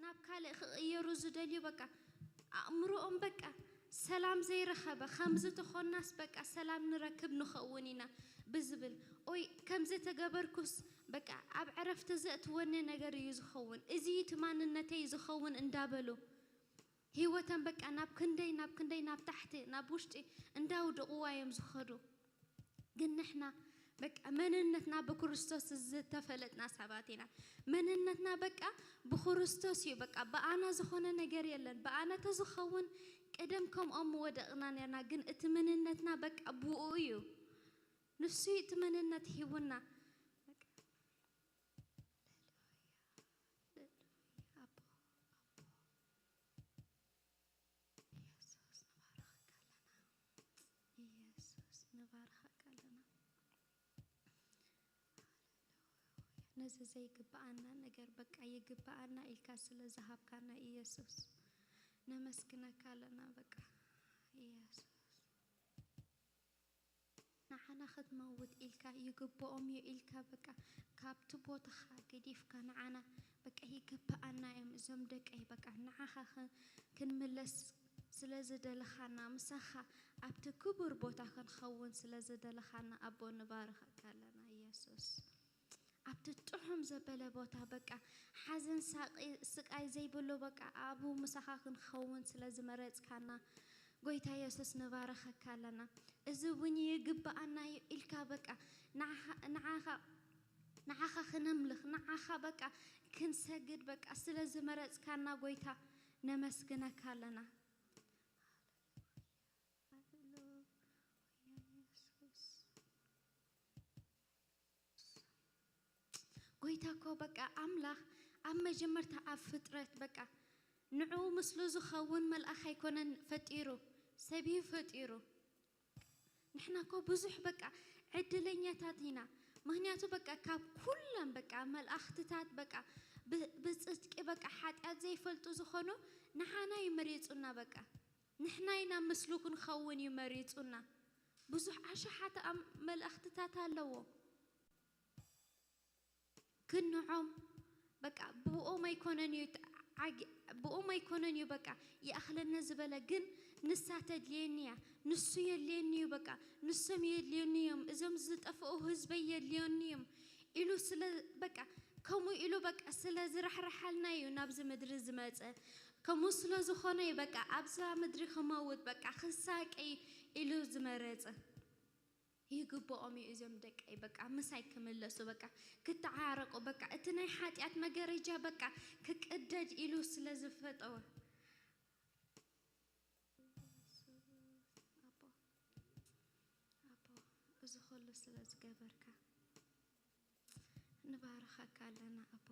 ናብ ካልእ ክቕየሩ ዝደልዩ፣ በቃ ኣእምሮኦም በቃ ሰላም ዘይረኸበ፣ ከምዚ ተኾንናስ በቃ ሰላም ንረክብ ንኸውን ኢና ብዝብል፣ ኦይ ከምዚ ተገበርኩስ በቃ ኣብ ዕረፍቲ ዘእትወኒ ነገር እዩ ዝኸውን፣ እዚ እዩ እቲ ማንነተይ ዝኸውን እንዳበሉ ህይወተን በቃ ናብ ክንደይ ናብ ክንደይ ናብ ታሕቲ ናብ ውሽጢ እንዳውድቕዋ እዮም ዝኸዱ። ግን ንሕና በቃ መንነትና ብክርስቶስ ዝተፈለጥና ሰባት ኢና። መንነትና በቃ ብክርስቶስ እዩ። በቃ ብኣና ዝኾነ ነገር የለን። ብኣና ተዝኸውን ቀደም ከምኦም ምወደቕና ነርና። ግን እቲ መንነትና በቃ ብኡ እዩ። ንሱ እዩ እቲ መንነት ሂቡና። በቃ ሃሌሉያ፣ ሃሌሉያ፣ ኣቦ፣ ኣቦ። ኢየሱስ ንባርኸካ ኣለና። ኢየሱስ ንባርኸካ ኣለና። ሃሌሉያ። ነዚ ዘይግብኣና ነገር በቃ ይግብኣና ኢልካ ስለ ዝሃብካና ኢየሱስ ነመስግነካ ኣለና። በቃ ኢየሱስ ንዓና ክትመውት ኢልካ ይግብኦም እዩ ኢልካ በቃ ካብቲ ቦታኻ ገዲፍካ ንዓና በቃ ይግብኣና እዮም እዞም ደቀይ በቃ ንዓኻ ኽ- ክንምለስ ስለ ዝደለኻና ምሳኻ ኣብቲ ክቡር ቦታ ክንኸውን ስለ ዝደለኻና ኣቦ ንባርኸካ ኣለና ኢየሱስ። ኣብቲ ጥዑም ዘበለ ቦታ በቃ ሓዘን ሳቂ- ስቃይ ዘይብሉ በቃ ኣብኡ ምሳኻ ክንኸውን ስለ ዝመረጽካና ጎይታ የሱስ ንባርኸካ ኣለና። እዚ እውን ይግብኣና እዩ ኢልካ በቃ ንዓኻ- ንዓኻ ንዓኻ ክነምልኽ ንዓኻ በቃ ክንሰግድ በቃ ስለ ዝመረጽካና ጎይታ ነመስግነካ ኣለና። ሃሌሉያ የሱስ። ጎይታ እኮ በቃ ኣምላኽ ኣብ መጀመርታ ኣብ ፍጥረት በቃ ንዕኡ ምስሉ ዝኸውን መልኣኽ ኣይኮነን ፈጢሩ፣ ሰብ እዩ ፈጢሩ። ንሕና እኮ ብዙሕ በቃ ዕድለኛታት ኢና። ምኽንያቱ በቃ ካብ ኩሎም በቃ መልኣኽትታት በቃ ብ- ብጽድቂ በቃ ሓጢኣት ዘይፈልጡ ዝኾኑ ንሓና እዩ መሪጹና በቃ ንሕና ኢና ምስሉ ክንኸውን እዩ መሪጹና። ብዙሕ ኣሽሓት ኣም- መልኣኽትታት ኣለዎ። ክንዖም በቃ ብኦም ኣይኮነን እዩ ዓግ- ብኦም ኣይኮነን እዩ በቃ ይኣኽለኒ ዝበለ ግን ንሳ ተድልየኒ እያ ንሱ የድልየኒ እዩ በቃ ንሶም የድልየኒ እዮም እዞም ዝጠፍኡ ህዝበይ የድልየኒ እዮም ኢሉ ስለ በቃ ከምኡ ኢሉ በቃ ስለ ዝራሕርሓልና እዩ ናብዚ ምድሪ ዝመፀ ከምኡ ስለ ዝኾነ እዩ በቃ ኣብዛ ምድሪ ክመውት በቃ ክሳቀይ ኢሉ ዝመረፀ ይግብኦም እዩ እዞም ደቀይ በቃ ምሳይ ክምለሱ በቃ ክተዓረቁ በቃ እቲ ናይ ሓጢኣት መገረጃ በቃ ክቅደድ ኢሉ ስለ ዝፈጠወ ኣቦ ኣቦ እዚ ኩሉ ስለ ዝገበርካ ንባርኸካ ኣለና ኣቦ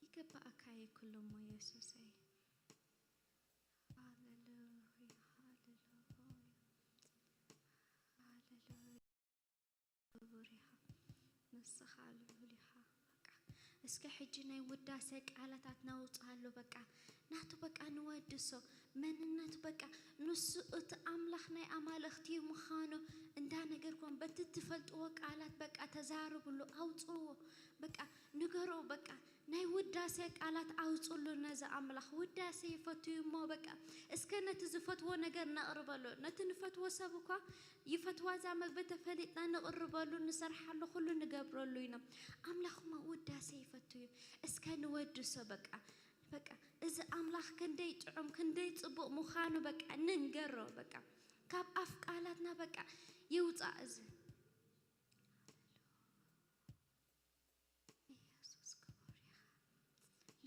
ይግብኣካ እዩ ኩሉ እሞ የሱሰይ ሃሌሉያ ሃሌሉያ ሃሌሉያ ክቡር ኢኻ ንስኻ ልዑል ኢኻ በቃ እስከ ሕጂ ናይ ውዳሴ ቃላታት ነውፅኣሉ በቃ ናቱ በቃ ንወድሶ መንነቱ በቃ ንሱ እቲ ኣምላኽ ናይ ኣማልኽቲ ምዃኑ እንዳነገርኩም በቲ ትፈልጥዎ ቃላት በቃ ተዛርብሉ ኣውፅዎ በቃ ንገሮ በቃ ናይ ውዳሴ ቃላት ኣውፅሉ ነዚ ኣምላኽ ውዳሴ ይፈቱ እዩ እሞ በቃ እስከ ነቲ ዝፈትዎ ነገር ነቕርበሉ ነቲ ንፈትዎ ሰብ እኳ ይፈትዋ እዛ መግቢ ተፈሊጥና ንቕርበሉ ንሰርሓሉ ኩሉ ንገብረሉ ኢና ኣምላኽማ ውዳሴ ይፈቱ እዩ እስከ ንወድሶ በቃ በቃ እዚ ኣምላኽ ክንደይ ጥዑም ክንደይ ፅቡቕ ምዃኑ በቃ ንንገሮ በቃ ካብ ኣፍ ቃላትና በቃ ይውፃእ እዚ ኢየሱስ ክቡር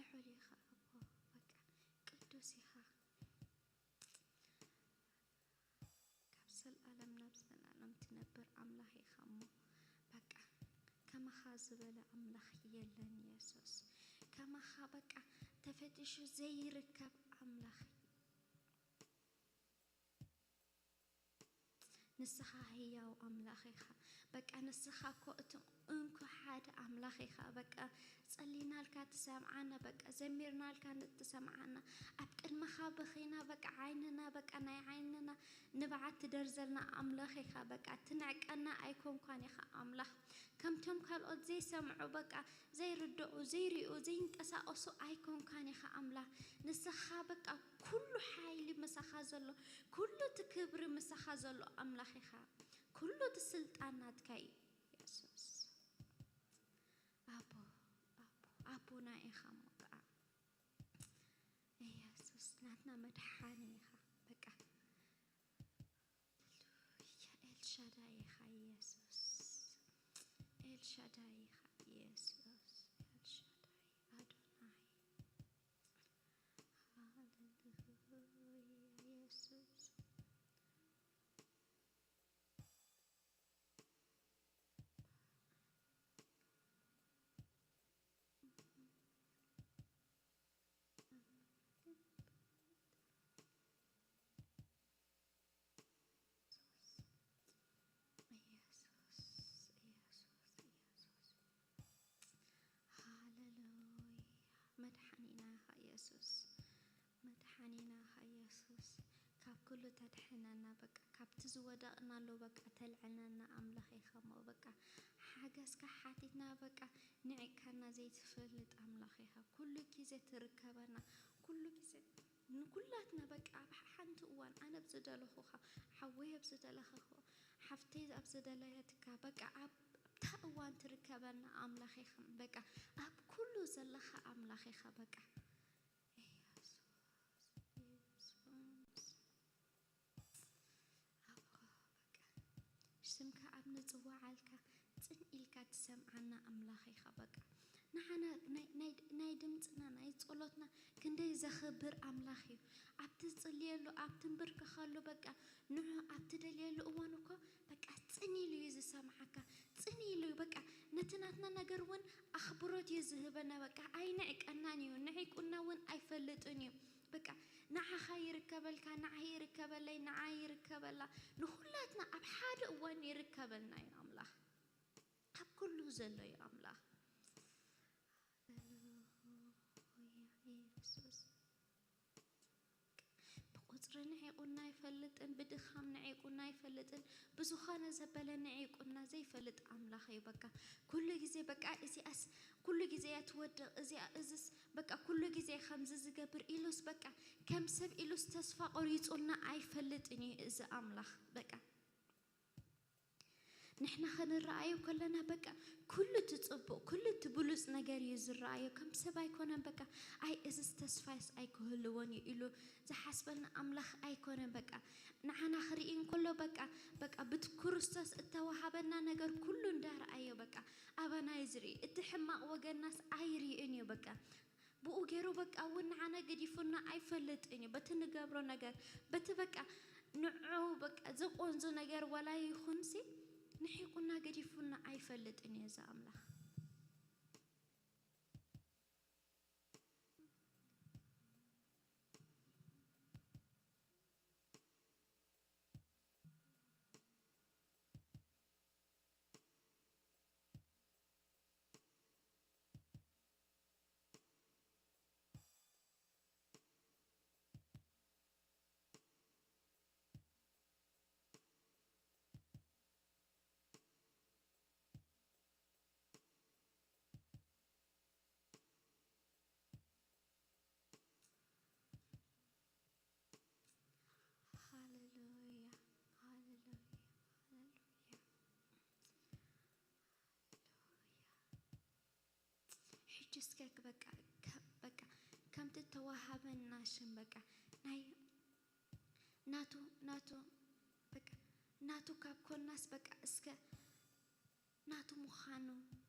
ኢኻ ልዑል ኢኻ ኣቦ በቃ ቅዱስ ኢኻ ካብ ዘልኣለም ናብ ዘልኣለም ትነብር ኣምላኽ ኢኻ እሞ በቃ ከማኻ ዝበለ ኣምላኽ የለን የሱስ ከማኻ በቃ ተፈጢሹ ዘይርከብ ኣምላኽ ንስኻ ህያው ኣምላኽ ኢኻ በቃ ንስኻ እኮ እቲ እንኮ ሓደ ኣምላኽ ኢኻ በቃ ጸሊናልካ ትሰምዓና በቃ ዘሚርናልካ ትሰምዓና ኣብ ቅድመኻ በኺና በቃ ዓይንና በቃ ናይ ዓይንና ንብዓት ትደርዘልና ኣምላኽ ኢኻ በቃ ትንዕቀና ኣይኮንኳን ኢኻ ኣምላኽ። ከምቶም ካልኦት ዘይሰምዑ፣ በቃ ዘይርድኡ፣ ዘይርእዩ፣ ዘይንቀሳቐሱ ኣይኮንኳን ኢኻ ኣምላኽ። ንስኻ በቃ ኩሉ ሓይሊ ምሳኻ ዘሎ፣ ኩሉ እቲ ክብሪ ምሳኻ ዘሎ ኣምላኽ ኢኻ። ኩሉ እቲ ስልጣን ናትካ እዩ የሱስ። ኣቦ፣ ኣቦ፣ ኣቦና ኢኻ እሞ ከዓ። ኢየሱስ ናትና መድሓኒ ኢኻ። በቃ ሃሌሉያ፣ ኤልሻዳይ ኢኻ ኢየሱስ። ኤልሻዳይ ኢኻ ኢየሱስ። ኤልሻዳይ ኣዶናይ። ሃሌሉያ ኢየሱስ። ኢየሱስ፣ ኢየሱስ፣ ኢየሱስ። ሃሌሉያ። መድሓኒና ኢኻ ኢየሱስ። መድሓኒና ኢኻ ኢየሱስ። ካብ ኩሉ ተድሕነና በቃ፣ ካብቲ ዝወደቕናሉ በቃ ተልዕለና ኣምላኽ ኢኻ እሞ በቃ፣ ሓገዝካ ሓቲትና በቃ፣ ንዒቕካና ዘይትፈልጥ ኣምላኽ ኢኻ። ኩሉ ግዜ ትርከበና፣ ኩሉ ግዜ ንኩላትና በቃ፣ ኣብ ሓንቲ እዋን ኣነ ኣብ ዝደለኹኻ፣ ሓወይ ኣብ ዝደለኸ፣ ሓፍተይ ኣብ ዝደለየትካ፣ በቃ ኣብ ኣብታ እዋን ትርከበና ኣምላኽ ኢኻ በቃ፣ ኣብ ኩሉ ዘለኻ ኣምላኽ ኢኻ በቃ። ኢየሱስ፣ ኢየሱስ። ኣቦ በቃ፣ ስምካ ኣብ ንጽዋዓልካ ጽን ኢልካ ትሰምዓና ኣምላኽ ኢኻ በቃ። ንዓና ናይ፣ ናይ፣ ናይ ድምጽና፣ ናይ ጸሎትና ክንደይ ዘኽብር ኣምላኽ እዩ። ኣብ ትጽልየሉ፣ ኣብ ትንብርክኸሉ በቃ፣ ንዑ ኣብ ትደልየሉ እዋን እኮ በቃ ጽን ኢሉ እዩ ዝሰምዓካ። ጽን ኢሉ እዩ በቃ፣ ነቲ ናትና ነገር እውን ኣኽብሮት እዩ ዝህበና። በቃ ኣይንዕቀናን እዩ፣ ንዒቁና እውን ኣይፈልጥን እዩ። በቃ ንዓኻ ይርከበልካ፣ ንዓይ ይርከበለይ፣ ንዓይ ይርከበላ፣ ንኹላትና ኣብ ሓደ እዋን ይርከበልና እዩ ኣምላኽ። ኣብ ኩሉ ዘሎ እዩ ኣምላኽ። ሃሌሉያ ኢየሱስ። ብቁጽሪ ንዒቁና ኣይፈልጥን፣ ብድኻም ንዒቁና ኣይፈልጥን፣ ብዝኾነ ዘበለ ንዒቁና ዘይፈልጥ ኣምላኽ እዩ። በቃ ኩሉ ግዜ በቃ እዚኣስ ኩሉ ግዜ እያ ትወድቕ፣ እዚኣ እዝስ በቃ ኩሉ ግዜ ከምዚ ዝገብር ኢሉስ በቃ ከም ሰብ ኢሉስ ተስፋ ቆሪጹልና ኣይፈልጥን እዩ እዚ ኣምላኽ በቃ። ንሕና ክንረኣዮ ከለና በቃ ኩሉ እቲ ጽቡቕ፣ ኩሉ እቲ ብሉጽ ነገር እዩ ዝረኣዮ። ከም ሰብ ኣይኮነን በቃ፣ ኣይ እዝስ ተስፋስ ኣይክህልዎን እዩ ኢሉ ዝሓስበልና ኣምላኽ ኣይኮነን በቃ። ንዓና ክርኢ እንከሎ በቃ፣ በቃ ብቲ ክርስቶስ እተዋሃበና ነገር ኩሉ እንዳረኣዮ በቃ ኣባና እዩ ዝርኢ። እቲ ሕማቕ ወገንናስ ኣይርእን እዩ በቃ። ብኡ ገይሩ በቃ እውን ንዓና ገዲፉና ኣይፈልጥን እዩ። በቲ ንገብሮ ነገር፣ በቲ በቃ ንዑ በቃ ዘቆንዞ ነገር ዋላ ይኹንሲ ንሒቁና ገዲፉና ኣይፈልጥን እዩ እዚ ኣምላኽ። ሃሌሉያ፣ ሃሌሉያ፣ ሃሌሉያ፣ ሃሌሉያ። ሕጂ እስከ በቃ፣ ከ-፣ በቃ ከምቲ ተዋሃበና ሽም በቃ ናይ ናቱ፣ ናቱ፣ በቃ ናቱ ካብ ኮናስ በቃ እስከ ናቱ ምዃኑ፣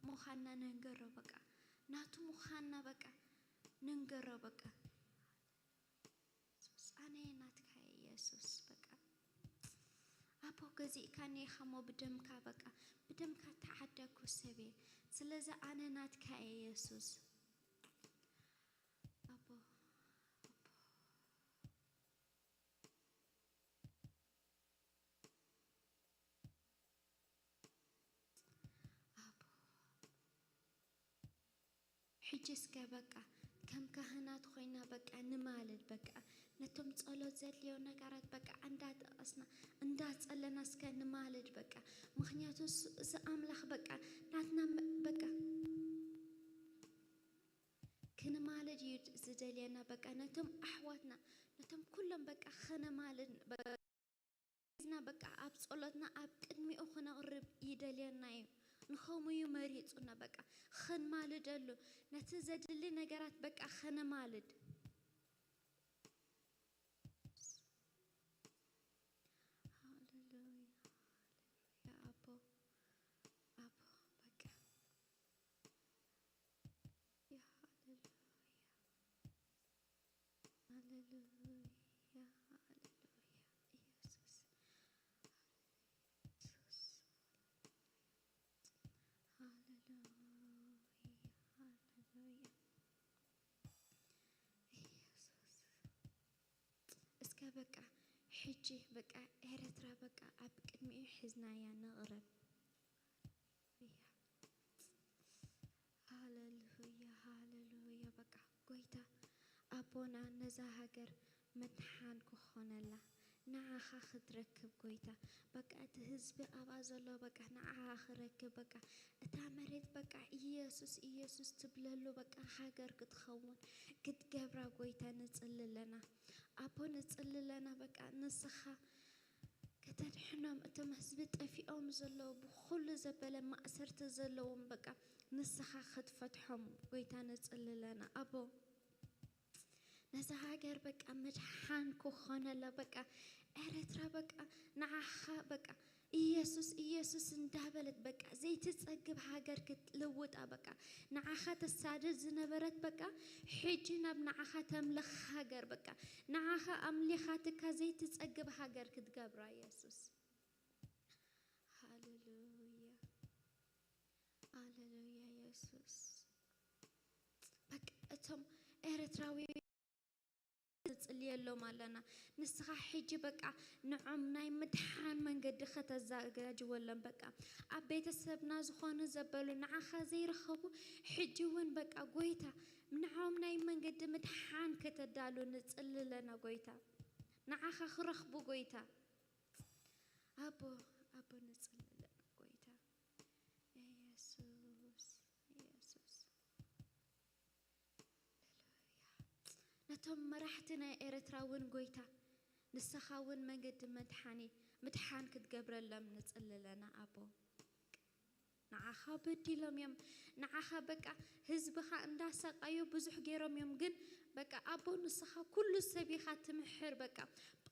ምዃንና ንንገሮ በቃ። ናቱ ምዃንና በቃ ንንገሮ በቃ። የሱስ፣ ኣነ ናትካ እየ የሱስ። በቃ ኣቦ፣ ገዚእካኒ ኢኻ እሞ ብደምካ በቃ፣ ብደምካ እተዓደግኩ ሰብ እየ። ስለዚ ኣነ ናትካ እየ የሱስ። ኣቦ፣ ኣቦ። ኣቦ፣ ሕጂ እስከ በቃ ከም ካህናት ኮይና በቃ ንማልድ በቃ ነቶም ጸሎት ዘድልዮ ነገራት በቃ እንዳጠቐስና እንዳጸለና እስከ ንማልድ በቃ ምክንያቱ እሱ- እዚ ኣምላኽ በቃ ናትና መ- በቃ ክንማልድ እዩ ዝደልየና በቃ ነቶም ኣሕዋትና ነቶም ኩሎም በቃ ከነማልድ በቃ ሒዝና በቃ ኣብ ጸሎትና ኣብ ቅድሚኡ ክነቕርብ ይደልየና እዩ። ንኸምኡ እዩ መሪጹና በቃ ክንማልደሉ ነቲ ዘድሊ ነገራት በቃ ከነማልድ። ሃሌሉያ ሃሌሉያ ኣቦ ኣቦ በቃ ሃሌሉያ ሃሌሉያ ሃሌሉያ ኢየሱስ ኢየሱስ ሃሌሉያ ሃሌሉያ ኢየሱስ እስከ በቃ ሕጂ በቃ ኤርትራ በቃ ኣብ ቅድሚኡ ሒዝናያ ንቕረብ። ሃሌሉያ ሃሌሉያ በቃ ጎይታ ኣቦና ነዛ ሃገር ምድሓን ክኾነላ ንዓኻ ክትረክብ ጎይታ በቃ እቲ ህዝቢ ኣብኣ ዘሎ በቃ ንዓኻ ክረክብ በቃ እታ መሬት በቃ ኢየሱስ ኢየሱስ ትብለሉ በቃ ሃገር ክትኸውን ክትገብራ ጎይታ ንጽሊ ኣለና ኣቦ ንጽሊ ኣለና በቃ ንስኻ ከተድሕኖም እቶም ህዝቢ ጠፊኦም ዘለዉ ብኹሉ ዘበለ ማእሰርቲ ዘለዎም በቃ ንስኻ ክትፈትሖም ጎይታ ንጽሊ ኣለና ኣቦ ነዛ ሃገር በቃ ምድሓን ክኾነላ በቃ ኤረትራ በቃ ንዓኻ በቃ ኢየሱስ ኢየሱስ እንዳበለት በቃ ዘይትጸግብ ሃገር ክትልውጣ በቃ ንዓኻ ተሳድድ ዝነበረት በቃ ሕጂ ናብ ንዓኻ ተምልኽ ሃገር በቃ ንዓኻ ኣምሊኻትካ ዘይትጸግብ ሃገር ክትገብራ ኢየሱስ ሃሌሉያ ሃሌሉያ ኢየሱስ በቃ እቶም ኤርትራዊ ንጽልየሎም ኣለና። ንስኻ ሕጂ በቃ ንዖም ናይ ምድሓን መንገዲ ከተዘጋጅወሎም በቃ ኣብ ቤተሰብና ዝኾኑ ዘበሉ ንዓኻ ዘይረኸቡ ሕጂ እውን በቃ ጎይታ ንዖም ናይ መንገዲ ምድሓን ከተዳሉ ንጽሊ ኣለና ጎይታ ንዓኻ ክረኽቡ ጎይታ ኣቦ ኣቦ ንጽሊ ኣለና ጎይታ ኢየሱስ ኢየሱስ ነቶም መራሕቲ ናይ ኤረትራ እውን ጎይታ ንስኻ እውን መንገዲ መድሓኒ ምድሓን ክትገብረሎም ንጽሊ ኣለና ኣቦ ንዓኻ በዲሎም እዮም ንዓኻ በቃ ህዝብኻ እንዳሰቃዩ ብዙሕ ገይሮም እዮም ግን በቃ ኣቦ ንስኻ ኩሉ ሰብ ኢኻ ትምሕር በቃ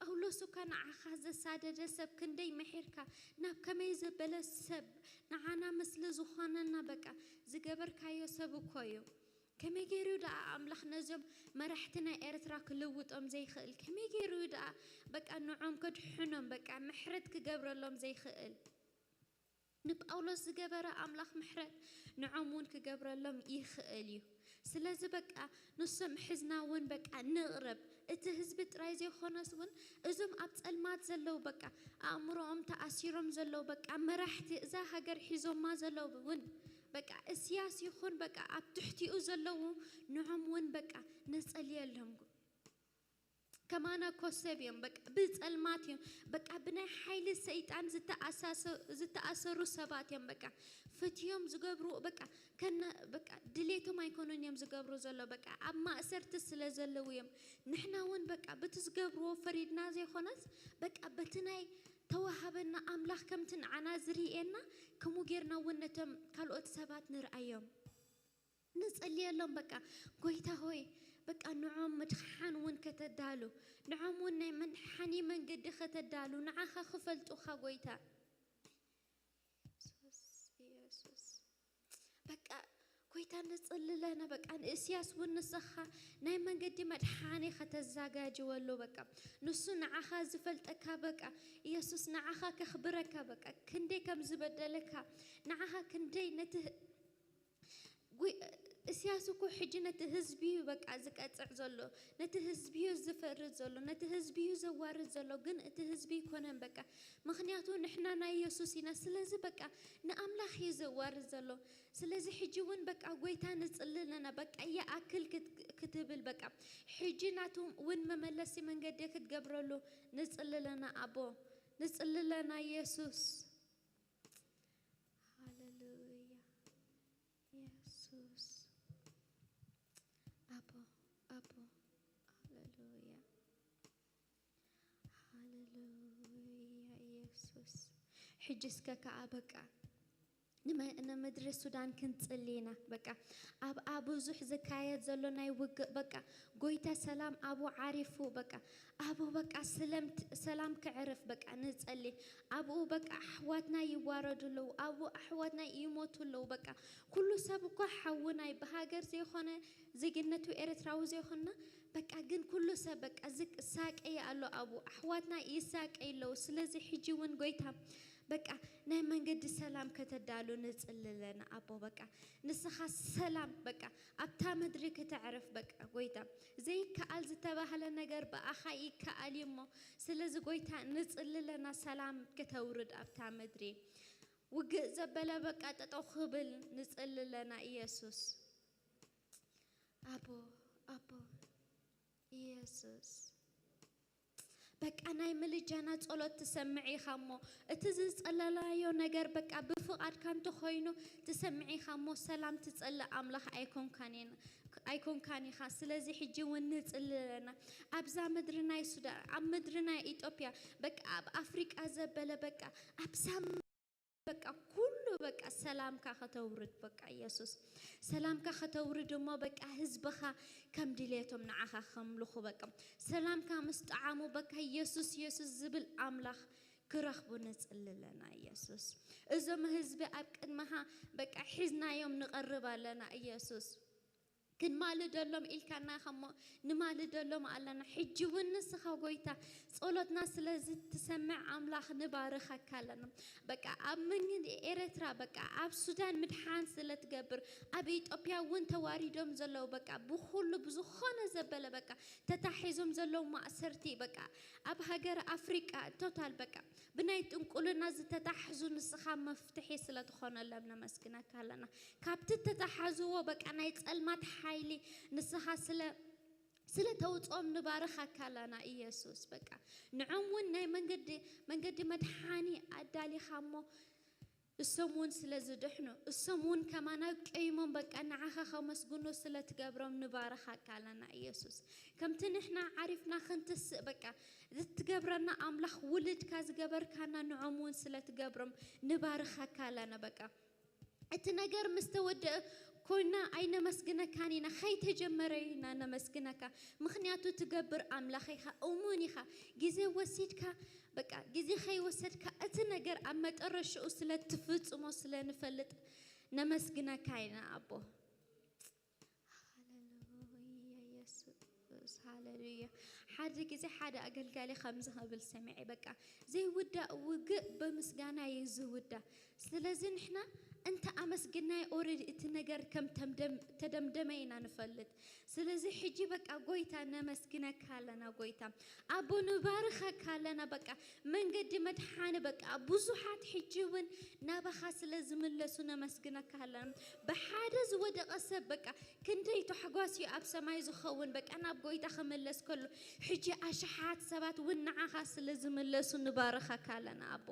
ጳውሎስ እኳ ንዓኻ ዘሳደደ ሰብ ክንደይ ምሒርካ ናብ ከመይ ዘበለ ሰብ ንዓና ምስሊ ዝኾነና በቃ ዝገበርካዮ ሰብ እኮ እዩ ከመይ ገይሩ ደኣ ኣምላኽ ነዞም መራሕቲ ናይ ኤርትራ ክልውጦም ዘይኽእል ከመይ ገይሩ ደኣ በቃ ንዖም ከድሕኖም በቃ ምሕረት ክገብረሎም ዘይኽእል ንጳውሎስ ዝገበረ ኣምላኽ ምሕረት ንዖም እውን ክገብረሎም ይኽእል እዩ ስለዚ በቃ ንሶም ሕዝና እውን በቃ ንቕረብ እቲ ህዝቢ ጥራይ ዘይኮነስ እውን እዞም ኣብ ጸልማት ዘለዉ በቃ ኣእምሮኦም ተኣሲሮም ዘለዉ በቃ መራሕቲ እዛ ሃገር ሒዞማ ዘለዉ እውን በቃ እስያስ ይኹን በቃ ኣብ ትሕቲኡ ዘለዉ ንዖም እውን በቃ ንጸልየሎም ከማና ኮሰብ እዮም በቃ ብጸልማት እዮም በቃ ብናይ ሓይሊ ሰይጣን ዝተኣሳሰ- ዝተኣሰሩ ሰባት እዮም በቃ ፍትዮም ዝገብሩ በቃ ከነ በቃ ድሌቶም ኣይኮኑን እዮም ዝገብሩ ዘሎ በቃ ኣብ ማእሰርቲ ስለ ዘለዉ እዮም ንሕና እውን በቃ በቲ ዝገብርዎ ፈሪድና ዘይኮነስ በቃ በቲ ናይ ተዋሃበና ኣምላኽ ከምቲ ንዓና ዝርእየና ከምኡ ጌርና እውን ነቶም ካልኦት ሰባት ንርኣዮም ንጸልየሎም በቃ ጎይታ ሆይ በቃ ንዖም ምድሓን እውን ከተዳሉ ንዖም እውን ናይ መድሓኒ መንገዲ ከተዳሉ ንዓኻ ክፈልጡኻ ጎይታ ኢየሱስ ኢየሱስ በቃ ጎይታ ንጽልለና በቃ ንእስያስ እውን ንስኻ ናይ መንገዲ መድሓኒ ከተዘጋጅወሉ በቃ ንሱ ንዓኻ ዝፈልጠካ በቃ ኢየሱስ ንዓኻ ከኽብረካ በቃ ክንደይ ከም ዝበደለካ ንዓኻ ክንደይ ነቲ ጉይ-፣ እስያስ እኮ ሕጂ ነቲ ህዝቢ እዩ በቃ ዝቀጽዕ ዘሎ፣ ነቲ ህዝቢ እዩ ዝፈርድ ዘሎ፣ ነቲ ህዝቢ እዩ ዘዋርድ ዘሎ። ግን እቲ ህዝቢ ይኮነን በቃ፣ ምኽንያቱ ንሕና ናይ የሱስ ኢና። ስለዚ በቃ ንኣምላኽ እዩ ዘዋርድ ዘሎ። ስለዚ ሕጂ እውን በቃ ጎይታ ንጽሊ ኣለና፣ በቃ ይኣክል ክት-፣ ክትብል በቃ ሕጂ ናቱ እውን መመለሲ መንገዲ ክትገብረሉ ንጽሊ ኣለና ኣቦ፣ ንጽሊ ኣለና የሱስ። ሃሌሉያ የሱስ ኣቦ፣ ኣቦ፣ ሃሌሉያ፣ ሃሌሉያ የሱስ። ሕጂ እስከ ከኣ በቃ ንመ-፣ ንምድሪ ሱዳን ክንጽሊ ኢና። በቃ ኣብኣ ብዙሕ ዝካየድ ዘሎ ናይ ውግእ በቃ ጎይታ ሰላም ኣብኡ ዓሪፉ በቃ ኣብኡ በቃ ስለም-፣ ሰላም ክዕርፍ በቃ ንጸሊ። ኣብኡ በቃ ኣሕዋትና ይዋረዱ ኣለዉ፣ ኣብኡ ኣሕዋትና ይሞቱ ኣለዉ። በቃ ኩሉ ሰብ እኮ ሓውናይ ብሃገር ዘይኮነ ዜግነቱ ኤርትራዊ ዘይኮንና በቃ ግን ኩሉ ሰብ በቃ ዝሳቀየ ኣሎ ኣብኡ ኣሕዋትና ይሳቀዩ ኣለዉ። ስለዚ ሕጂ እውን ጎይታ በቃ ናይ መንገዲ ሰላም ከተዳሉ ንጽሊ ኣለና ኣቦ። በቃ ንስኻ ሰላም በቃ ኣብታ ምድሪ ከተዕርፍ በቃ ጎይታ ዘይከኣል ዝተባህለ ነገር ብኣኻ ይከኣል እዩ እሞ፣ ስለዚ ጎይታ ንጽሊ ኣለና ሰላም ከተውርድ ኣብታ ምድሪ። ውግእ ዘበለ በቃ ጠጠው ክብል ንጽሊ ኣለና ኢየሱስ። ኣቦ፣ ኣቦ፣ ኢየሱስ። በቃ ናይ ምልጃና ጸሎት ትሰምዕ ኢኻ እሞ፣ እቲ ዝጸለላዮ ነገር በቃ ብፍቓድካ እንተኾይኑ ትሰምዕ ኢኻ እሞ፣ ሰላም ትጸልእ ኣምላኽ ኣይኮንካን ኢና-፣ ኣይኮንካን ኢኻ። ስለዚ ሕጂ እውን ንጽሊ ኣለና። ኣብዛ ምድሪ ናይ ሱዳን፣ ኣብ ምድሪ ናይ ኢትዮጵያ፣ በቃ ኣብ ኣፍሪቃ ዘበለ፣ በቃ ኣብዛ በቃ ኩሉ በቃ ሰላምካ ከተውርድ በቃ ኢየሱስ ሰላምካ ከተውርድ እሞ በቃ ህዝብኻ ከም ድሌቶም ንዓኻ ከምልኹ በቃ ሰላምካ ምስ ጠዓሙ በቃ ኢየሱስ ኢየሱስ ዝብል ኣምላኽ ክረኽቡ ንጽሊ ኣለና ኢየሱስ። እዞም ህዝቢ ኣብ ቅድመኻ በቃ ሒዝናዮም ንቐርብ ኣለና ኢየሱስ። ክንማልደሎም ኢልካና ኢኻ እሞ ንማልደሎም ኣለና። ሕጂ እውን ንስኻ ጎይታ ጸሎትና ስለ ዝትሰምዕ ኣምላኽ ንባርኸካ ኣለና። በቃ ኣብ መንግዲ ኤርትራ በቃ ኣብ ሱዳን ምድሓን ስለ ትገብር ኣብ ኢትዮጵያ እውን ተዋሪዶም ዘለዉ በቃ ብኹሉ ብዝኾነ ዘበለ በቃ ተታሒዞም ዘለዉ ማእሰርቲ በቃ ኣብ ሃገር ኣፍሪቃ ቶታል በቃ ብናይ ጥንቁልና ዝተታሕዙ ንስኻ መፍትሒ ስለ ትኾነሎም ነመስግነካ ኣለና። ካብቲ እተታሓዝዎ በቃ ናይ ጸልማት ሓይሊ ንስኻ ስለ ስለ ተውጽኦም ንባርኻካ ኣለና ኢየሱስ። በቃ ንዖም እውን ናይ መንገዲ መንገዲ መድሓኒ ኣዳሊኻ እሞ እሶም እውን ስለ ዝድሕኑ እሶም እውን ከማና ቀይሞም በቃ ንዓኻ ከመስግኑ ስለ ትገብሮም ንባርኻካ ኣለና ኢየሱስ። ከምቲ ንሕና ዓሪፍና ክንትስእ በቃ ዝትገብረና ኣምላኽ ውልድካ ዝገበርካና ንዖም እውን ስለ ትገብሮም ንባርኻካ ኣለና በቃ። እቲ ነገር ምስ ተወደአ ኮይና ኣይነመስግነካን ኢና፣ ከይተጀመረ ኢና ነመስግነካ። ምኽንያቱ ትገብር ኣምላኽ ኢኻ፣ እሙን ኢኻ። ግዜ ወሲድካ፣ በቃ ግዜ ከይወሰድካ እቲ ነገር ኣብ መጠረሽኡ ስለ ትፍጽሞ ስለ ንፈልጥ ነመስግነካ ኢና ኣቦ። ሃሌሉያ የሱስ፣ ሃሌሉያ። ሓደ ግዜ ሓደ ኣገልጋሊ ከምዚ ክብል ሰሚዐ፣ በቃ ዘይውዳእ ውግእ ብምስጋና እዩ ዝውዳእ። ስለዚ ንሕና እንተ ኣመስግናይ ኦረዲ እቲ ነገር ከም ተምደም-፣ ተደምደመ ኢና ንፈልጥ። ስለዚ ሕጂ በቃ ጎይታ ነመስግነካ ኣለና፣ ጎይታ ኣቦ ንባርኸካ ኣለና። በቃ መንገዲ መድሓኒ በቃ ብዙሓት ሕጂ እውን ናባኻ ስለ ዝምለሱ ነመስግነካ ኣለና። ብሓደ ዝወደቐ ሰብ በቃ ክንደይ ታሕጓስ እዩ ኣብ ሰማይ ዝኸውን በቃ ናብ ጎይታ ክምለስ ከሎ። ሕጂ ኣሽሓት ሰባት እውን ንዓኻ ስለ ዝምለሱ ንባርኸካ ኣለና ኣቦ።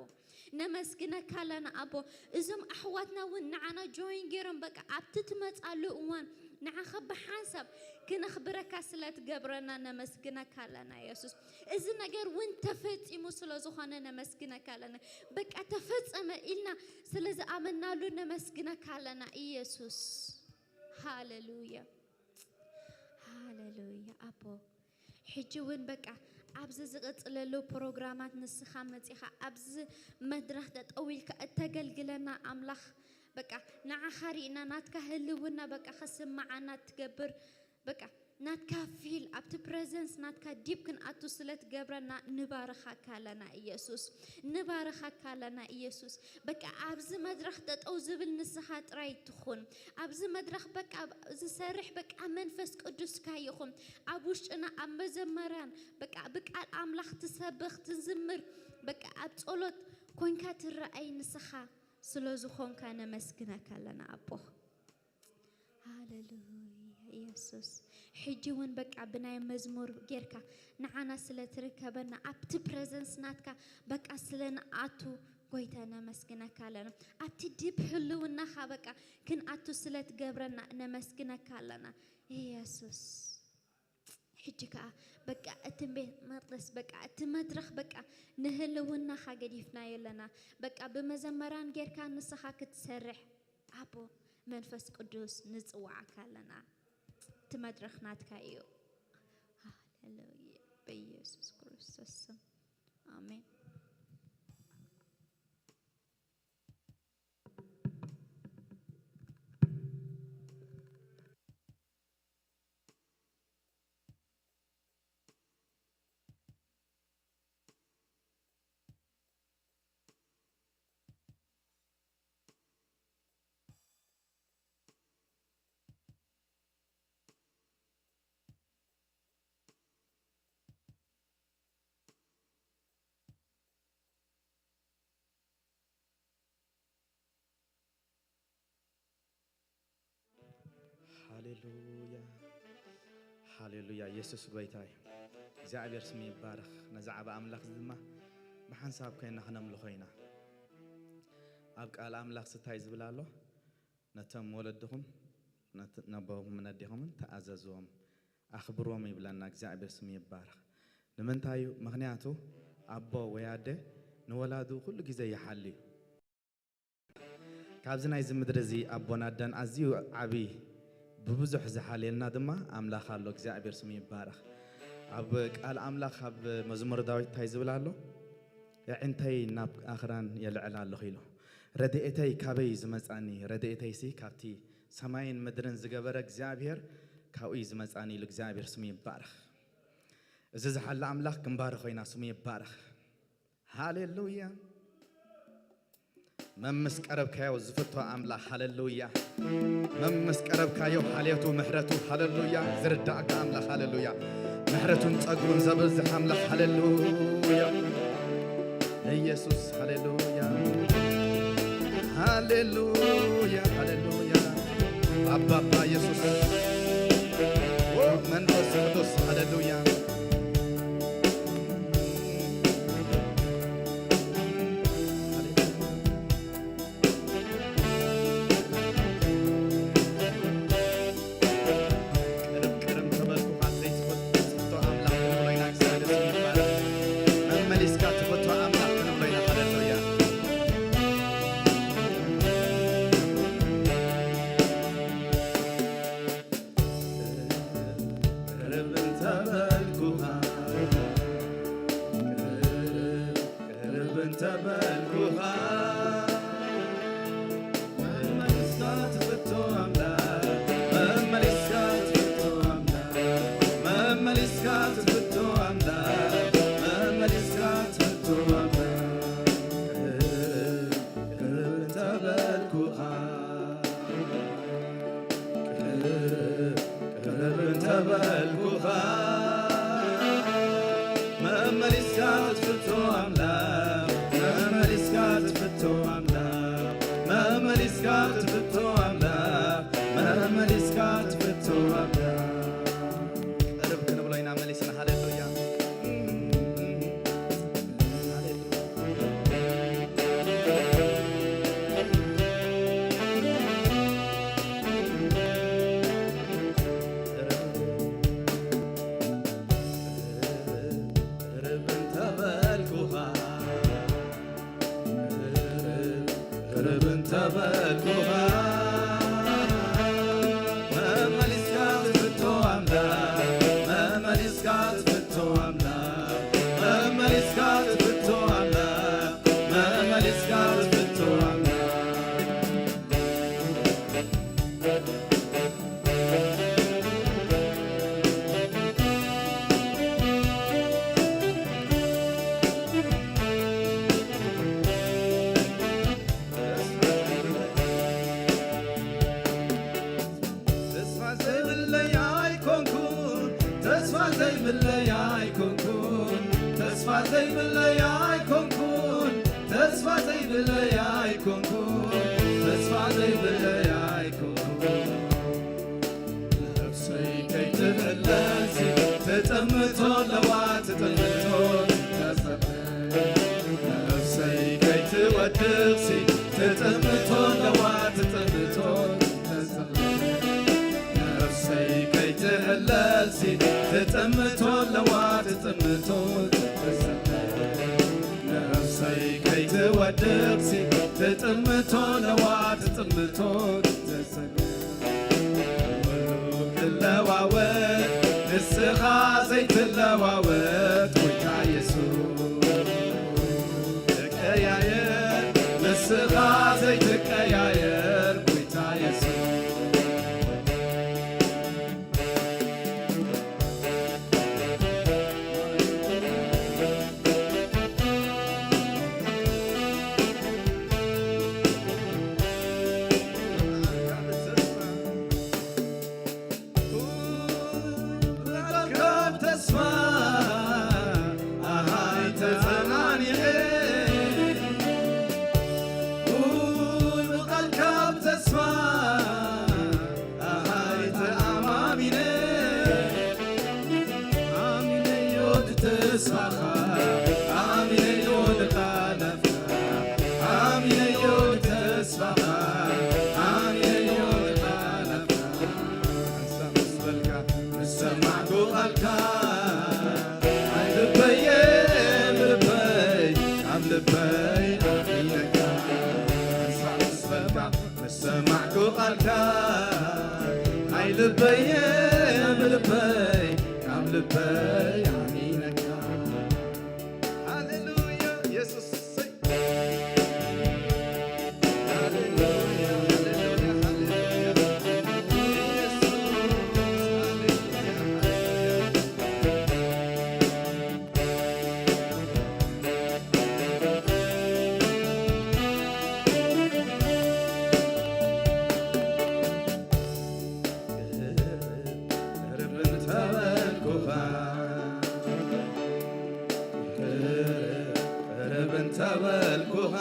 ነመስግነካ ኣለና ኣቦ። እዞም ኣሕዋትና እውን ንዓና ጆይን ገይሮም በቃ ኣብቲ ትመጻሉ እዋን ንዓኻ ብሓንሳብ ክነኽብረካ ስለ ትገብረና ነመስግነካ ኣለና የሱስ። እዚ ነገር እውን ተፈጺሙ ስለ ዝኾነ ነመስግነካ ኣለና። በቃ ተፈጸመ ኢልና ስለ ዝኣመናሉ ነመስግነካ ኣለና ኢየሱስ። ሃሌሉያ ሃሌሉያ ኣቦ። ሕጂ እውን በቃ ኣብዚ ዝቕጽለሉ ፕሮግራማት ንስኻ መጺኻ ኣብዚ መድረኽ ጠጠው ኢልካ እተገልግለና ኣምላኽ በቃ ንዓኻ ርኢና ናትካ ህልውና በቃ ክስምዓና ትገብር በቃ ናትካ ፊል ኣብቲ ፕረዘንስ ናትካ ዲብ ክንኣቱ ስለ ትገብረና ንባርኻካ ኣለና ኢየሱስ። ንባርኻካ ኣለና ኢየሱስ። በቃ ኣብዚ መድረኽ ጠጠው ዝብል ንስኻ ጥራይ ትኹን። ኣብዚ መድረኽ በቃ ዝሰርሕ በቃ መንፈስ ቅዱስካ ይኹን። ኣብ ውሽጥና ኣብ መዘመራን በቃ ብቃል ኣምላኽ ትሰብኽ ትዝምር በቃ ኣብ ጸሎት ኮንካ ትረኣይ ንስኻ ስለ ዝኾንካ ነመስግነካ ኣለና ኣቦ። ሃሌሉያ ኢየሱስ። ሕጂ እውን በቃ ብናይ መዝሙር ጌርካ ንዓና ስለ ትርከበና ኣብቲ ፕረዘንስ ናትካ በቃ ስለ ንኣቱ ጎይታ ነመስግነካ ኣለና። ኣብቲ ዲፕ ህልውናኻ በቃ ክንኣቱ ስለ ትገብረና ነመስግነካ ኣለና ኢየሱስ። ሕጂ ከኣ በቃ እቲ ቤት መቅደስ በቃ እቲ መድረኽ በቃ ንህልውናኻ ገዲፍናዮ ኣለና። በቃ ብመዘመራን ጌርካ ንስኻ ክትሰርሕ ኣቦ መንፈስ ቅዱስ ንጽውዓካ ኣለና። እቲ መድረኽ ናትካ እዩ። ሃሌሉያ። በኢየሱስ ክርስቶስ ስም ኣሜን። ሃሌሉያ፣ ሃሌሉያ። ኢየሱስ ጎይታ እዩ። እግዚኣብሔር ስሙ ይባረኽ። ነዚ ዓቢ ኣምላኽ እዚ ድማ ብሓንሳብ ኮይና ክነምልኾ ኢና። ኣብ ቃል ኣምላኽ ስታይ ዝብል ኣሎ፣ ነቶም ወለድኹም ነት-፣ ነቦኹምን ነዴኹምን ተኣዘዝዎም፣ ኣኽብርዎም ይብለና። እግዚኣብሔር ስሙ ይባረኽ። ንምንታይ እዩ? ምኽንያቱ ኣቦ ወይ ኣደ ንወላዱ ኩሉ ግዜ ይሓሊ እዩ። ካብዚ ናይዚ ምድሪ እዚ ኣቦን ኣደን ኣዝዩ ዓቢ ብብዙሕ ዝሓልየልና ድማ ኣምላኽ ኣሎ። እግዚኣብሔር ስሙ ይባረኽ። ኣብ ቃል ኣምላኽ ኣብ መዝሙር ዳዊት እንታይ ዝብል ኣሎ? "ኣዒንተይ ናብ ኣኽራን የልዕላ ኣለኹ" ኢሉ። "ረድኤተይ ካበይ እዩ ዝመጻኒ? ረድኤተይሲ ካብቲ ሰማይን ምድርን ዝገበረ እግዚኣብሔር ካብኡ እዩ ዝመጻኒ" ኢሉ። እግዚኣብሔር ስሙ ይባረኽ። እዚ ዝሓለ ኣምላኽ ክንባርኾ ኢና። ስሙ ይባረኽ። ሃሌሉያ። መምስ ቀረብካዮ ዝፍቶ ኣምላኽ፣ ሃሌሉያ። መምስ ቀረብካዮ ሓልየቱ፣ ምሕረቱ፣ ሃሌሉያ። ዝርዳእካ ኣምላኽ፣ ሃሌሉያ። ምሕረቱን ጸግኡን ዘብዝሕ ኣምላኽ፣ ሃሌሉያ። ኢየሱስ፣ ሃሌሉያ። ሃሌሉያ፣ ሃሌሉያ። ኣባባ ኢየሱስ፣ ኦ መንፈስ ቅዱስ፣ ሃሌሉያ። ቅርብ ቅርብ ተበልኩኻ ዘይትፈ-፣ ዘይትፍቶ ኣምላኽ ክንብሎ ኢና። እግዚኣብሔር ስሙ ይባረኽ። መመሊስካ ትፈቶ ኣምላኽ ክንብሎ ኢና። ሃሌሉያ። ቅርብ እንተበልኩኻ፣ ቅርብ፣ ቅርብ እንተበልኩኻ፣ መመሊስካ ትፍቶ ኣምላኽ፣ መመሊስካ ትፍቶ ኣምላኽ፣ መመሊስካ ትፍቶ ኣምላኽ፣ መመሊስካ ትፍቶ ኣምላኽ። ቅርብ፣ ቅርብ እንተበልኩኻ፣ ቅርብ፣ ቅርብ እንተበልኩኻ፣ መመሊስካ ትፍቶ ኣምላኽ፣ መመሊስካ ትፍቶ ኣምላኽ፣ መመሊስካ ትፍቶ ኣምላኽ፣ መመሊስካ ትፍቶ ኣምላኽ። ቅርብ ክንብሎ ኢና መሊስና። ሃሌሉያ። ቅርብ እንተበልኩኻ፣ መመሊስካ ትፍቶ ኣምላኽ፣ መመሊስካ ትፍቶ ኣምላኽ፣ መመሊስካ ትፍቶ ኣምላኽ፣ መመሊስካ ትፍቶ ኣምላኽ። ዘይብለይ ኣይኮንኩን፣ ተስፋ ዘይብለይ ኣይኮንኩን፣ ተስፋ ዘይብለይ ኣይኮንኩን፣ ተስፋ ዘይብለይ ኣይኮንኩን። ነፍሰይ ከይትሕለልሲ ትጥምቶ ኣለዋ፣ ትጥምቶ ተሰብር። ነፍሰይ ከይትወድቕሲ ትጥምቶ ኣለዋ፣ ትጥምቶ ተሰብር። ነፍሰይ ከይትሕለልሲ ትጥምቶ ኣለዋ፣ ትጥምቶ ተሰብር። ነፍሰይ ከይትወድቕሲ ትጥምቶ ኣለዋ፣ ትጥምቶ ተሰብር። ክለዋወጥ ንስኻ ዘይትለዋወጥ ጎይታ የሱስ፣ ትቀያየር ንስኻ ዘይትቀያየር ጎይታ የሱስ። ተስፋኻ ኣሚነዮ ንቃላትካ ኣሚነዮ ተስፋኻ ኣሚነዮ ንቃላትካ ሓንሳእ ምስ በልካ ምስ ሰማዕኩ ቃልካ ኣይልበየ ልበይ ካብ ልበይ ኣሚነካ ሓንሳእ ምስ በልካ ምስ ሰማዕኩ ቃልካ ኣይልበየ ልበይ ካብ ልበይ ኣሚነካ ሃሌሉያ የሱስ ሃሌሉያ ሃሌሉያ ሃሌሉያ ኢየሱስ ሃሌሉያ ሃሌሉያ ተበልኩኻ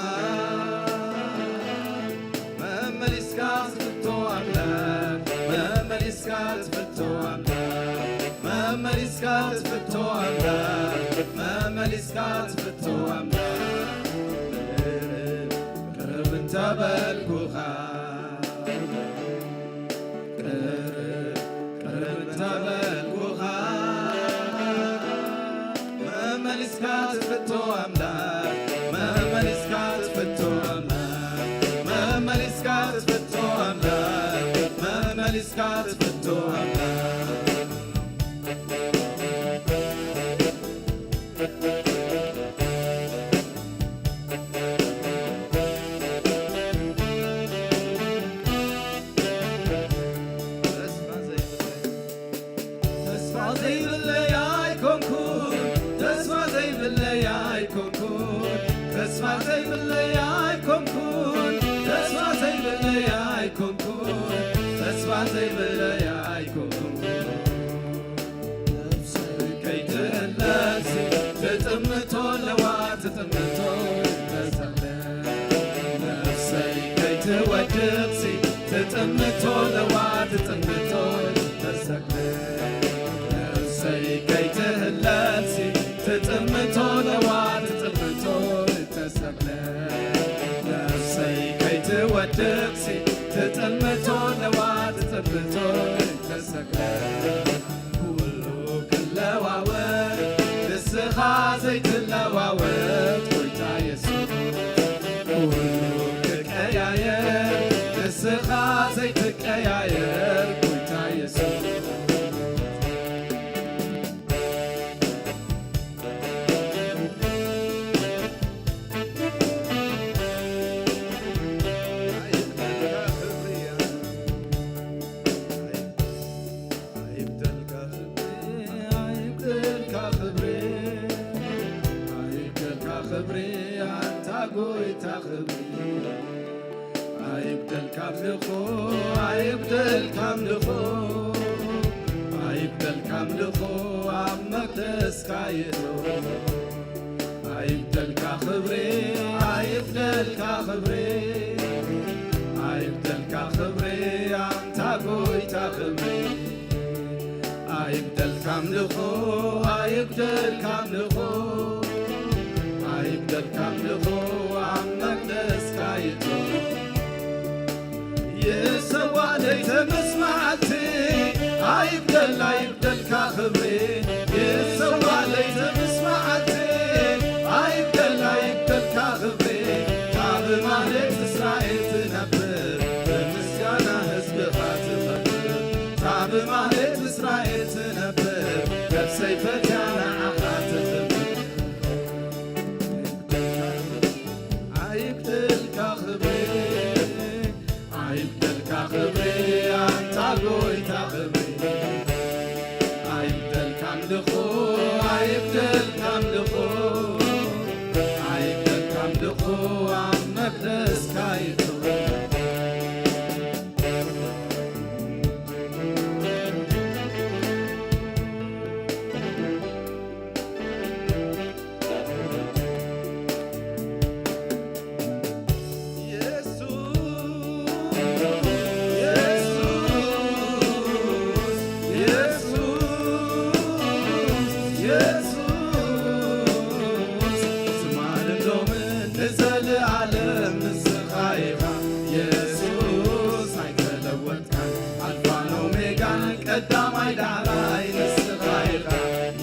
መመሊስካ ትፍቶ ኣምላኽ መመሊስካ ትፍቶ ኣምላኽ መመሊስካ ትፍቶ ኣምላኽ መመሊስካ ትፍቶ ኣምላኽ ቅርብ እንተበልኩኻ ቅርብ ቅርብ እንተበልኩኻ መመሊስካ ትፍቶ ኣምላኽ መመሊስካ ትፍቶ ኣምላኽ መመሊስካ ትፍቶ ኣምላኽ መመሊስካ ትፍቶ ኣምላኽ ተስፋ ዘይብለይ ኣይኮንኩን ተስፋ ዘይብለይ ኣይኮንኩን ተስፋ ዘይብለይ ኣይኮንኩን ተስፋ ዘይብለይ ኣይኮንኩን ተስፋ ዘይብለይ ኣይኮንኩን ነፍሰይ ከይትእለሲ ትጥምቶ ኣለዋ ትጥምቶ ተሰለ ነፍሰይ ከይትወድቕሲ ትጥምቶ ኣለዋ ትጥምቶ ተሰለ ነፍሰይ ከይትህለልሲ ትጥምቶ ኣለዋ ትጥምቶ ተሰለ ነፍሰይ ከይትወድቕሲ ትጥምቶ ኣለዋ ትጥምቶ ተሰለ ኩሉ ክለዋወጥ ንስኻ ዘይትለዋወጥ ጎይታ የሱስ ኩሉ ክቀያየር ንስኻ ዘይትቀያየር ጎይታ የሱስ ደስካ ይእቶ። ኣይብደልካ ክብሬ፣ ኣይብደልካ ክብሬ፣ ኣይብደልካ ክብሬ፣ ኣንታ ጎይታ ክብሬ። ኣይብደልካ ኣምልኾ፣ ኣይብደልካ ኣምልኾ፣ ኣይብደልካ ኣምልኾ፣ ኣብ መቅደስካ ይእቶ። ይሰዋእ ለይቲ ምስ መዓልቲ፣ ኣይብደል ኣይብደልካ ክብሪ። ይሰዋእ ለይቲ ምስ መዓልቲ፣ ኣይብደል ኣይብደልካ ክብሪ። ካብ ማህሌት እስራኤል ትነብር፣ ብምስጋና ህዝብኻ ትኸብር። ካብ ማህሌት እስራኤል ትነብር፣ ነፍሰይ ፈትያ ንዓኻ ትኽብር። ኣይብደልካ ክብሪ፣ ኣይብደልካ ክብሪ፣ ኣንታ ጎይታ ክብሪ። ኣይብደልካ ኣምልኾ፣ ኣይብደልካ ኣምልኾ፣ ኣይብደልካ ኣምልኾ፣ ኣብ መቅደስካ ይእቶ። ንዘለኣለም ንስኻ ኢኻ የሱስ፣ ኣይተለወጥካን፣ ኣልፋን ኦሜጋን፣ ቀዳማይ ዳሕራይ ንስኻ ኢኻ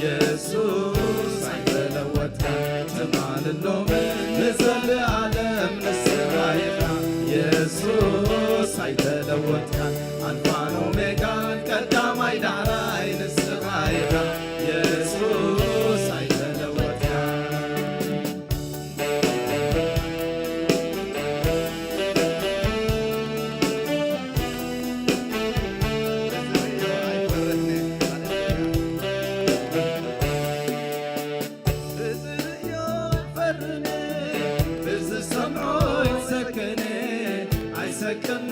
የሱስ፣ ኣይተለወጥካን፣ ትማልን ሎምን ንዘለኣለም ንስኻ ኢኻ የሱስ፣ ኣይተለወጥካን፣ ኣልፋን ኦሜጋን፣ ቀዳማይ ዳሕራይ ንስኻ ኢኻ የሱስ፣ ኣይተለወጥካን። ብዝርእዮ ኣይፈርህን፣ ብዝሰምዖ ኣይሰክን፣ ኣይሰክን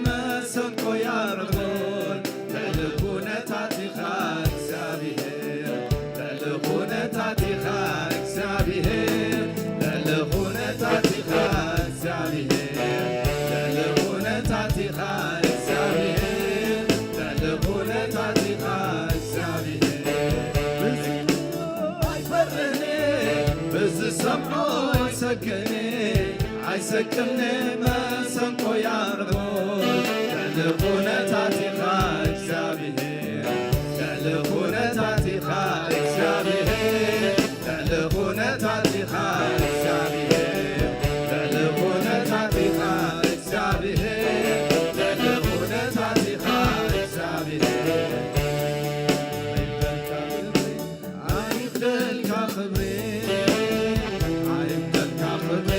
መሰንቆ ያርጎን ልዕሊ ኩነታቲኻ እግዚኣብሔር፣ ልዕሊ ኩነታቲኻ እግዚኣብሔር፣ ልዕሊ ኩነታቲኻ እግዚኣብሔር፣ ልዕሊ ኩነታቲኻ እግዚኣብሔር፣ ልዕሊ ኩነታቲኻ እግዚኣብሔር። ብዝርእዮ ኣይፈርህን፣ ብዝሰምዖ ኣይሰክን፣ ኣይሰክን መሰንቆ ያርጎን ልዕሊ ኩነታቲኻ እግዚኣብሔር፣ ልዕሊ ኩነታቲኻ እግዚኣብሔር፣ ልዕሊ ኩነታቲኻ እግዚኣብሔር፣ ልዕሊ ኩነታቲኻ እግዚኣብሔር፣ ልዕሊ ኩነታቲኻ እግዚኣብሔር። ኣይብደልካ ክብሪ፣ ኣይብደልካ ክብሪ፣ ኣይብደልካ ክብሪ፣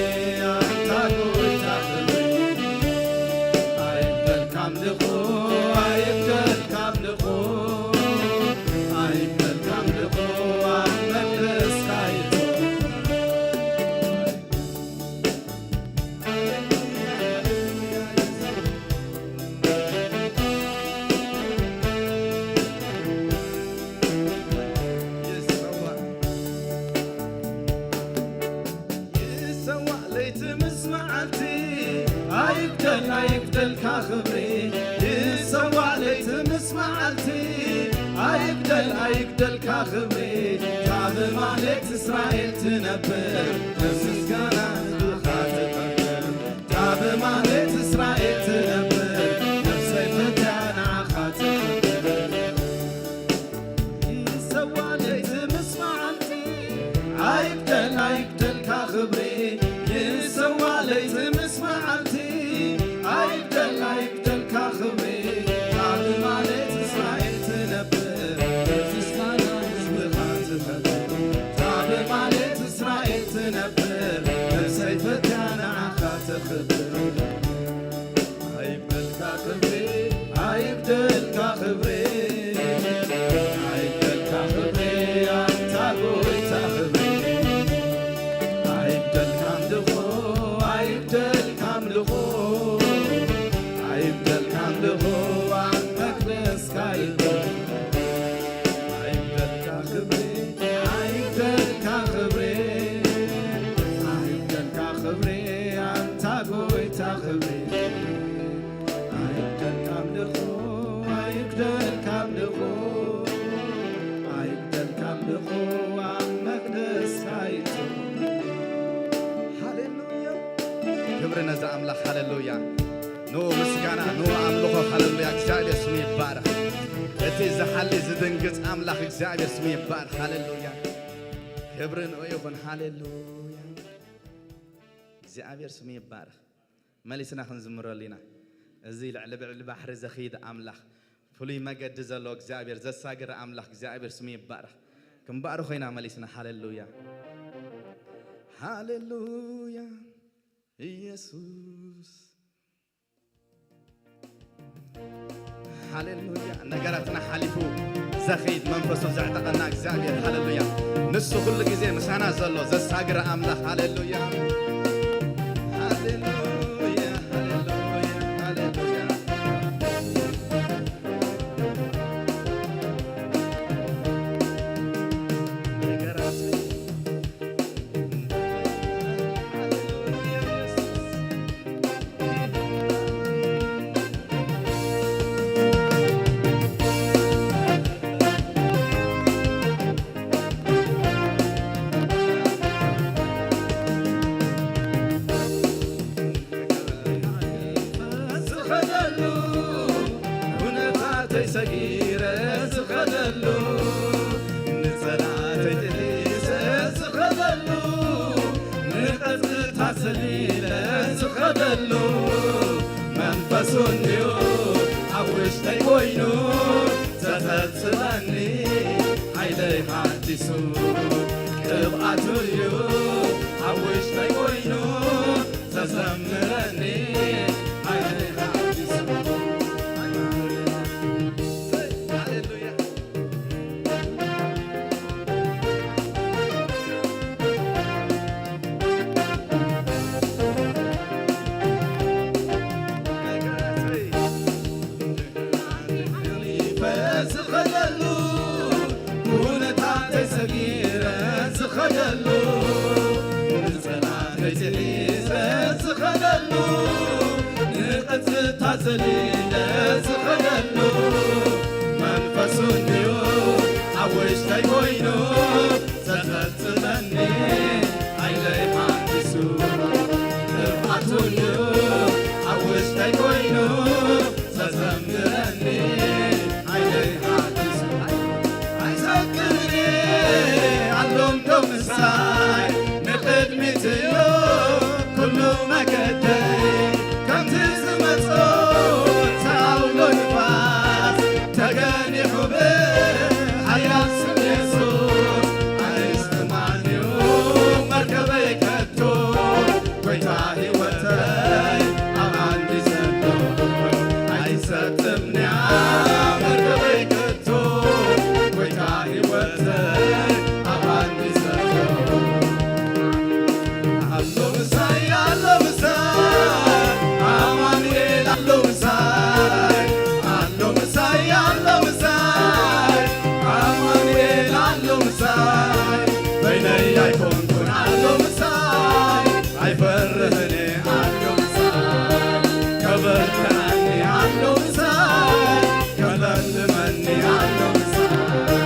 ኣንታ ጎይታ ክብሪ። ኣይብደልካ ኣምልኾ፣ ኣይብደልካ ኣምልኾ፣ ኣይብደልካ ኣምልኾ፣ ኣብ መቅደስካ ይእቶ። ይሰዋእ፣ ይሰዋእ ለይቲ ምስ መዓልቲ፣ ኣይጉደል ኣይጉደልካ ክብሪ። ይሰዋእ ለይቲ ምስ መዓልቲ፣ ኣይጉደል ኣይጉደልካ ክብሪ። ካብ ማህሌት እስራኤል ትነብር፣ ብምስጋና ህዝብኻ ትቐብር። ካብ ማህሌት እስራኤል ትነብር፣ ነፍሰይ ፈትያ ንዓኻ ትኸብር። ይሰዋእ ለይቲ ምስ መዓልቲ፣ ኣይጉደል ኣይጉደልካ ክብሪ። ይሰዋእ ለይቲ ምስ መዓልቲ፣ ኣይጉደል ኣይጉደልካ ክብሪ። ካብ ማህሌት እስራኤል ትነብር፣ ብምስጋና ህዝብኻ ትኸብር። ካብ ማህሌት እስራኤል ትነብር፣ ነፍሰይ ፈትያ ንዓኻ ተኽብር። ኣይበልካ ክብሪ፣ ኣይብደልካ ክብሪ፣ ኣይብደልካ ክብሪ፣ ኣንታ ጎይታ ክብሪ። ኣይብደልካ ኣምልኾ፣ ኣይብደልካ ኣምልኾ፣ ኣይብደልካ ኣምልኾ፣ ኣብ መቅደስካ ይኹን። ኣይብደልካ ክብሪ፣ ኣይጉደልካ ኣምልኾ፣ ኣይጉደልካ ኣምልኾ፣ ኣይጉደልካ ኣምልኾ ኣብ መቕደስካ ይኹን። ሃሌሉያ። ክብሪ ነዚ ኣምላኽ። ሃሌሉያ። ንኡ ምስጋና፣ ንኡ ኣምልኾ። ሃሌሉያ። እግዚኣብሔር ስሙ ይባረኽ። እቲ ዝሓሊ ዝድንግጽ ኣምላኽ እግዚኣብሔር ስሙ ይባረኽ። ሃሌሉያ። ክብሪ ንኡ ይኹን። ሃሌሉያ። እግዚኣብሔር ስሙ ይባረኽ። መሊስና ክንዝምረሉ ኢና። እዚ ልዕሊ ብዕሊ ባሕሪ ዘኽይድ ኣምላኽ፣ ፍሉይ መገዲ ዘለዎ እግዚኣብሔር፣ ዘሳግር ኣምላኽ እግዚኣብሔር ስሙ ይባረኽ። ክንባርኾ ኢና መሊስና። ሃሌሉያ፣ ሃሌሉያ፣ ኢየሱስ። ሃሌሉያ። ነገራትና ሓሊፉ ዘኽይድ መንፈሱ ዘዕጠቐና እግዚኣብሔር። ሃሌሉያ። ንሱ ኩሉ ግዜ ምሳና ዘሎ ዘሳግር ኣምላኽ። ሃሌሉያ። ሃሌሉያ፣ ሃሌሉያ፣ ሃሌሉያ። ነገራትና ዝኸደሉ፣ ኩነታተይ ሰጊረ ዝኸደሉ፣ ንጸላእተይ ጥሒሰ ዝኸደሉ፣ ንቐጥታ ዘሊለ ዝኸደሉ፣ መንፈሱ እንድዩ ኣብ ውሽጠይ ኮይኑ ዘጸብጽበኒ፣ ሓይለይ ሓዲሱ ቅብኣቱ እዩ ኣብ ውሽጠይ ኮይኑ ዘዘምረኒ፣ ሓይለይ ሓዲሱ። ሃሌሉያ። ዝኸደሉ፣ ኩነታተይ ሰጊረ ዝኸደሉ፣ ንጸላእተይ ጥሒሰ ዝኸደሉ፣ ንቐጥታ ዘሊለ ዝኸደሉ፣ መንፈሱ እንድዩ ኣብ ውሽጠይ ኮይኑ ዘጸብጽበኒ፣ ሓይለይ ሓዲሱ፣ ቅብኣቱ እንድዩ ኣብ ውሽጠይ ኮይኑ ዘዘምረኒ፣ ሓይለይ ሓዲሱ። ኣይሰክርን እየ ኣሎ እንዶ ምሳይ፣ ንቕድሚት እዩ ኩሉ መገደይ። ከምቲ ዝመጾ እቲ ኣውሎ ንፋስ፣ ተገኒሑ ብሓያል ስም የሱስ። ኣይስማዕን እዩ መርከበይ ከቶ፣ ጎይታ ህይወተይ ኣብ ኣንዲ ዘሎ። ኣይሰጥም ንያ መርከበይ ከቶ፣ ጎይታ ህይወተይ ኣብ ኣንዲ ዘሎ። ኣሎ ምሳይ፣ ኣሎ ምሳይ፣ ኣማኑኤል ኣሎ ምሳይ፣ ኣሎ ምሳይ፣ ኣሎ ምሳይ፣ ኣማኑኤል ኣሎ ምሳይ። በይነይ ኣይኮንኩን ኣሎ ምሳይ፣ ኣይፈርህን ኣሎ ምሳይ። ከበርትዓኒ ኣሎ ምሳይ፣ ከለምልመኒ ኣሎ ምሳይ።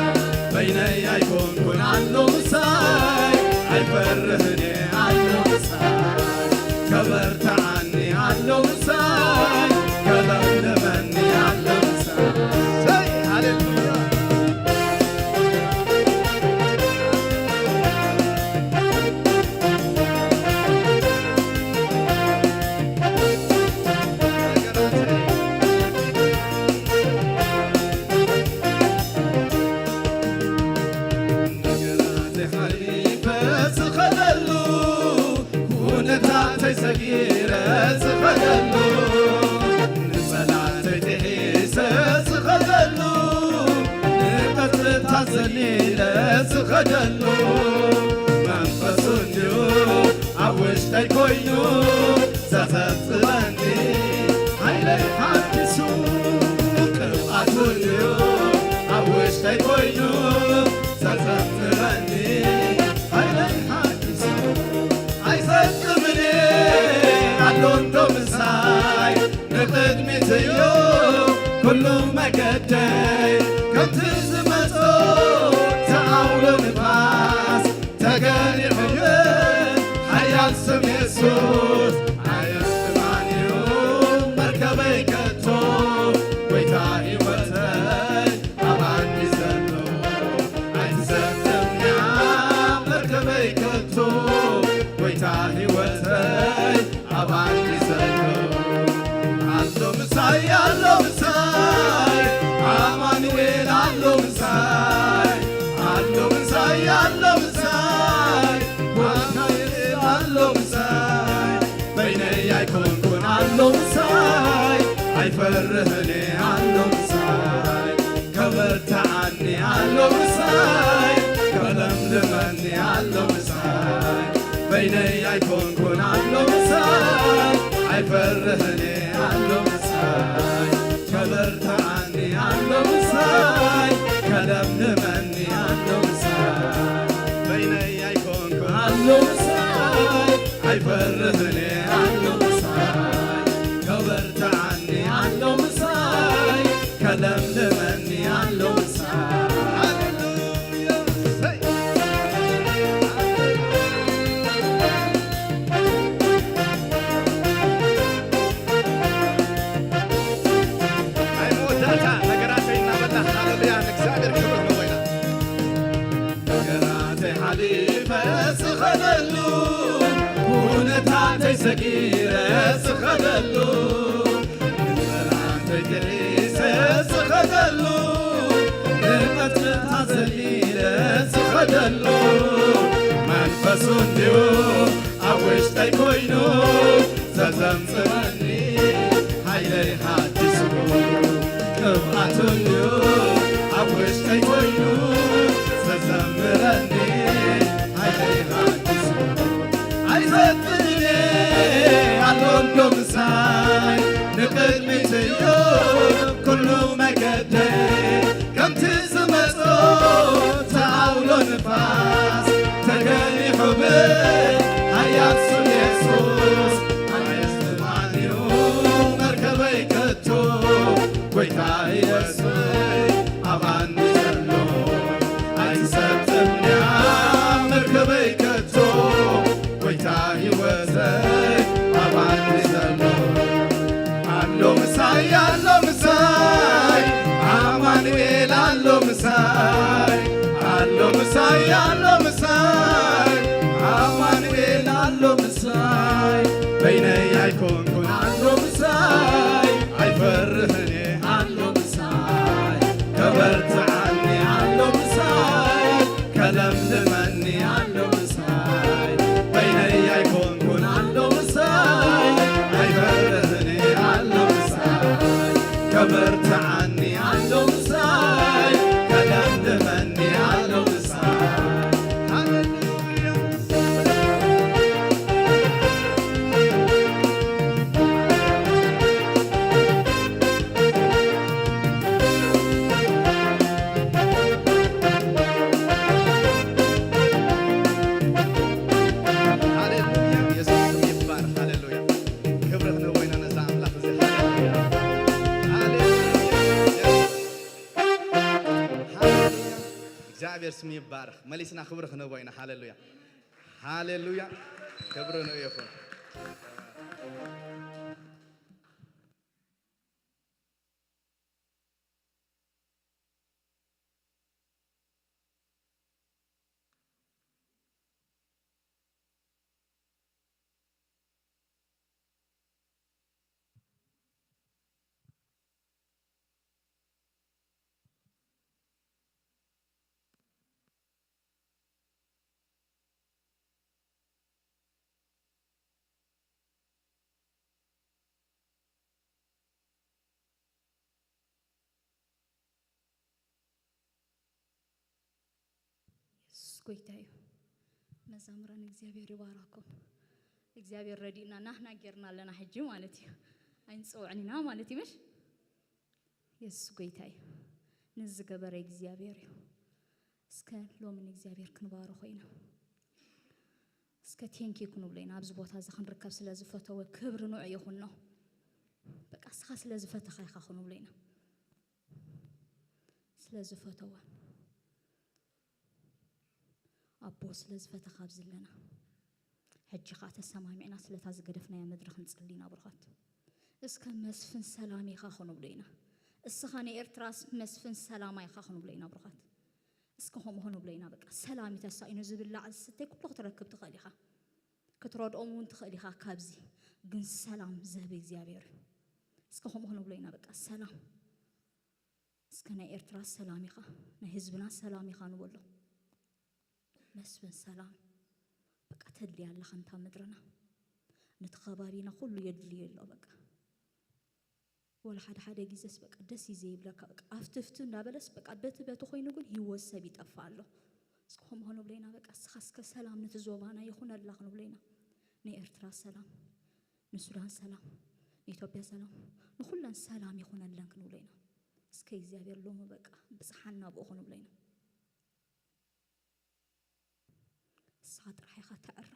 በይነይ ኣይኮንኩን ኣሎ ምሳይ፣ ኣይፈርህን ኣሎ ምሳይ። ከበርትዓኒ ኣሎ ምሳይ፣ ከለምልመኒ ኣሎ ምሳይ። ሰይ፣ ሃሌሉያ። ነገራተይ ሓሊፈ ዝኸደሉ፣ ኩነታተይ ሰጊረ ዝኸደሉ፣ ንጸላእተይ ጥሒሰ ዝኸደሉ፣ ንቐጥታ ዘሊለ ዝኸደሉ፣ መንፈሱ እንድዩ ኣብ ውሽጠይ ኮይኑ ዘጸብጽበኒ፣ ሓይለይ ሓዲሱ ቅብኣቱ እዩ ኣብ ውሽጠይ ኮይኑ ዘጸብጽበኒ፣ ሓይለይ ሓዲሱ። ኣይሰጥምን ኣሎ እንዶ ምሳይ፣ እዩ ኩሉ መገደይ። ከምቲ ዝመጾ ተኣውሎ ንፋስ ተገሊዑ፣ ሓያል ስም የሱስ ኣየስትማን እዩ መርከበይ ከቶ። ጎይታ ህይወተይ ኣብ ኣንቲ ዘሎ ኣይትሰጥምያ መርከበይ ከቶ። ጎይታ ህይወተይ ኣብ ኣንቲ ዘሎ ኣሎ ምሳይ፣ ኣሎ ምሳይ፣ ኣማኑኤል ኣሎ ምሳይ፣ ኣሎ ምሳይ፣ ኣሎ ምሳይ፣ ኣማኑኤል ኣሎ ምሳይ። በይነይ ኣይኮንኩን ኣሎ ምሳይ፣ ኣይፈርህን ኣሎ ምሳይ፣ ከበርትዓኒ ኣሎ ምሳይ፣ ከለምልመኒ ኣሎ ምሳይ። በይነይ ኣይኮንኩን ኣሎ ምሳይ፣ ኣይፈርህን ኣሎ ምሳይ፣ ከበርትዓኒ ኣሎ ምሳይ፣ ከለምልመኒ ኣሎ ምሳይ። በይነይ ኣይኮንኩን ኣሎ ምሳይ፣ ኣይፈርህን ኣሎ ምሳይ፣ ከበርትዓኒ ኣሎ ምሳይ፣ ከለምልመኒ ኣሎ ምሳይ። ሃሌሉያ። ናይ መወዳእታ ነገራተይ እናበልና ሃሌሉያ ንእግዚኣብሔር ክብሪ ንበይና። ነገራተይ ሓሊፈ ዝኸደሉ፣ ኩነታተይ ሰጊረ ዝኸደሉ፣ ንጸላእተይ ገሊሰ ዝኸደሉ፣ ንቐትርታ ዘሊለ ዝኸደሉ፣ መንፈሱ እንድዩ ኣብ ውሽጠይ ኮይኑ ዘዘምጽመኒ፣ ሓይለይ ሓዲሱ። ቅብኣቱ እንድዩ ኣብ ውሽጠይ ኮይኑ ዘዘምረኒ፣ ሓይለይ ሓዲሱ። ኣይፈጥን እየ ኣሎ እንዶ ምሳይ፣ ንቕድሚት እዩ ኩሉ መገደይ። ከምቲ ዝመጾ ተኣውሎ ንፋስ ተገሊሑ ብሃያል ስም የሱስ፣ ኣየስትማን እዩ መርከበይ ከቶ። ጎይታ ህይወት ኣባኒ ዘሎ ኣይትሰጥምያ መርከበይ ከቶ። ጎይታ ህይወተይ ኣባኒ ዘሎ ኣሎ ምሳይ፣ ኣሎ ምሳይ፣ ኣማኑኤል ኣሎ ምሳይ፣ ኣሎ ምሳይ፣ ኣሎ ምሳይ፣ ኣማኑኤል ኣሎ ምሳይ። በይነይ ኣይኮንኩን ኣሎ ምሳይ፣ ኣይፈርህን እየ ኣሎ ምሳይ፣ ከበርትዓኒ ኣሎ ምሳይ፣ ከለምልመኒ ኣሎ ምሳይ። በይነይ ኣይኮንኩን ኣሎ ምሳይ፣ ኣይፈርህን ኣሎ ምሳይ፣ ከበርትዓኒ ኣሎ ምሳይ፣ ከለምልመኒ ኣሎ ምሳይ። ሃሌሉያ። ሃሌሉያ፣ ኢየሱስ ስም ይባረክ። ሃሌሉያ፣ ክብሪ ክንህቦ ኢና ነዛ ኣምላኽ እዚ። ሃሌሉያ፣ ሃሌሉያ፣ የሱስ። ሃሌሉያ፣ እግዚኣብሔር ስም ይባረክ። መሊስና ክብሪ ክንህቦ ኢና። ሃሌሉያ፣ ሃሌሉያ፣ ክብሪ ንኡ ይኹን። የሱስ ጎይታ እዩ። መዛምራን እግዚኣብሔር ይባርኽኩም። እግዚኣብሔር ረዲእና ናህና ጌርና ኣለና ሕጂ ማለት እዩ። ኣይንጽውዕን ኢና ማለት እዩ ምሽ? የሱስ ጎይታ እዩ። ንዝገበረ እግዚኣብሔር እዩ። እስከ ሎሚ ንእግዚኣብሔር ክንባርኾ ኢና። እስከ ቴንኪ ክንብሎ ኢና ኣብዚ ቦታ እዚ ክንርከብ ስለ ዝፈተወ ክብሪ ንዑ ይኹኖ። በቃ እስኻ ስለ ዝፈተኻ ኢኻ ክንብሎ ኢና። ስለ ዝፈተወ ኣቦ ስለ ዝፈተኻ ኣብዚ ኣለና። ሕጂ ኸኣ ተሰማሚዕና ስለታ ዝገደፍናያ መድረኽ ንጽሊ ኢና ብሩኻት። እስከ መስፍን ሰላም ኢኻ ክንብሎ ኢና። እስኻ ንኤርትራስ መስፍን ሰላማ ኢኻ ክንብሎ ኢና ብሩኻት። እስከ ከምኡ ክንብሎ ኢና። በቃ ሰላም እዩ ተሳኢኑ። ዝብላዕ ዝስተይ ኩሉ ክትረክብ ትኽእል ኢኻ። ክትረድኦም እውን ትኽእል ኢኻ። ካብዚ ግን ሰላም ዝህብ እግዚኣብሔር እዩ። እስከ ከምኡ ክንብሎ ኢና። በቃ ሰላም እስከ ናይ ኤርትራ ሰላም ኢኻ፣ ናይ ህዝብና ሰላም ኢኻ ንበሎ። መስፍን ሰላም በቃ ተድልያ ኣለኻ እንታ ምድርና፣ ነቲ ከባቢና ኩሉ የድልዮ ኣሎ። በቃ ወላ ሓደ ሓደ ግዜስ በቃ ደስ እዩ ዘይብለካ። በቃ ኣፍትፍቲ እንዳበለስ በቃ በቲ በቲ ኮይኑ ግን ህይወት ሰብ ይጠፍእ ኣሎ። እስከ ከምኡ ክንብሎ ኢና። በቃ እስኻ እስከ ሰላም ነቲ ዞባና ይኹነላ ክንብሎ ኢና። ናይ ኤርትራ ሰላም፣ ንሱዳን ሰላም፣ ንኢትዮጵያ ሰላም፣ ንኹለን ሰላም ይኹነለን ክንብሎ ኢና። እስከ እግዚኣብሔር ሎሚ በቃ ብጽሓና ብኡ ክንብሎ ኢና። ንስኻ ጥራሕ ኢኻ ተዕርፍ፣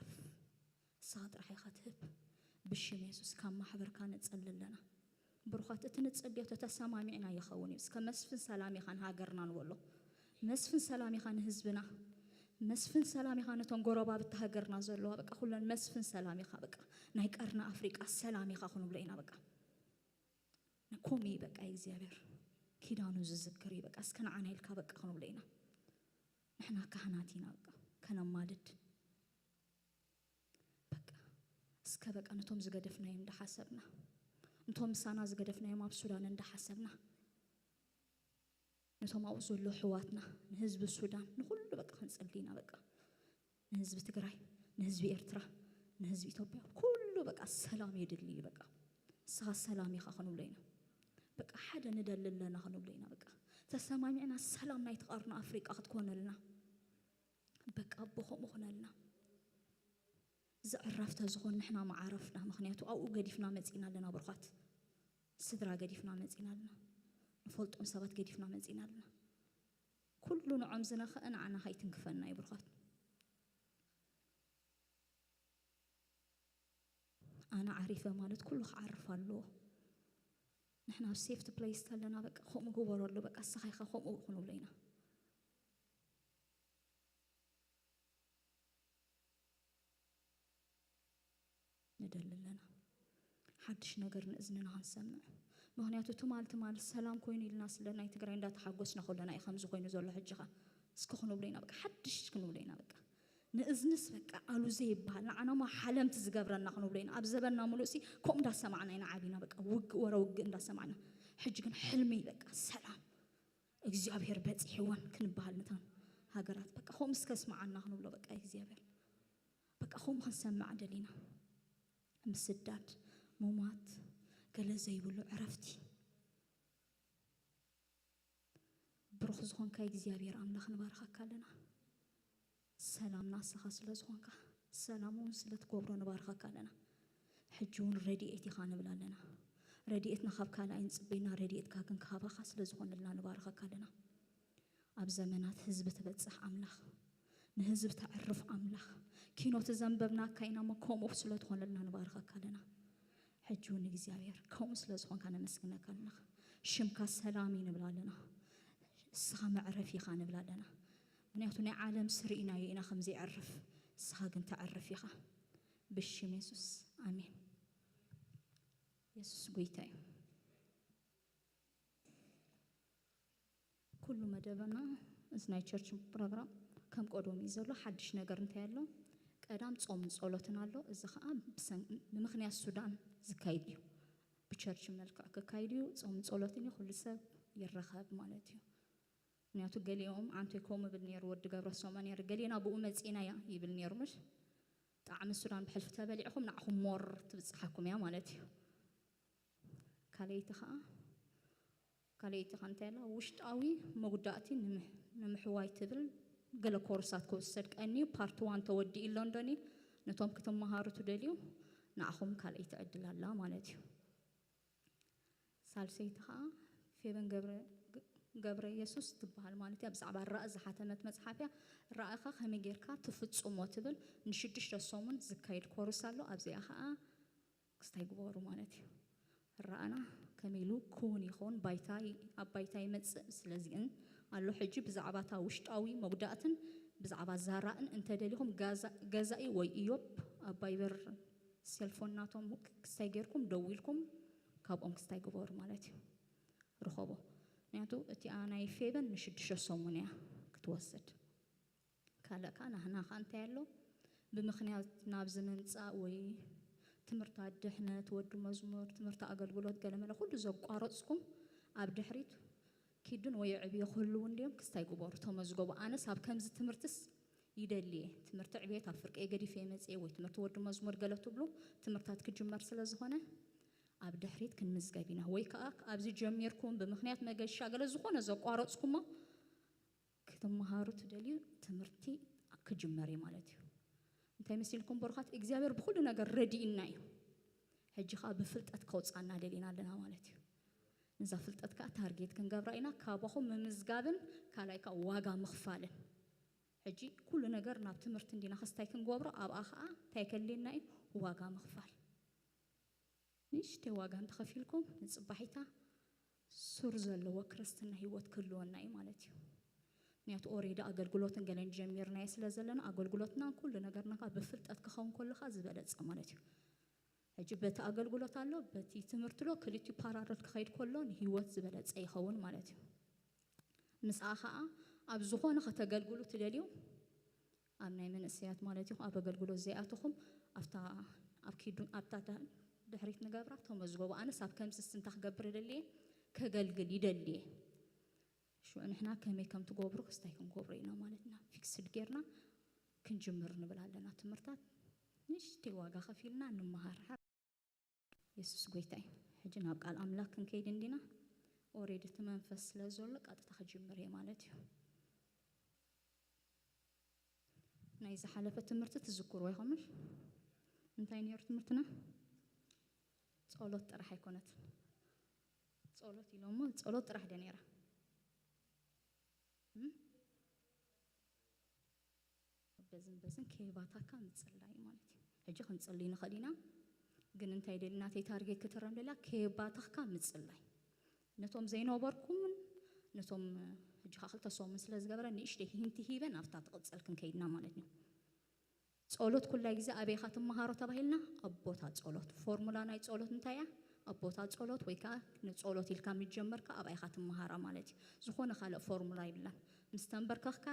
ንስኻ ጥራሕ ኢኻ ትህብ። ብሽም የሱስ ካብ ማሕበርካ ንጸሊ ኣለና። ብሩኻት፣ እቲ ንጸልዮ ተተሰማሚዕና ይኸውን እዩ። እስከ መስፍን ሰላም ኢኻ ንሃገርና ንበሎ። መስፍን ሰላም ኢኻ ንህዝብና። መስፍን ሰላም ኢኻ ነቶም ጎረባብቲ ሃገርና ዘለዋ፣ በቃ ኩለን መስፍን ሰላም ኢኻ። በቃ ናይ ቀርኒ ኣፍሪቃ ሰላም ኢኻ ክንብሎ ኢና። በቃ ንኮም እዩ በቃ እግዚኣብሔር ኪዳኑ ዝዝክር እዩ። በቃ እስከ ንዓና ኢልካ በቃ ክንብሎ ኢና። ንሕና ካህናት ኢና በቃ ከነማልድ። በቃ እስከ በቃ ነቶም ዝገደፍናዮም እንዳሓሰብና፣ ነቶም ምሳና ዝገደፍናዮም ኣብ ሱዳን እንዳሓሰብና፣ ነቶም ኣብኡ ዘሎ ኣሕዋትና፣ ንህዝቢ ሱዳን፣ ንኹሉ በቃ ክንጽሊ ኢና በቃ። ንህዝቢ ትግራይ፣ ንህዝቢ ኤርትራ፣ ንህዝቢ ኢትዮጵያ፣ ኩሉ በቃ ሰላም የድሊ እዩ በቃ። ንስኻ ሰላም ኢኻ ክንብሎ ኢና። በቃ ሓደ ንደሊ ኣለና ክንብሎ ኢና በቃ። ተሰማሚዕና ሰላም ናይቲ ቀርኒ ኣፍሪቃ ክትኮነልና። በቃ ኣቦ ከምኡ ኩነልና። ዘዕራፍ ተዝኾን ንሕና ምዓረፍና። ምኽንያቱ ኣብኡ ገዲፍና መጺና ኣለና ብሩኻት። ስድራ ገዲፍና መጺና ኣለና። ንፈልጦም ሰባት ገዲፍና መጺና ኣለና። ኩሉ ንዖም ዝነኽአ ንዓና ከይትንክፈና እዩ ብሩኻት። ኣነ ዓሪፈ ማለት ኩሉ ክዓርፍ ኣለዎ። ንሕና ኣብ ሴፍቲ ፕሌስ ተለና በቃ ከምኡ ግበረሉ፣ በቃ እስኻ ኢኻ ከምኡ ክንብሎ ኢና። ንደሊ ኣለና ሓድሽ ነገር ንእዝንና ክንሰምዕ። ምኽንያቱ ትማል ትማል ሰላም ኮይኑ ኢልና ስለ ናይ ትግራይ እንዳተሓጎስና ከለና እዩ ከምዚ ኮይኑ ዘሎ። ሕጂ ኸ እስኪ ክንብሎ ኢና በቃ፣ ሓድሽ ክንብሎ ኢና በቃ። ንእዝንስ በቃ ኣሉ ዘይበሃል ንዓናማ ሓለምቲ ዝገብረና ክንብሎ ኢና። ኣብ ዘበንና ሙሉእሲ ከምኡ እንዳሰማዕና ኢና ዓቢና በቃ፣ ውግእ ወረ ውግእ እንዳሰማዕና። ሕጂ ግን ሕልሚ በቃ ሰላም እግዚኣብሔር በጺሕወን ክንበሃል ነተን ሃገራት በቃ ከምኡ እስከ ስምዓና ክንብሎ በቃ እግዚኣብሔር በቃ ከምኡ ክንሰምዕ ደሊና። ምስዳድ፣ ሙማት፣ ገለ ዘይብሉ ዕረፍቲ። ብሩኽ ዝኾንካ እግዚኣብሔር ኣምላኽ ንባርኸካ ኣለና። ሰላምና ንስኻ ስለ ዝኾንካ፣ ሰላም እውን ስለ ትገብሮ ንባርኸካ ኣለና። ሕጂ እውን ረድኤት ኢኻ ንብል ኣለና። ረድኤትና ካብ ካልእ ኣይንጽበይና፣ ረድኤትካ ግን ካባኻ ስለ ዝኾነልና ንባርኸካ ኣለና። ኣብ ዘመናት ህዝቢ ትበጽሕ ኣምላኽ፣ ንህዝቢ ተዕርፍ ኣምላኽ፣ ኪኖ ትዘንበብናካ ኢና እሞ ከምኡ ስለ ትኾነልና ንባርኸካ ኣለና። ሕጂ እውን እግዚኣብሔር ከምኡ ስለ ዝኾንካ ነመስግነካ ኣለና። ሽምካ ሰላም እዩ ንብል ኣለና። ንስኻ መዕረፊ ኢኻ ንብል ኣለና። ምኽንያቱ ናይ ዓለም ስርኢናዮ ኢና ከም ዘይዕርፍ፣ ንስኻ ግን ተዕርፍ ኢኻ። ብሽም የሱስ ኣሜን። የሱስ ጎይታ እዩ። ኩሉ መደበና እዚ ናይ ቸርች ፕሮግራም ከም ቀደሙ እዩ ዘሎ። ሓድሽ ነገር እንታይ ኣሎ? ቀዳም ጾምን ጸሎትን ኣሎ። እዚ ኸኣ ብሰን-፣ ብምኽንያት ሱዳን ዝካይድ እዩ። ብቸርች መልክዕ ክካይድ እዩ። ጾምን ጸሎትን እዩ። ኩሉ ሰብ ይረኸብ ማለት እዩ። ምኽንያቱ ገሊኦም ኣንቶይ ከምኡ ይብል ነይሩ ወዲ ገብረ ሶማ ነይሩ። ገሊና ብኡ መጺና እያ ይብል ነይሩ። ምሽ ጣዕሚ ሱዳን ብሕልፊ ተበሊዕኹም ንዓኹም ሞር ትብጽሓኩም እያ ማለት እዩ። ካልኣይቲ ኸኣ፣ ካልኣይቲ ኸ እንታይ ኣላ? ውሽጣዊ መጉዳእቲ ንምሕ-፣ ንምሕዋይ ትብል ገለ ኮርሳት ክውሰድ ቀንዩ ፓርት ዋን ተወዲኡ ኣሎ እንዶኒ። ነቶም ክትመሃሩ ትደልዩ ንዓኹም ካልኣይቲ ዕድል ኣላ ማለት እዩ። ሳልሰይቲ ኸኣ ፌበን ገብረ፣ ገብረ የሱስ ትበሃል ማለት እያ። ብዛዕባ ራእ ዝሓተመት መጽሓፍ እያ። ራእኻ ከመይ ጌርካ ትፍጽሞ ትብል ንሽዱሽተ ሰሙን ዝካየድ ኮርስ ኣሎ። ኣብዚኣ ኸኣ ክስታይ ግበሩ ማለት እዩ። ራእና ከመይ ኢሉ ክውን ይኸውን? ባይታ ይ-፣ ኣብ ባይታ ይመጽእ። ስለዚእን ኣሎ ሕጂ ብዛዕባ እታ ውሽጣዊ መጉዳእትን ብዛዕባ ዛራእን እንተደሊኹም ጋዛ-፣ ገዛኢ ወይ ኢዮብ ኣብ ቫይበር ሴልፎን ናቶም ክስታይ ጌርኩም ደዊልኩም ካብኦም ክስታይ ግበሩ ማለት እዩ። ርኸቦ። ምክንያቱ እቲኣ ናይ ፌበን ንሽዱሽተ ሰሙን እያ ክትወስድ። ካልእ ከኣ ናህና ከኣ እንታይ ኣሎ? ብምኽንያት ናብዚ ምምጻእ ወይ ትምህርቲ ኣድሕነት፣ ወዲ መዝሙር፣ ትምህርቲ ኣገልግሎት፣ ገለመለ ኩሉ ዘቋረጽኩም ኣብ ድሕሪት ኪዱን ወይ ዕብዮ ክህልው እንድዮም ክስታይ ግበሩ፣ ተመዝገቡ። ኣነስ ኣብ ከምዚ ትምህርትስ ይደልየ፣ ትምህርቲ ዕብየት ኣብ ፍርቀይ ገዲፈ መጽየ ወይ ትምህርቲ ወዲ መዝሙር ገለ ትብሉ ትምህርታት ክጅመር ስለ ዝኾነ ኣብ ድሕሪት ክንምዝገብ ኢና። ወይ ከኣ ኣብዚ ጀሚርኩም ብምኽንያት መገሻ ገለ ዝኾነ ዘቋረጽኩሞ ክትመሃሩ ትደልዩ ትምህርቲ ክጅመር እዩ ማለት እዩ። እንታይ መሲልኩም ብሩኻት? እግዚኣብሔር ብኹሉ ነገር ረዲእና እዩ። ሕጂ ኸዓ ብፍልጠት ከውፅኣና ደሊና ኣለና ማለት እዩ። ነዛ ፍልጠት ከኣ ታርጌት ክንገብራ ኢና፣ ካባኹም ምምዝጋብን ካልኣይ ከኣ ዋጋ ምኽፋልን። ሕጂ ኩሉ ነገር ናብ ትምህርቲ እንዲና ክስታይ ክንገብሮ፣ ኣብኣ ኸዓ እንታይ ከድልየና እዩ? ዋጋ ምኽፋል። ንእሽተይ ዋጋ እንተኸፊልኩም ንጽባሒታ ሱር ዘለዎ ክርስትና ህይወት ክህልወና እዩ ማለት እዩ። ምክንያቱ ኦሬዲ ኣገልግሎትን ገለን ጀሚርናዮ ስለ ዘለና ኣገልግሎትና ኩሉ ነገርና ከዓ ብፍልጠት ክኸውን ከሎ ከዓ ዝበለጸ ማለት እዩ። ሕጂ በቲ ኣገልግሎት ኣሎ፣ በቲ ትምህርቲ ኣሎ፣ ክልቲኡ ፓራለል ክኸይድ ከሎ ንህይወት ዝበለጸ ይኸውን ማለት እዩ። ምስኣ ከዓ ኣብ ዝኾነ ከተገልግሉ ትደልዩ ኣብ ናይ መንእሰያት ማለት እዩ ኣብ ኣገልግሎት ዘይኣተኹም ኣብታ ኣብ ኪዱ ኣብታ ዳ- ድሕሪት ንገብራ ተመዝገቡ። ኣነስ ኣብ ከምዚ ስንታ ክገብር ይደልየ ከገልግል ይደልየ። ሽዑ ንሕና ከመይ ከም ትገብሩ ክስታይ ክንገብሮ ኢና ማለት ኢና። ፊክስድ ጌርና ክንጅምር ንብል ኣለና። ትምህርታት ንእሽተይ ዋጋ ከፊልና ንምሃር። የሱስ ጎይታ እዩ። ሕጂ ናብ ቃል ኣምላክ ክንከይድ እንዲና። ኦሬዲ እቲ መንፈስ ስለ ዘሎ ቀጥታ ክጅምር እየ ማለት እዩ። ናይ ዝሓለፈ ትምህርቲ ትዝክርዎ ኢኹም። እንታይ ነይሩ ትምህርትና? ጸሎት ጥራሕ ኣይኮነትን። ጸሎት ኢሎሞ ጸሎት ጥራሕ ደ ነይራ? እም? በዝን በዝን ከይባታካ ምጽላይ ማለት እዩ። ሕጂ ክንጽልይ ንኽእል ኢና፣ ግን እንታይ ደሊ ናተይ ታርጌት ክትረም ደላ ከይባታካ ምጽላይ። ነቶም ዘይነበርኩምን ነቶም ሕጂ ኸዓ ክልተ ሰሙን ስለ ዝገበረ ንእሽተይ ሂንቲ ሂበ ናብታ ትቕጽል ክንከይድና ማለት እዩ። ጸሎት ኩላይ ግዜ ኣበይ ኢኻ ትመሃሮ ተባሂልና? ኣብ ቦታ ጸሎት። ፎርሙላ ናይ ጸሎት እንታይ እያ? ኣብ ቦታ ጸሎት ወይ ከኣ ንጸሎት ኢልካ ምስ ጀመርካ ኣብኣ ኢኻ ትመሃራ ማለት እዩ። ዝኾነ ካልእ ፎርሙላ የብላን። ምስ ተንበርከኽካ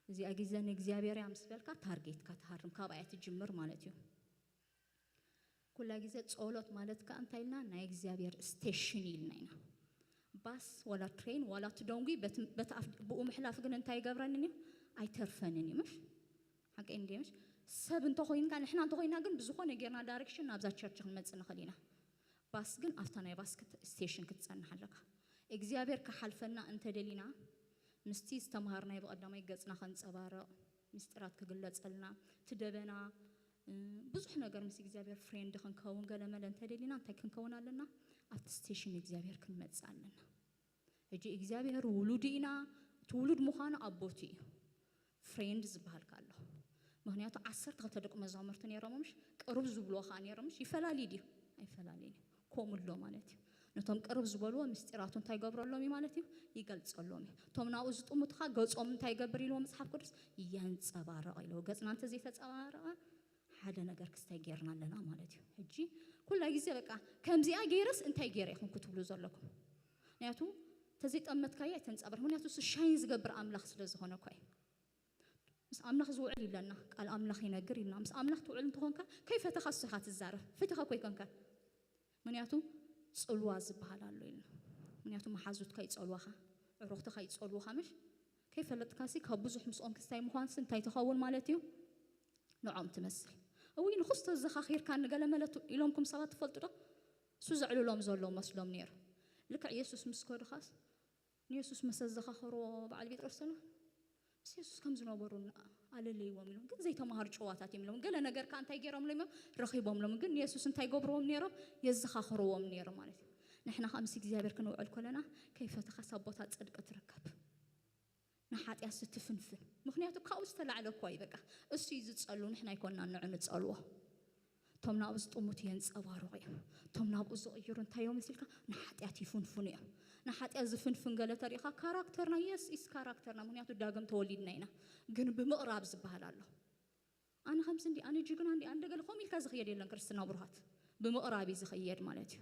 እዚኣ ግዜ ንእግዚኣብሔር እያ ምስ በልካ ታርጌትካ ትሃርም፣ ካብኣ እያ ትጅምር ማለት እዩ። ኩላ ግዜ ጸሎት ማለት ከኣ እንታይ ኢልና? ናይ እግዚኣብሔር ስቴሽን ኢልና ኢና። ባስ ዋላ ትሬን ዋላ ትደንጉ በቲ በቲ ኣፍ ብኡ ምሕላፍ ግን እንታይ ይገብረንን እዩ? ኣይተርፈንን እዩ። ምሽ ሓቀይ እንዴ? ምሽ ሰብ እንተኾይንካ ንሕና እንተኾይና ግን ብዝኾነ ጌርና ዳይሬክሽን ናብዛ ቸርች ክንመጽእ ንኽእል ኢና። ባስ ግን ኣብታ ናይ ባስ ክት- ስቴሽን ክትጸንሕ ኣለካ። እግዚኣብሔር ክሓልፈና እንተደሊና ምስቲ ዝተምሃርናዮ ብቐዳማይ ገጽና ከንጸባርቕ፣ ምስጢራት ክግለጸልና፣ እቲ ደበና፣ እ፣ ብዙሕ ነገር ምስ እግዚኣብሔር ፍሬንድ ክንከውን፣ ገለመለ እንተደሊና እንታይ ክንከውን ኣለና? ኣብቲ ስቴሽን እግዚኣብሔር ክንመጽእ ኣለና። ሕጂ እግዚኣብሔር ውሉዱ ኢና፣ እቲ ውሉድ ምዃኑ ኣብ ቦቱ እዩ። ፍሬንድ ዝበሃል ከ ኣሎ። ምኽንያቱ ዓሰርተ ክልተ ደቂ መዛሙርቲ ነይሮም፣ ምሽ ቅርብ ዝብልዎ ከኣ ነይሮም፣ ምሽ ይፈላለዩ ድዩ? ኣይፈላለዩን እዩ። ከምኡ ኣሎ ማለት እዩ። ነቶም ቅርብ ዝበልዎ ምስጢራቱ እንታይ ይገብረሎም እዩ ማለት እዩ? ይገልጸሎም እዩ። እቶም ናብኡ ዝጥምቱ ከኣ ገጾም እንታይ ይገብር ኢልዎ መጽሓፍ ቅዱስ? የንጸባርቕ ኢልዎ። ገጽና እንተዘይተጸባረቐ ሓደ ነገር ክስታይ ጌርና ኣለና ማለት እዩ። ሕጂ ኩላ ግዜ በቃ ከምዚኣ ገይረስ እንታይ ገይረ ኢኹም ክትብሉ ዘለኩም። ምክንያቱ ተዘይጠመትካዮ ኣይተንጸባርቕ። ምክንያቱ እሱ ሻይን ዝገብር ኣምላኽ ስለ ዝኾነ እኳ እዩ። ምስ ኣምላኽ ዝውዕል ይብለና፣ ቃል ኣምላኽ ይነግር ኢልና። ምስ ኣምላኽ ትውዕል እንተኾንካ ከይፈተኻ እሱ ኢኻ ትዛረብ። ፈቲኻ እኮ ኣይኮንካን። ምክንያቱ ጽልዋ ዝበሃል ኣሎ ኢልና። ምክንያቱ መሓዙትካ ይጸልዋኻ፣ ዕሮኽትኻ ይጸልውኻ። ምሽ ከይፈለጥካሲ ካብ ብዙሕ ምስኦም ክስታይ ምዃንሲ እንታይ ትኸውን ማለት እዩ? ንዖም ትመስል። እውይ ንኹስ ተዘኻኺርካ ንገለ መለት ኢሎምኩም ሰባት ትፈልጡ ዶ? እሱ ዘዕልሎም ዘሎ መስሎም ነይሩ። ልክዕ የሱስ ምስ ከዱኻስ ንየሱስ ምስ ኣዘኻኸርዎ በዓል ጴጥሮስ ተሎ ምስ የሱስ ከም ዝነበሩ ኣለለይዎም ኢሎም። ግን ዘይተማሃሩ ጨዋታት እዮም ኢሎም። ገለ ነገር ከኣ እንታይ ገይሮም ኢሎም? ረኺቦም ኢሎም። ግን ንየሱስ እንታይ ገብርዎም ነይሮም? የዘኻኽርዎም ነይሮም ማለት እዩ። ንሕና ከኣ ምስ እግዚኣብሔር ክንውዕል ከለና ከይፈተኻስ ኣብ ቦታ ጽድቂ ትርከብ። ንሓጢኣት ስትፍንፍን። ምኽንያቱ ካብኡ ዝተላዕለ እኳ እዩ በቃ። እሱ እዩ ዝጸሉ፣ ንሕና ኣይኮንና ንዑ ንጸልዎ። እቶም ናብኡ ዝጥሙት የንፀባርቑ እዮም። እቶም ናብኡ ዝቕይሩ እንታይ እዮም ኢልካ ንሓጢኣት ይፍንፍኑ እዮም። ንሓጢኣት ዝፍንፍን ገለ ተሪኢኻ ካራክተርና፣ የስ፣ ኢስ ካራክተርና፣ ምክንያቱ ዳግም ተወሊድና ኢና። ግን ብምቕራብ ዝበሃል ኣሎ። ኣነ ከምዚ እንዲ ኣነ ጅግና እንዲ ኣንደ ገለ ከምኡ ኢልካ ዝኽየድ የለን ክርስትና ብሩሃት። ብምቕራብ እዩ ዝኽየድ ማለት እዩ።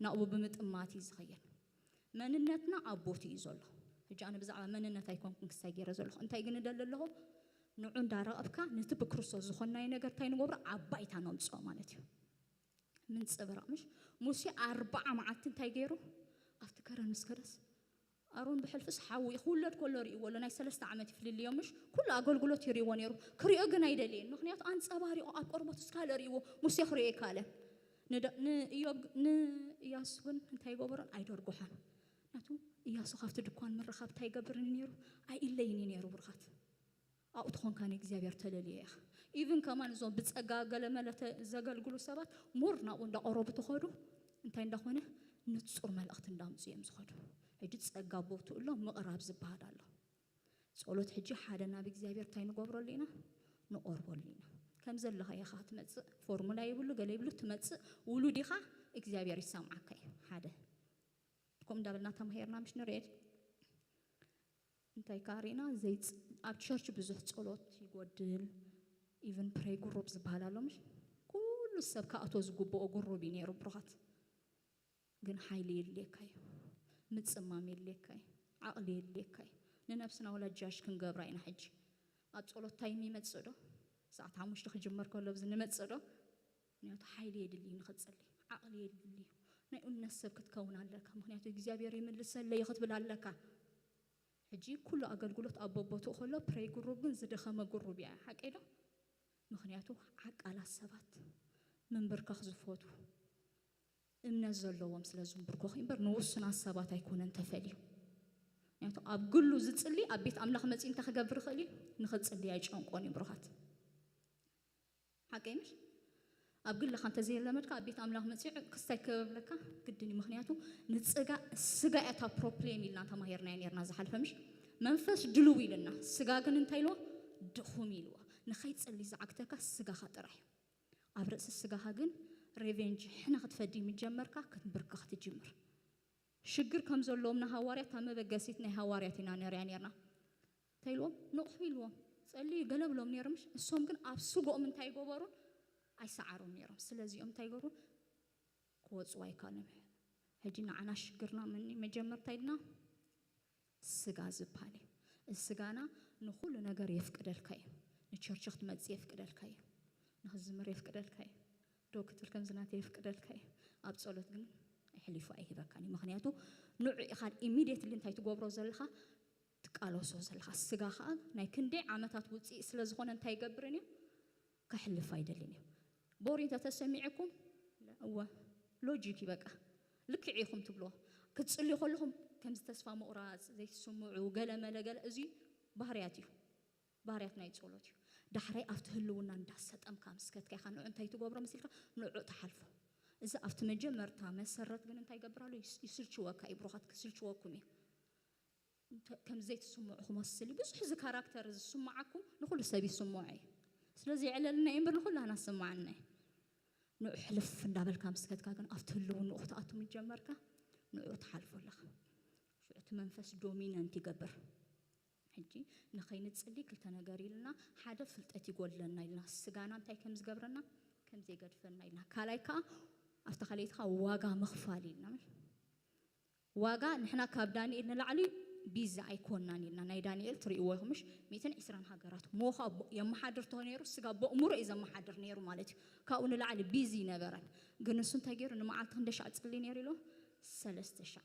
ናብኡ ብምጥማት እዩ ዝኽየድ። መንነትና ኣብ ቦትኡ እዩ ዘሎ። ሕጂ ኣነ ብዛዕባ መንነት ኣይኮንኩን ክሳይ ገይረ ዘለኹ። እንታይ ግን እደሊ ኣለኹ? ንዑ እንዳረቐብካ ነቲ ብክርስቶስ ዝኾንናዮ ነገር እንታይ ንገብሮ? ኣብ ባይታ ነምፅኦ ማለት እዩ። ምንፅብራቕ ምሽ? ሙሴ ኣርባዓ መዓልቲ እንታይ ገይሩ? ኣብቲ ከረን ምስ ከደስ ኣሮን ብሕልፍስ ሓዊ ክውለድ ከሎ ርእይዎ ኣሎ። ናይ ሰለስተ ዓመት ይፍልልዮ ምሽ? ኩሉ ኣገልግሎት ይርእይዎ ነይሩ። ክሪኦ ግን ኣይደልየን። ምክንያቱ ኣንፀባሪቑ ኣብ ቆርበቱ ስካለ ርእይዎ። ሙሴ ክሪኦ ይካለን። ንእዮብ ንእያሱ ግን እንታይ ይገበሮን? ኣይደርጉሖን። ምክንያቱ እያሱ ካብቲ ድኳን ምርኻብ እንታይ ይገብርን ነይሩ? ኣይእለይን እዩ ነይሩ። ብርኻት ኣብኡ ትኾንካ ንእግዚኣብሔር ተለልዮ ኢኻ። ኢቭን ከማን እዞም ብፀጋ ገለመለ ዘገልግሉ ሰባት ሞር ናብኡ እንዳቐረቡ ትኸዱ እንታይ እንዳኾነ ንፁር መልእኽቲ እንዳምፁ እዮም ዝኸዱ። ሕጂ ፀጋ ቦትኡ ኣሎ፣ ምቕራብ ዝበሃል ኣሎ። ጸሎት ሕጂ ሓደ ናብ እግዚኣብሔር እንታይ ንገብረሉ ኢና? ንቐርበሉ ኢና። ከም ዘለኻ ኢኻ ትመጽእ፣ ፎርሙላ ይብሉ ገለ ይብሉ፣ ትመጽእ ውሉድ ኢኻ፣ እግዚኣብሔር ይሰምዓካ እዩ። ሓደ ከምኡ እንዳበልና ተማሂርና ምሽ ንርኤድ እንታይ ካሪና ዘይጽ ኣብ ቸርች ብዙሕ ጸሎት ይጎድል። ኢቨን ፕሬይ ጉሩፕ ዝበሃል ኣሎ ምሽ? ኩሉ ሰብ ክኣቶ ዝግብኦ ጉሩብ እዩ ነይሩ ብሩኻት። ግን ሓይሊ የድልየካ እዩ። ምጽማም የድልየካ እዩ። ዓቕሊ የድልየካ እዩ። ንነብስና ወላ ጃሽ ክንገብራ ኢና ሕጂ። ኣብ ጸሎት ታይም ይመጽእ ዶ? ሰዓት ሓሙሽተ ክጅመር ከሎ ኣብዚ ንመጽእ ዶ? ምክንያቱ ሓይሊ የድሊ እዩ ንኽትጽሊ። ዓቕሊ የድሊ እዩ። ናይ እምነት ሰብ ክትከውን ኣለካ። ምክንያቱ እግዚኣብሔር ይምልሰለይ ክትብል ኣለካ። ሕጂ ኩሉ ኣገልግሎት ኣብ በቦትኡ ከሎ ፕሬይ ጉሩብ ግን ዝደኸመ ጉሩብ እያ። ሓቀይ ዶ? ምክንያቱ ዓቃላት ሰባት ምንብርከኽ ዝፈቱ እምነት ዘለዎም ስለ ዝንብርኮ እምበር ንውሱናት ሰባት ኣይኮነን ተፈልዩ። ምክንያቱ ኣብ ግሉ ዝጽሊ ኣብ ቤት ኣምላኽ መጺኡ እንታይ ክገብር ይኽእል እዩ? ንኽጽሊ ኣይጨንቆን እዩ ብሩኻት። ሓቀይ ምሽ? ኣብ ግልኻ እንተዘየለመድካ ኣብ ቤት ኣምላኽ መጺኡ ክስታይ ክበብለካ ግድን እዩ። ምክንያቱ ንጽጋ ስጋ እያ እታ ፕሮብሌም ኢልና ተማሂርናዮ ነርና ዝሓልፈ ምሽ? መንፈስ ድልው ኢልና ስጋ ግን እንታይ ኢልዎ? ድኹም ኢልዎ። ንኸይጽሊ ዝዓግተካ ስጋኻ ጥራሕ እዩ። ኣብ ርእሲ ስጋኻ ግን ሬቬንጅ ሕነ ክትፈዲ ምጀመርካ ክትንብርከኽ ትጅምር። ሽግር ከም ዘለዎም ንሃዋርያት እታ መበገሲት ናይ ሃዋርያት ኢና ነርያ ነርና። እንታይ ኢልዎም? ንቑሑ ኢልዎም። ጸልዩ ገለ ብሎም ነይሮም ምሽ? እሶም ግን ኣብ ስጎኦም እንታይ ይገበሩን? ኣይሰዓሩን ነይሮም። ስለዚኦም እንታይ ይገብሩ? ክወጽኡ ኣይካሉን። ሕጂ ንዓና ሽግርና መኒ መጀመርታ ኢልና ስጋ ዝበሃል እዩ። እዚ ስጋና ንኹሉ ነገር የፍቅደልካ እዩ። ንቸርች ክትመጽእ የፍቅደልካ እዩ። ንኽዝምር የፍቅደልካ እዩ። ዶ ክትብል ከምዚ ናተ የፍቅደልካ እዩ። ኣብ ጸሎት ግን ኣሕሊፉ ኣይህበካን እዩ። ምክንያቱ ንዑ ኢኻ ኢሚድየትሊ እንታይ ትገብሮ ዘለኻ? ትቃለሶ ዘለኻ። ስጋ ኸዓ ናይ ክንደይ ዓመታት ውፅኢት ስለ ዝኾነ እንታይ ይገብርን እዩ? ከሕልፍ ኣይደልን እዩ። ቦሪ እንተተሰሚዕኩም እወ ሎጂክ እዩ በቃ። ልክዕ ኢኹም ትብልዎ። ክትጽልዩ ከለኹም ከምዚ ተስፋ ምቑራፅ ዘይትስምዑ ገለ መለ ገለ እዚ ባህርያት እዩ። ባህርያት ናይ ጸሎት እዩ። ዳሕራይ ኣብቲ ህልውና እንዳሰጠምካ ምስ ከትካ ኢኻ ንዑ እንታይ ትገብሮ መሲልካ ንዑ ትሓልፎ። እዚ ኣብቲ መጀመርታ መሰረት ግን እንታይ ይገብር ኣሎ? ይስ- ይስልችወካ እዩ። ብሩኻት ክስልችወኩም እዩ። እንተ- ከም ዘይትስምዑ ክመስል እዩ። ብዙሕ እዚ ካራክተር ዝስምዓኩም ንኹሉ ሰብ ይስምዖ እዩ። ስለዚ የዕለልና እዩ እምበር ንኹላና ዝስምዓና እዩ። ንዑ ሕልፍ እንዳበልካ ምስ ከትካ ግን ኣብቲ ህልውንኡ ክትኣቱ ምስ ጀመርካ ንዑ ትሓልፎ ኣለኻ። ሽዑ እቲ መንፈስ ዶሚነንት ይገብር። ሕጂ ንኸይንጽሊ ክልተ ነገር ኢልና ሓደ ፍልጠት ይጎድለና ኢልና ስጋና እንታይ ከም ዝገብረና ከም ዘይገድፈና ኢልና ካልኣይ ከዓ ኣብታ ካልኣይቲ ከዓ ዋጋ ምኽፋል ኢልና ዋጋ ንሕና ካብ ዳንኤል ንላዕሊ ቢዚ ኣይኮናን ኢልና ናይ ዳንኤል ትርእይዎ ኢኹም ምሽ ሚእትን ዕስራን ሃገራት ሞኻ የመሓድር ተሆ ነይሩ ስጋ በእምሮ እዩ ዘመሓድር ነይሩ ማለት እዩ ካብኡ ንላዕሊ ቢዚ ይነበረን ግን እሱ እንታይ ገይሩ ንመዓልቲ ክንደ ሻዕ ጽሊ ነይሩ ኢሎ ሰለስተ ሻዕ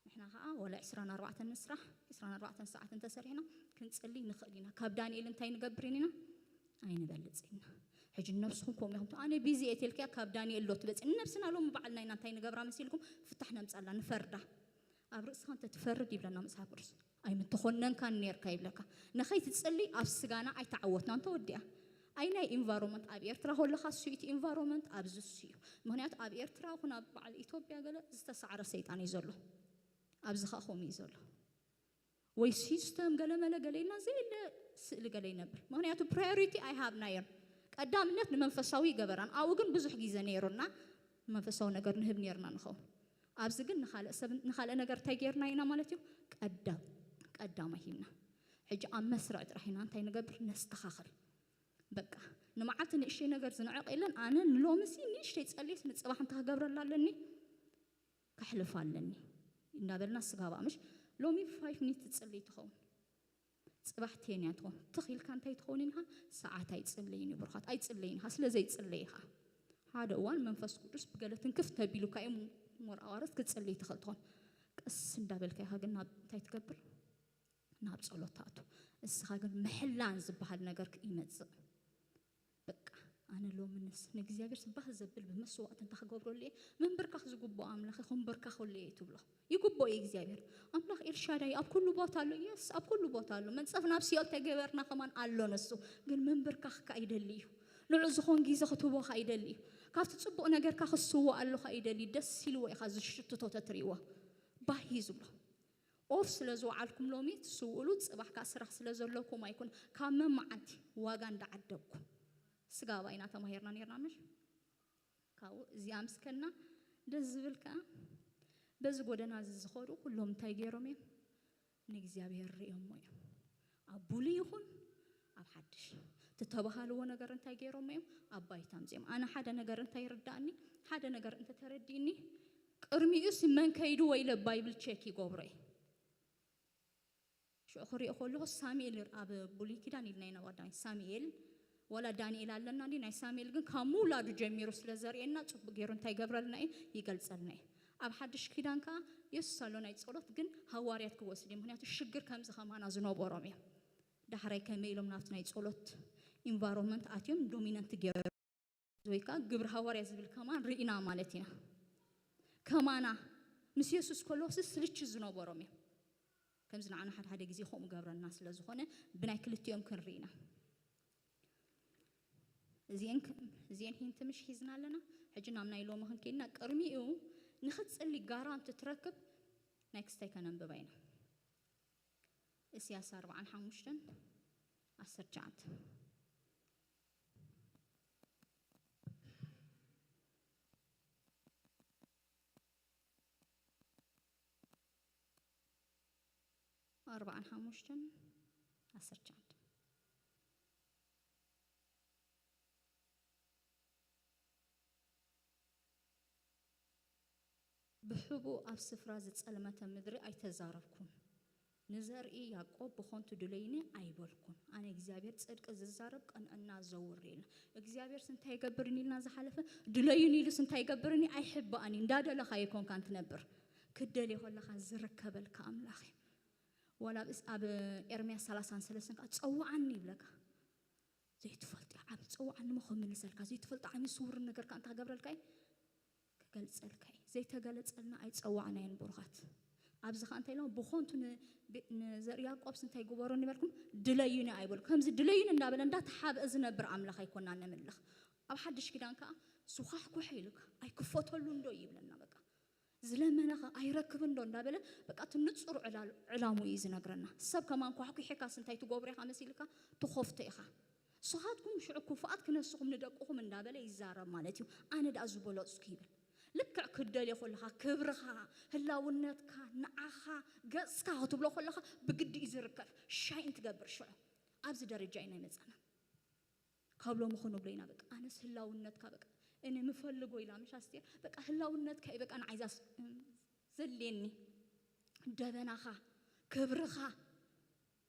ንሕና ከዓ ወላ ዕስራን ኣርባዕተን ንስራሕ ዕስራን ኣርባዕተን ሰዓት እንተሰሪሕና ክንፅሊ ንኽእል ኢና ካብ ዳንኤል እንታይ ንገብር ኢና ኣይንበልፅ ኢና ሕጂ ነብስኹም ከምኡ ኢኹም ኣነ ቢዚ እየ ተልክያ ካብ ዳንኤል ዶ ትበፅእ ንነብስና ሎሚ በዓልና ኢና እንታይ ንገብራ መሲልኩም ፍታሕ ነምፃላ ንፈርዳ ኣብ ርእስኻ እንተ ትፈርድ ይብለና መፅሓፍ ቅዱስ ኣይምተኾነንካን ነርካ ይብለካ ንኸይትፅሊ ኣብ ስጋና ኣይተዓወትና እንተወዲኣ ኣይ ናይ ኢንቫይሮመንት ኣብ ኤርትራ ከለኻ እሱ እቲ ኢንቫይሮመንት ኣብዚ እሱ እዩ ምክንያቱ ኣብ ኤርትራ ኹን ኣብ በዓል ኢትዮጵያ ገለ ዝተሳዕረ ሰይጣን እዩ ዘሎ ኣብዚ ኸዓ ከምኡ እዩ ዘሎ ወይ ሲስተም ገለ መለ ገለ ኢልና ዘየለ ስእሊ ገለ ይነብር ምክንያቱ ፕራዮሪቲ ኣይሃብናዮም ቀዳምነት ንመንፈሳዊ ይገበራን ኣብኡ ግን ብዙሕ ግዜ ነይሩና። ንመንፈሳዊ ነገር ንህብ ነይርና ንኸውን። ኣብዚ ግን ንኻልእ ሰብ ንኻልእ ነገር እንታይ ገይርና ኢና ማለት እዩ? ቀዳም ቀዳማይ ሂብና። ሕጂ ኣብ መስርዕ ጥራሕ ኢና እንታይ ንገብር? ነስተኻኽል። በቃ ንመዓልቲ ንእሽተይ ነገር ዝንዕቕ የለን። ኣነ ንሎምሲ ንእሽተይ ጸልየስ ንጽባሕ እንታይ ክገብረላ ኣለኒ? ከሕልፍ ኣለኒ እንዳበልና ስጋባ ምሽ ሎሚ ፋይፍ ሚኒት ትጽልይ ትኸውን። ጽባሕ ቴን እያ ትኾን። ትኽ ኢልካ እንታይ ትኸውን ኢኻ? ሰዓት ኣይጽለይን እዩ ብሩኻት። ኣይጽለይን ኢኻ። ስለ ዘይጽለይ ኢኻ። ሓደ እዋን መንፈስ ቅዱስ ብገለ ትንክፍ ተቢሉካ እዩ ሞር ኣዋርስ ክትጽልይ ትኽእል ትኾን። ቀስ እንዳበልካ ኢኻ ግን ናብ እንታይ ትገብር? ናብ ጸሎት ትኣቱ። እስኻ ግን ምሕላን ዝበሃል ነገር ይመጽእ። በቃ ኣነ ሎምንስ ንእግዚኣብሔር ስባህ ዘብል ብመስዋዕት እንታይ ክገብረሉ እየ? ምንብርካኽ ዝግብኦ ኣምላኽ ክንበርካኸሉ እየ ትብሎ። ይግብኦ እዩ እግዚኣብሔር ኣምላኽ። ኤልሻዳይ ኣብ ኩሉ ቦታ ኣሎ። የስ ኣብ ኩሉ ቦታ ኣሎ። መንጸፍ ናብ ሲኦል ተገበርና ከማን ኣሎ ንሱ። ግን ምንብርካኽካ ይደሊ እዩ። ንዑ ዝኾን ግዜ ክትህቦኻ ይደሊ እዩ። ካብቲ ጽቡቕ ነገርካ ክስዎ ኣለኻ ይደሊ። ደስ ኢልዎ ኢኻ ዝሽትቶ ተትርእይዎ ባሂ ዝብሎ ኦፍ ስለ ዝወዓልኩም ሎሚ ትስውእሉ ጽባሕ ከዓ ስራሕ ስለ ዘለኩም ኣይኮን ካብ መመዓልቲ ዋጋ እንዳዓደግኩም ስጋ ባይና ተማሂርና ነርና ምሽ ካብኡ እዚኣ ምስከና ደስ ዝብል ከዓ በዚ ጎደና እዚ ዝኸዱ ኩሎም እንታይ ገይሮም እዮም ንእግዚኣብሔር ርእዮሞ እዮም ኣብ ቡሉ ይኹን ኣብ ሓድሽ ትተባሃልዎ ነገር እንታይ ገይሮሞ እዮም ኣብ ባይታ ምፅኦም ኣነ ሓደ ነገር እንታይ ይርዳእኒ ሓደ ነገር እንተተረዲእኒ ቅድሚኡ ሲ መን ከይዱ ወይለ ባይብል ቸክ ይገብሮ እዩ ሽዑ ክሪኦ ከለኹ ሳሙኤል ኣብ ብሉይ ኪዳን ኢልና ኢና ዋዳይ ሳሙኤል ዋላ ዳንኤል ኣለና እንዲ ናይ ሳሙኤል ግን ካብ ምውላዱ ጀሚሩ ስለ ዘርእየና ጽቡቅ ገይሩ እንታይ ይገብረልና እዩ ይገልጸልና እዩ ኣብ ሓድሽ ኪዳን ከዓ የሱስ ኣሎ ናይ ጸሎት ግን ሃዋርያት ክወስድ እዩ ምክንያቱ ሽግር ከምዚ ከማና ዝነበሮም እዮም ዳሕራይ ከመይ ኢሎም ናብቲ ናይ ጸሎት ኢንቫይሮንመንት ኣትዮም ዶሚነንት ገይሩ ወይ ከዓ ግብሪ ሃዋርያ ዝብል ከማን ርኢና ማለት ኢና ከማና ምስ የሱስ ከለውሲ ስልች ዝነበሮም እዮም ከምዚ ንዓና ሓደ ሓደ ግዜ ከምኡ ገብረና ስለ ዝኾነ ብናይ ክልቲኦም ክንርኢ ኢና እዚአን ክ- እዚአን ሂንቲ ምሽ ሒዝና ኣለና ሕጂ ናብ ናይ ሎሚ ክንከይድና ቅድሚኡ ንኽትፅሊ ጋራንቲ ትረክብ ናይ ክስታይ ከነንብባ ኢና እስያስ ኣርባዓን ሓሙሽተን ዓሰርተ ትሽዓተ ኣርባዓን ሓሙሽተን ዓሰርተ ትሽዓተ ብሕቡእ ኣብ ስፍራ ዝጸልመተ ምድሪ ኣይተዛረብኩን። ንዘርኢ ያዕቆብ ብኾንቱ ድለይኒ ኣይበልኩን። ኣነ እግዚኣብሔር ጽድቂ ዝዛረብ ቅንዕና ዘውር ኢልና እግዚኣብሔር ስንታይ ይገብርን ኢልና ዝሓለፈ ድለዩን ኢሉስ እንታይ ይገብርን እዩ ኣይሕባእን እዩ እንዳደለኻ ይኮንካ እንትነብር ክደል የኸለኻ ዝርከበልካ ኣምላኽ እዩ። ዋላ ኣብ ኤርምያስ ሰላሳን ሰለስተን ከዓ ጸውዓኒ ይብለካ ዘይትፈልጦ ዓሚ ጸውዓኒ ሞ ክምልሰልካ ዘይትፈልጦ ዓሚ ስውርን ነገር ከዓ እንታይ ክገብረልካ እዩ ክገልጸልካ እዩ ዘይተገለጸልና ኣይጸዋዕናዮን ብሩኻት ኣብዚ ከዓ እንታይ ኢሎም ብኾንቱ ንዘር ያዕቆብስ እንታይ ግበሩ ንበልኩም ድለዩኒ ኣይበሉ ከምዚ ድለዩኒ እንዳበለ እንዳተሓብአ ዝነብር ኣምላኽ ኣይኮና ነምልኽ ኣብ ሓድሽ ኪዳን ከዓ ሱኻሕኩሕ ኢልካ ኣይክፈተሉ እንዶ ይብለና በቃ ዝለመነኸ ኣይረክብን ዶ እንዳበለ በቃ እቲ ንፁር ዕላሙ እዩ ዝነግረና ሰብ ከማን ኳሕኩሒካስ እንታይ ትገብሩ ኢኻ መሲልካ ትኸፍቶ ኢኻ ንስኻትኩም ሽዑ ክፉኣት ክነስኹም ንደቅኹም እንዳበለ ይዛረብ ማለት እዩ ኣነ ደኣ ዝበለፅኩ ይብል ልክዕ ክደልዮ ከለኻ ክብርኻ ህላውነትካ ንዓኻ ገፅካ ክትብሎ ከለኻ ብግዲ እዩ ዝርከብ ሻይን ትገብር ሽዑ ኣብዚ ደረጃ ኢና ይመፃና ካብ ሎሚ ክንብሎ ኢና በቃ ኣነስ ህላውነትካ በቃ እኔ ምፈልጎ ኢላ ምሽ ኣስቴር በቃ ህላውነትካ እዩ በቃ ንዓይዛስ ዘሌኒ ደበናኻ ክብርኻ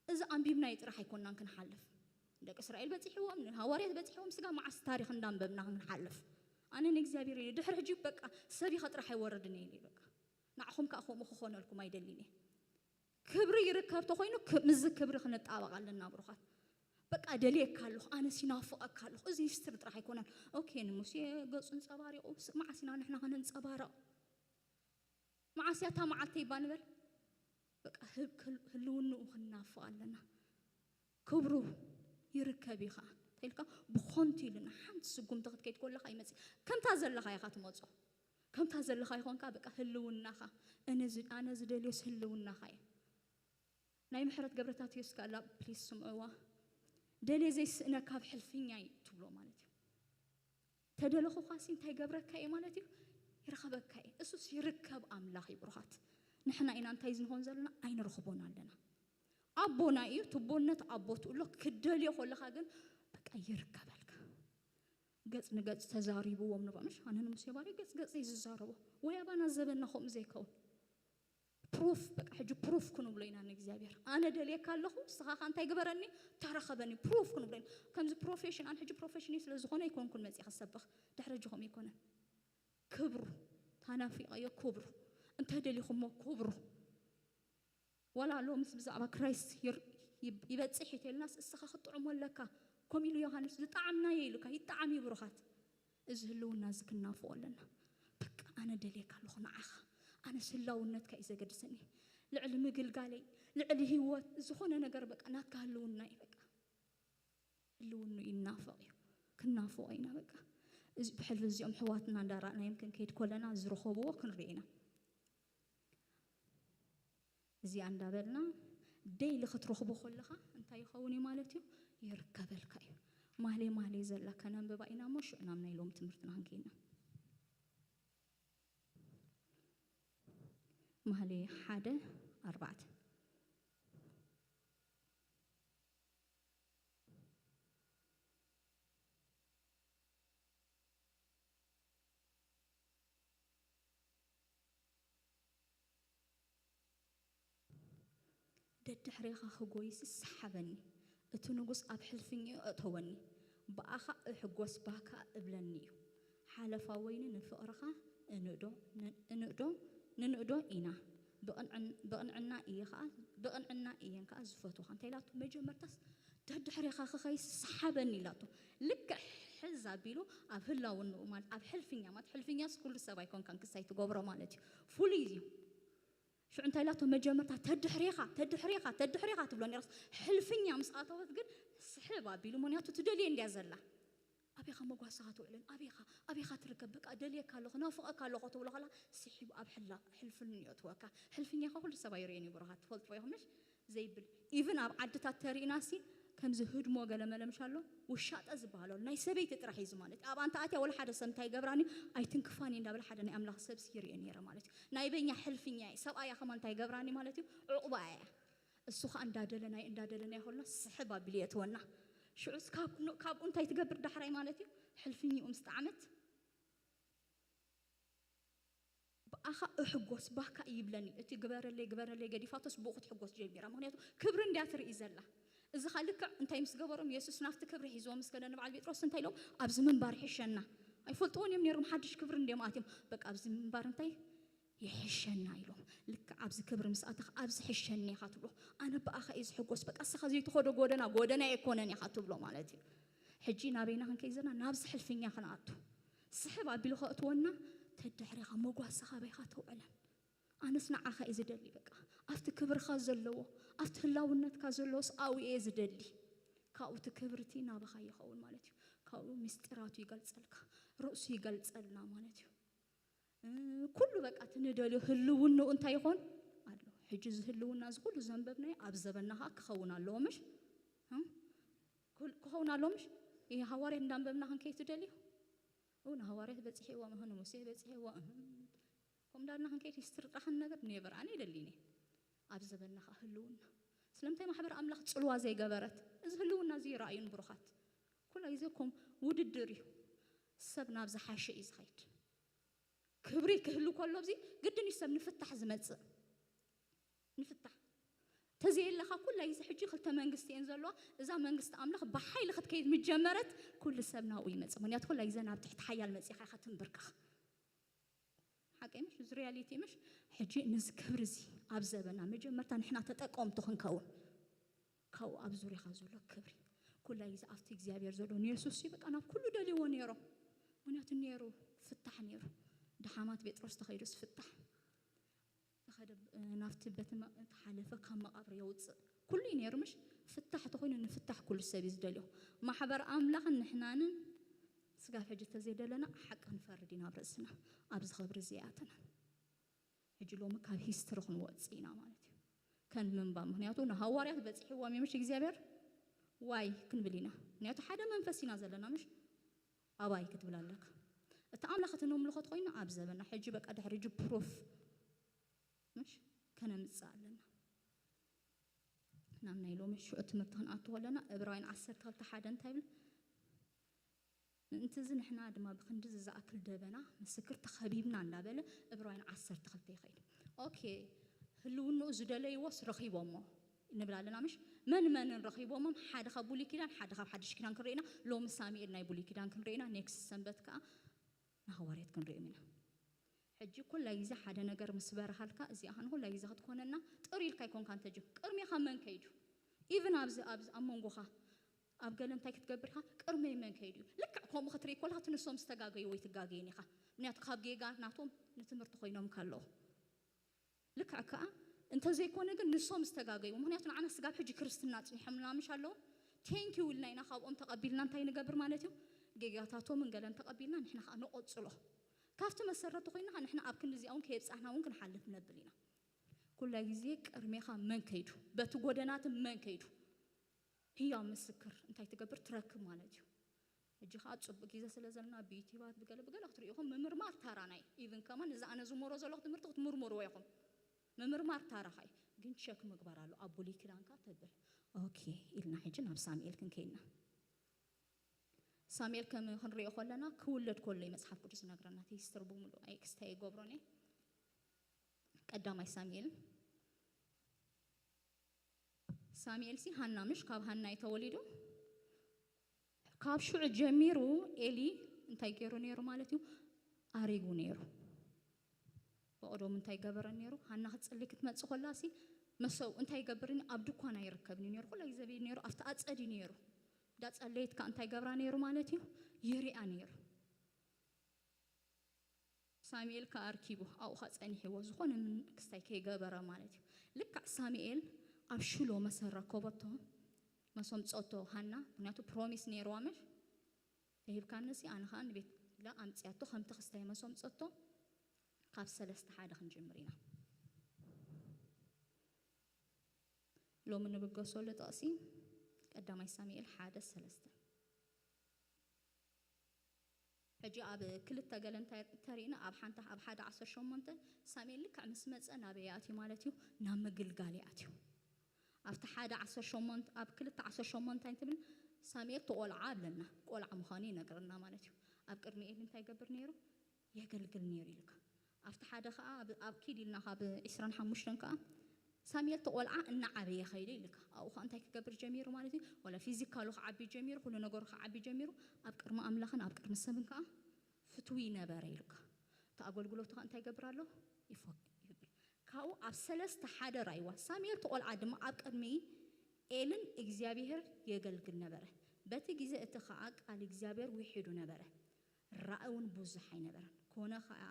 እዚ ኣንቢብናዮ ጥራሕ ኣይኮናን ክንሓልፍ ደቂ እስራኤል በፂሕዎም ንሃዋርያት በፂሕዎም ስጋ መዓስ ታሪክ እንዳንበብና ክንሓልፍ ኣነ ንእግዚኣብሔር ኢለ ድሕሪ ሕጂ በቃ ሰብ ኢኻ ጥራሕ ኣይወርድን እየ በቃ ንዓኹም ከዓ ከምኡ ክኾነልኩም ኣይደልን እየ ክብሪ ይርከብ ተኾይኑ ምስ ክብሪ ክንጣበቕ ኣለና ብሩኻት በቃ ደልየካ ኣለኹ ኣነስ ይናፍቐካ ኣለኹ እዚ ሂስትሪ ጥራሕ ኣይኮነን ኦኬ ንሙሴ ገፁ እንፀባሪቑ መዓስ ኢና ንሕና ክንንፀባረቕ መዓስ እያ እታ መዓልቲ ይባ ንበል በቃ ህልውንኡ ክንናፍቕ ኣለና ክብሩ ይርከብ እዩ ከዓ ተልካ ብኾንቱ ኢሉ ንሓንቲ ስጉምቲ ክትከይድ ከለካ ይመፅእ ከምታ ዘለካ ኢካ ትመፆ ከምታ ዘለካ ይኮንካ በቃ ህልውናኻ ኣነ ዝደልዮስ ህልውናኻ እዩ ናይ ምሕረት ገብረታትዮስ ካላ ፕሊስ ስምዕዋ ደልየ ዘይስእነካ ኣብ ሕልፍኛ እዩ ትብሎ ማለት እዩ ተደለኹኻሲ እንታይ ገብረካ እየ ማለት እዩ? ይረኸበካ እየ። እሱስ ይርከብ ኣምላኽ እዩ ብሩኻት። ንሕና ኢና እንታይ ዝንኾን ዘለና? ኣይንረኽቦን ኣለና። ኣቦና እዩ፣ ትቦነት ኣቦ ትብሎ ክደልዮ ከለኻ ግን በቃ ይርከበልካ። ገጽ ንገጽ ተዛሪብዎም ንባ ምሽ ኣነ ንሙሴ ባሪ ገጽ ገጽ እዩ ዝዛረቦ። ወይ ኣባና ዘበና ከምኡ ዘይከውን ፕሩፍ በቃ ሕጂ ፕሩፍ ክንብሎ ኢና ንእግዚኣብሔር። ኣነ ደልየካ ኣለኹ፣ ንስኻ ኸ እንታይ ግበረኒ? ተረኸበኒ፣ ፕሩፍ ክንብሎ ኢና። ከምዚ ፕሮፌሽን ኣነ ሕጂ ፕሮፌሽን እዩ ስለ ዝኾነ ኣይኮንኩን መጽእ ክሰብኽ። ድሕሪ ሕጂ ከምኡ ኣይኮነን። ክብሩ ታናፊቐዮ ክብሩ እንተ ደሊኹሞ ክብሩ ዋላ ሎምስ ብዛዕባ ክራይስት ይር- ይብ- ይበጽሕ ይተልናስ እስኻ ክትጥዕሞ ኣለካ። ከምኡ ኢሉ ዮሃንስ ዝጠዓምናዮ ኢሉካ ይጠዓም እዩ ብሩኻት። እዚ ህልውና እዚ ክናፍቆ ኣለና። በቃ ኣነ ደልየካ ኣለኹ ንዓኻ። ኣነ ስላውነትካ እዩ ዘገድሰኒ። ልዕሊ ምግልጋለይ፣ ልዕሊ ህይወት፣ ዝኾነ ነገር በቃ ናትካ ህልውና እዩ በቃ። ህልውኑ ይናፈቕ እዩ። ክናፍቆ ኢና በቃ። እዚ ብሕልፊ እዚኦም ሕዋትና እንዳራእናዮም ክንከይድ ኮለና ዝረኸብዎ ክንርኢ ኢና። እዚኣ እንዳበልና ደይሊ ክትረኽቦ ከለኻ እንታይ ይኸውን እዩ ማለት እዩ? ይርከበልካ እዩ። ማህሌ ማህሌ ዘላ ከነንብባ ኢና እሞ ሽዑ ናብ ናይ ሎም ትምህርትና ክንከይና። ማህሌ ሓደ ኣርባዕተ። ደድሕሬኻ ክጎይስ ሰሓበኒ። እቲ ንጉስ ኣብ ሕልፍኛኡ እእተወኒ። ብኣኻ እሕጎስ ባካ እብለኒ እዩ። ሓለፋ ወይኒ ንፍቕርኻ እንእዶ፣ ን- እንእዶ፣ ንንእዶ ኢና። ብቕንዕን- ብቕንዕና እየ ኸዓ፣ ብቕንዕና እየን ከኣ ዝፈትወኻ። እንታይ ኢላቶ? መጀመርታስ ደድሕሬኻ ክኸይስ ሰሓበኒ ኢላቶ። ልክዕ ሕዝ ኣቢሉ ኣብ ህላውንኡ ማለት ኣብ ሕልፍኛ ማለት ሕልፍኛስ ኩሉ ሰብ ኣይኮንካን ክሳይ ትገብሮ ማለት እዩ። ፍሉይ እዩ። ሽዑ እንታይ ኢላቶ? መጀመርታ ተድሕሬኻ፣ ተድሕሬኻ፣ ተድሕሬኻ ትብሎ ነይራስ ሕልፍኛ ምስ ኣተወት ግን ስሕብ ኣቢሉ ምኽንያቱ ትደልየ እንድያ ዘላ። ኣበይኻ መጓሰኻ ትውዕልን? ኣበይኻ? ኣበይኻ ትርከብ? በቃ ደልየካ ኣለኹ፣ ናፍቐካ ኣለኹ ትብሎ ከላ ስሒቡ ኣብ ሕላ- ሕልፍን የእትወካ። ሕልፍኛኻ ኩሉ ሰብ ኣይርእዮን እዩ ብሩኻት፣ ትፈልጥዎ ኢኹም ምሽ? ዘይብል ኢቭን ኣብ ዓድታት ተሪእናሲ ከምዚ ህድሞ ገለ መለምሻ ኣሎ ውሻጠ ዝበሃል ኣሎ ናይ ሰበይቲ ጥራሕ እዩ ማለት ኣብ ኣንታ ኣትያ ወላ ሓደ ሰብ እንታይ ገብራኒ ኣይትንክፋኒ እንዳበለ ሓደ ናይ ኣምላኽ ሰብሲ ይርእዮ ነይረ ማለት እዩ ናይ በኛ ሕልፍኛ እዩ ሰብኣያ ከማ እንታይ ገብራኒ ማለት እዩ ዕቑባ እያ እሱ ኸዓ እንዳደለናይ እንዳደለናይ ከሎ ስሕብ ኣቢሉ የእትወና ሽዑስ ካብ- ካብኡ እንታይ ትገብር ዳሕራይ ማለት እዩ ሕልፍኝኡ ምስ ጣዕመት ብኣኻ እሕጎስ ባካ ይብለኒ እቲ ግበረለይ ግበረለይ ገዲፋቶስ ብኡ ክትሕጎስ ጀሚራ ምክንያቱ ክብሪ እንድያ ትርኢ ዘላ እዚ ኻ ልክዕ እንታይ ምስ ገበሮም የሱስ ናብቲ ክብሪ ሒዝዎ ምስ ከደ ንበዓል ጴጥሮስ እንታይ ኢሎም ኣብዚ ምንባር ይሕሸና ኣይፈልጥዎን እዮም ነይሮም ሓድሽ ክብሪ እንድዮም ኣትዮም በቃ ኣብዚ ምንባር እንታይ ይሕሸና ኢሎም ልክዕ ኣብዚ ክብሪ ምስ ኣተኻ ኣብዚ ሕሸኒ ኢኻ ትብሎ ኣነ ብኣኻ እየ ዝሕጎስ በቃ እስኻ ዘይትኸዶ ጎደና ጎደና ኣይኮነን ኢኻ ትብሎ ማለት እዩ ሕጂ ናበይና ክንከይ ዘለና ናብዚ ሕልፍኛ ክንኣቱ ስሕብ ኣቢሉ ከእትወና ተድሕሬኻ መጓሰኻ ኣበይኻ ተውዕለን ኣነስ ንዓኻ እየ ዝደሊ በቃ ኣብቲ ክብርኻ ዘለዎ ኣብቲ ህላውነትካ ዘለዎስ ኣብኡ እየ ዝደሊ ካብኡ እቲ ክብርቲ ናባኻ ይኸውን ማለት እዩ ካብኡ ምስጢራቱ ይገልጸልካ ርእሱ ይገልጸልና ማለት እዩ ኩሉ በቃ እቲ ንደልዮ ህልውንኡ እንታይ ይኾን ኣሎ ሕጂ እዚ ህልውና እዚ ኩሉ ዘንበብናዮ ኣብ ዘበና ከዓ ክኸውን ኣለዎ ምሽ ክኸውን ኣለዎ ምሽ ይህ ሃዋርያት እንዳንበብና ክንከይ ትደልዩ እውን ሃዋርያት በፂሕዎም እህ ንሙሴ በፂሕዎ እህ ከም እንዳልና ክንከይድ ሂስትሪ ጥራሕን ነገር ኔቨር ኣነ ይደሊኒ ኣብ ዘበና ከዓ ህልውና ስለምንታይ ማሕበር ኣምላኽ ፅልዋ ዘይገበረት እዚ ህልውና እዚ ይረኣዩን ብሩኻት ኩላ ግዜ ኮም ውድድር እዩ ሰብ ናብ ዝሓሸ እዩ ዝኸይድ ክብሪ ክህሉ ከሎ ኣብዚ ግድን እዩ ሰብ ንፍታሕ ዝመፅእ ንፍታሕ ተዘየለኻ ኩላ ግዜ ሕጂ ክልተ መንግስቲ እየን ዘለዋ እዛ መንግስቲ ኣምላኽ ብሓይሊ ክትከይድ ምጀመረት ኩሉ ሰብ ናብኡ ይመፅእ ምክንያቱ ኩላ ግዜ ናብ ትሕቲ ሓያል መፂኻ ኢኻ ትንብርከኽ ሓቀይ ምሽ እዚ ሪያሊቲ ምሽ ሕጂ ንዚ ክብሪ እዚ ኣብ ዘበና መጀመርታ ንሕና ተጠቀምቱ ክንከውን ካብኡ ኣብ ዙሪኻ ዘሎ ክብሪ ኩላይ እዚ ኣብቲ እግዚኣብሔር ዘሎ ንየሱስ እዩ በቃ ናብ ኩሉ ደልይዎ ነይሮ ምክንያቱ ነይሩ ፍታሕ ነይሩ ድሓማት ጴጥሮስ ተኸይዱስ ፍታሕ ተኸደ ናብቲ በቲ ተሓለፈ ካብ መቃብር የውፅእ ኩሉ እዩ ነይሩ ምሽ ፍታሕ ተኾይኑ ንፍታሕ ኩሉ ሰብ እዩ ዝደልዮ ማሕበር ኣምላኽን ንሕናንን ስጋብ ሕጂ ተዘይደለና ሓቂ ክንፈርድ ኢና ኣብ ርእስና ኣብዚ ኸብሪ እዚ ኣተና ሕጂ ሎሚ ካብ ሂስትሪ ክንወፅእ ኢና ማለት እዩ ከን ምንባብ ምክንያቱ ንሃዋርያት በፂሕዎም እዩ ምሽ እግዚኣብሔር ዋይ ክንብል ኢና ምክንያቱ ሓደ መንፈስ ኢና ዘለና ምሽ ኣባይ ክትብል ኣለካ። እቲ ኣምላኽ እቲ ነምልኾት ኮይኑ ኣብ ዘበና ሕጂ በቃ ድሕሪ ሕጂ ፕሩፍ ምሽ ከነምጽእ ኣለና። ናብ ናይ ሎሚ ሽዑ ትምህርቲ ክንኣቱ ከለና እብራውያን ዓሰርተ ክልተ ሓደ እንታይ ይብል? ምእንቲ እዚ ንሕና ድማ ብክንዲ ዝኣክል ደበና ምስክር ተኸቢብና እንዳበለ እብራውያን ዓሰርተ ክልተ ይኸይድ። ኦኬ፣ ህልውንኡ ዝደለይዎስ ረኺቦሞ ንብል ኣለና ምሽ? መን መንን ረኺቦሞም? ሓደ ካብ ብሉይ ኪዳን፣ ሓደ ካብ ሓድሽ ኪዳን ክንርኢና። ሎሚ ሳሙኤል ናይ ብሉይ ኪዳን ክንርኢና፣ ኔክስት ሰንበት ከዓ ንሃዋርያት ክንሪኦም ኢና። ሕጂ ኩላ ግዜ ሓደ ነገር ምስ በረሃልካ እዚኣ ኸን ኩላ ግዜ ክትኮነና ጥር ኢልካ ኣይኮንካ እንተጅ ቅድሜኻ መን ከይዱ? ኢቭን ኣብዚ ኣብዚ ኣብ መንጎኻ ኣብ ገለ እንታይ ክትገብር ኢኻ? ቅድመይ መን ከይዱ እዩ? ልክዕ ከምኡ ክትርኢ ኮላ እቲ ንሶም ዝተጋገዩ ወይ ትጋገይን ኢኻ። ምክንያቱ ካብ ጌጋ ናቶም ንትምህርቲ ኮይኖም ከለዉ ልክዕ ከኣ እንተዘይኮነ ግን ንሶም ዝተጋገዩ። ምክንያቱ ንዓና ስጋብ ሕጂ ክርስትና ኣጽኒሖምና ምሽ ኣለዉ። ቴንኪዩ ኢልና ኢና ካብኦም ተቐቢልና እንታይ ንገብር ማለት እዩ? ጌጋታቶምን ገለን ተቐቢልና ንሕና ከኣ ንቐጽሎ። ካብቲ መሰረቲ ኮይና ንሕና ኣብ ክንዲ እዚኣ እውን ከየብጻሕና እውን ክንሓልፍ ነብል ኢና። ኩላ ግዜ ቅድሜኻ መን ከይዱ? በቲ ጎደናት መን ከይዱ? ህያው ምስክር እንታይ ትገብር? ትረክብ ማለት እዩ። ሕጂ ኸዓ ጽቡቅ ግዜ ስለ ዘለና ብዩቲባት ብገለ ብገለ ክትሪኢኹም ምምርማር ታራ ናይ ኢቭን ከማን እዚ ኣነ ዝመሮ ዘለኹ ትምህርቲ ክትምርምርዎ ኢኹም። ምምርማር ታራኻ እዩ፣ ግን ቸክ ምግባር ኣሎ ኣብ ብሉይ ኪዳንካ ተብል። ኦኬ ኢልና ሕጂ ናብ ሳሙኤል ክንከይድና። ሳሙኤል ከም ክንሪኦ ከለና ክውለድ ከሎ እዩ መጽሓፍ ቅዱስ ዝነግረና። እቲ ሂስትሪ ብምሉእ ኣይ ክስታይ ይገብሮን እየ። ቀዳማይ ሳሙኤል ሳሙኤል ሲ ሃና ምሽ ካብ ሃና እዩ ተወሊዱ። ካብ ሽዑ ጀሚሩ ኤሊ እንታይ ገይሩ ነይሩ ማለት እዩ? ኣሪጉ ነይሩ። በቕዶም እንታይ ገበረ ነይሩ? ሃና ክትጽሊ ክትመጽእ ኮላ ሲ መሰው እንታይ ይገብር ኒ? ኣብ ድኳን ኣይርከብን እዩ ነይሩ። ኩላ ግዜ ቤት ነይሩ፣ ኣብቲ ኣጸድ እዩ ነይሩ። ዳ ጸለየት ከኣ እንታይ ገብራ ነይሩ ማለት እዩ? ይሪኣ ነይሩ። ሳሙኤል ከኣ ኣርኪቡ ኣብኡ ኸኣ ጸኒሕዎ፣ ዝኾነ ምን ክስታይ ከይገበረ ማለት እዩ። ልክዕ ሳሙኤል ኣብ ሽሎ መሰ ረከበቶ፣ መሶም ጸቶ ሃና፣ ምክንያቱ ፕሮሚስ ነይርዋ ምሽ ተሂብካኒ ሲ ኣነ ኸኣ ንቤት ኢላ ኣምጽያቶ፣ ከምቲ ክስታይ መሶም ጸቶ። ካብ ሰለስተ ሓደ ክንጅምር ኢና። ሎሚ ንብገሰሉ ጥቕሲ ቀዳማይ ሳሙኤል ሓደ ሰለስተ። ሕጂ ኣብ ክልተ ገለ እንታይ እንተሪእና፣ ኣብ ሓንቲ ኣብ ሓደ ዓሰርተ ሸሞንተ ሳሙኤል ልክዕ ምስ መጸ ናበይ ኣትዩ ማለት እዩ? ናብ ምግልጋል ኣትዩ። ኣብቲ ሓደ ዓሰርተ ሸሞንተ ኣብ ክልተ ዓሰርተ ሸሞንተ እንታይ ትብል? ሳሙኤል ተቖልዓ ኣለና፣ ቆልዓ ምዃኑ ይነግረና ማለት እዩ። ኣብ ቅድሚ ኤሊ እንታይ ይገብር ነይሩ? የገልግል ነይሩ ኢልካ። ኣብቲ ሓደ ኸዓ ኣብ ኣብ ኪድ ኢልና ካብ ዕስራን ሓሙሽተን ከኣ ሳሙኤል ተቖልዓ እናዓበየ ኸይደ ኢልካ። ኣብኡ ኸዓ እንታይ ክገብር ጀሚሩ ማለት እዩ? ወላ ፊዚካሉ ክዓቢ ጀሚሩ፣ ኩሉ ነገሩ ክዓቢ ጀሚሩ፣ ኣብ ቅድሚ ኣምላኽን ኣብ ቅድሚ ሰብን ከኣ ፍትዊ ነበረ ኢልካ። እቲ ኣገልግሎቱ ኸዓ እንታይ ይገብር ኣሎ? ይፎ- ይገብር። ካብኡ ኣብ ሰለስተ ሓደ ራእይዋ። ሳሙኤል ተቖልዓ ድማ ኣብ ቅድሚ ኤልን እግዚኣብሔር የገልግል ነበረ። በቲ ግዜ እቲ ኸዓ ቃል እግዚኣብሔር ውሒዱ ነበረ። ራእይ እውን ብዙሕ ኣይነበረን። ኮነ ኸዓ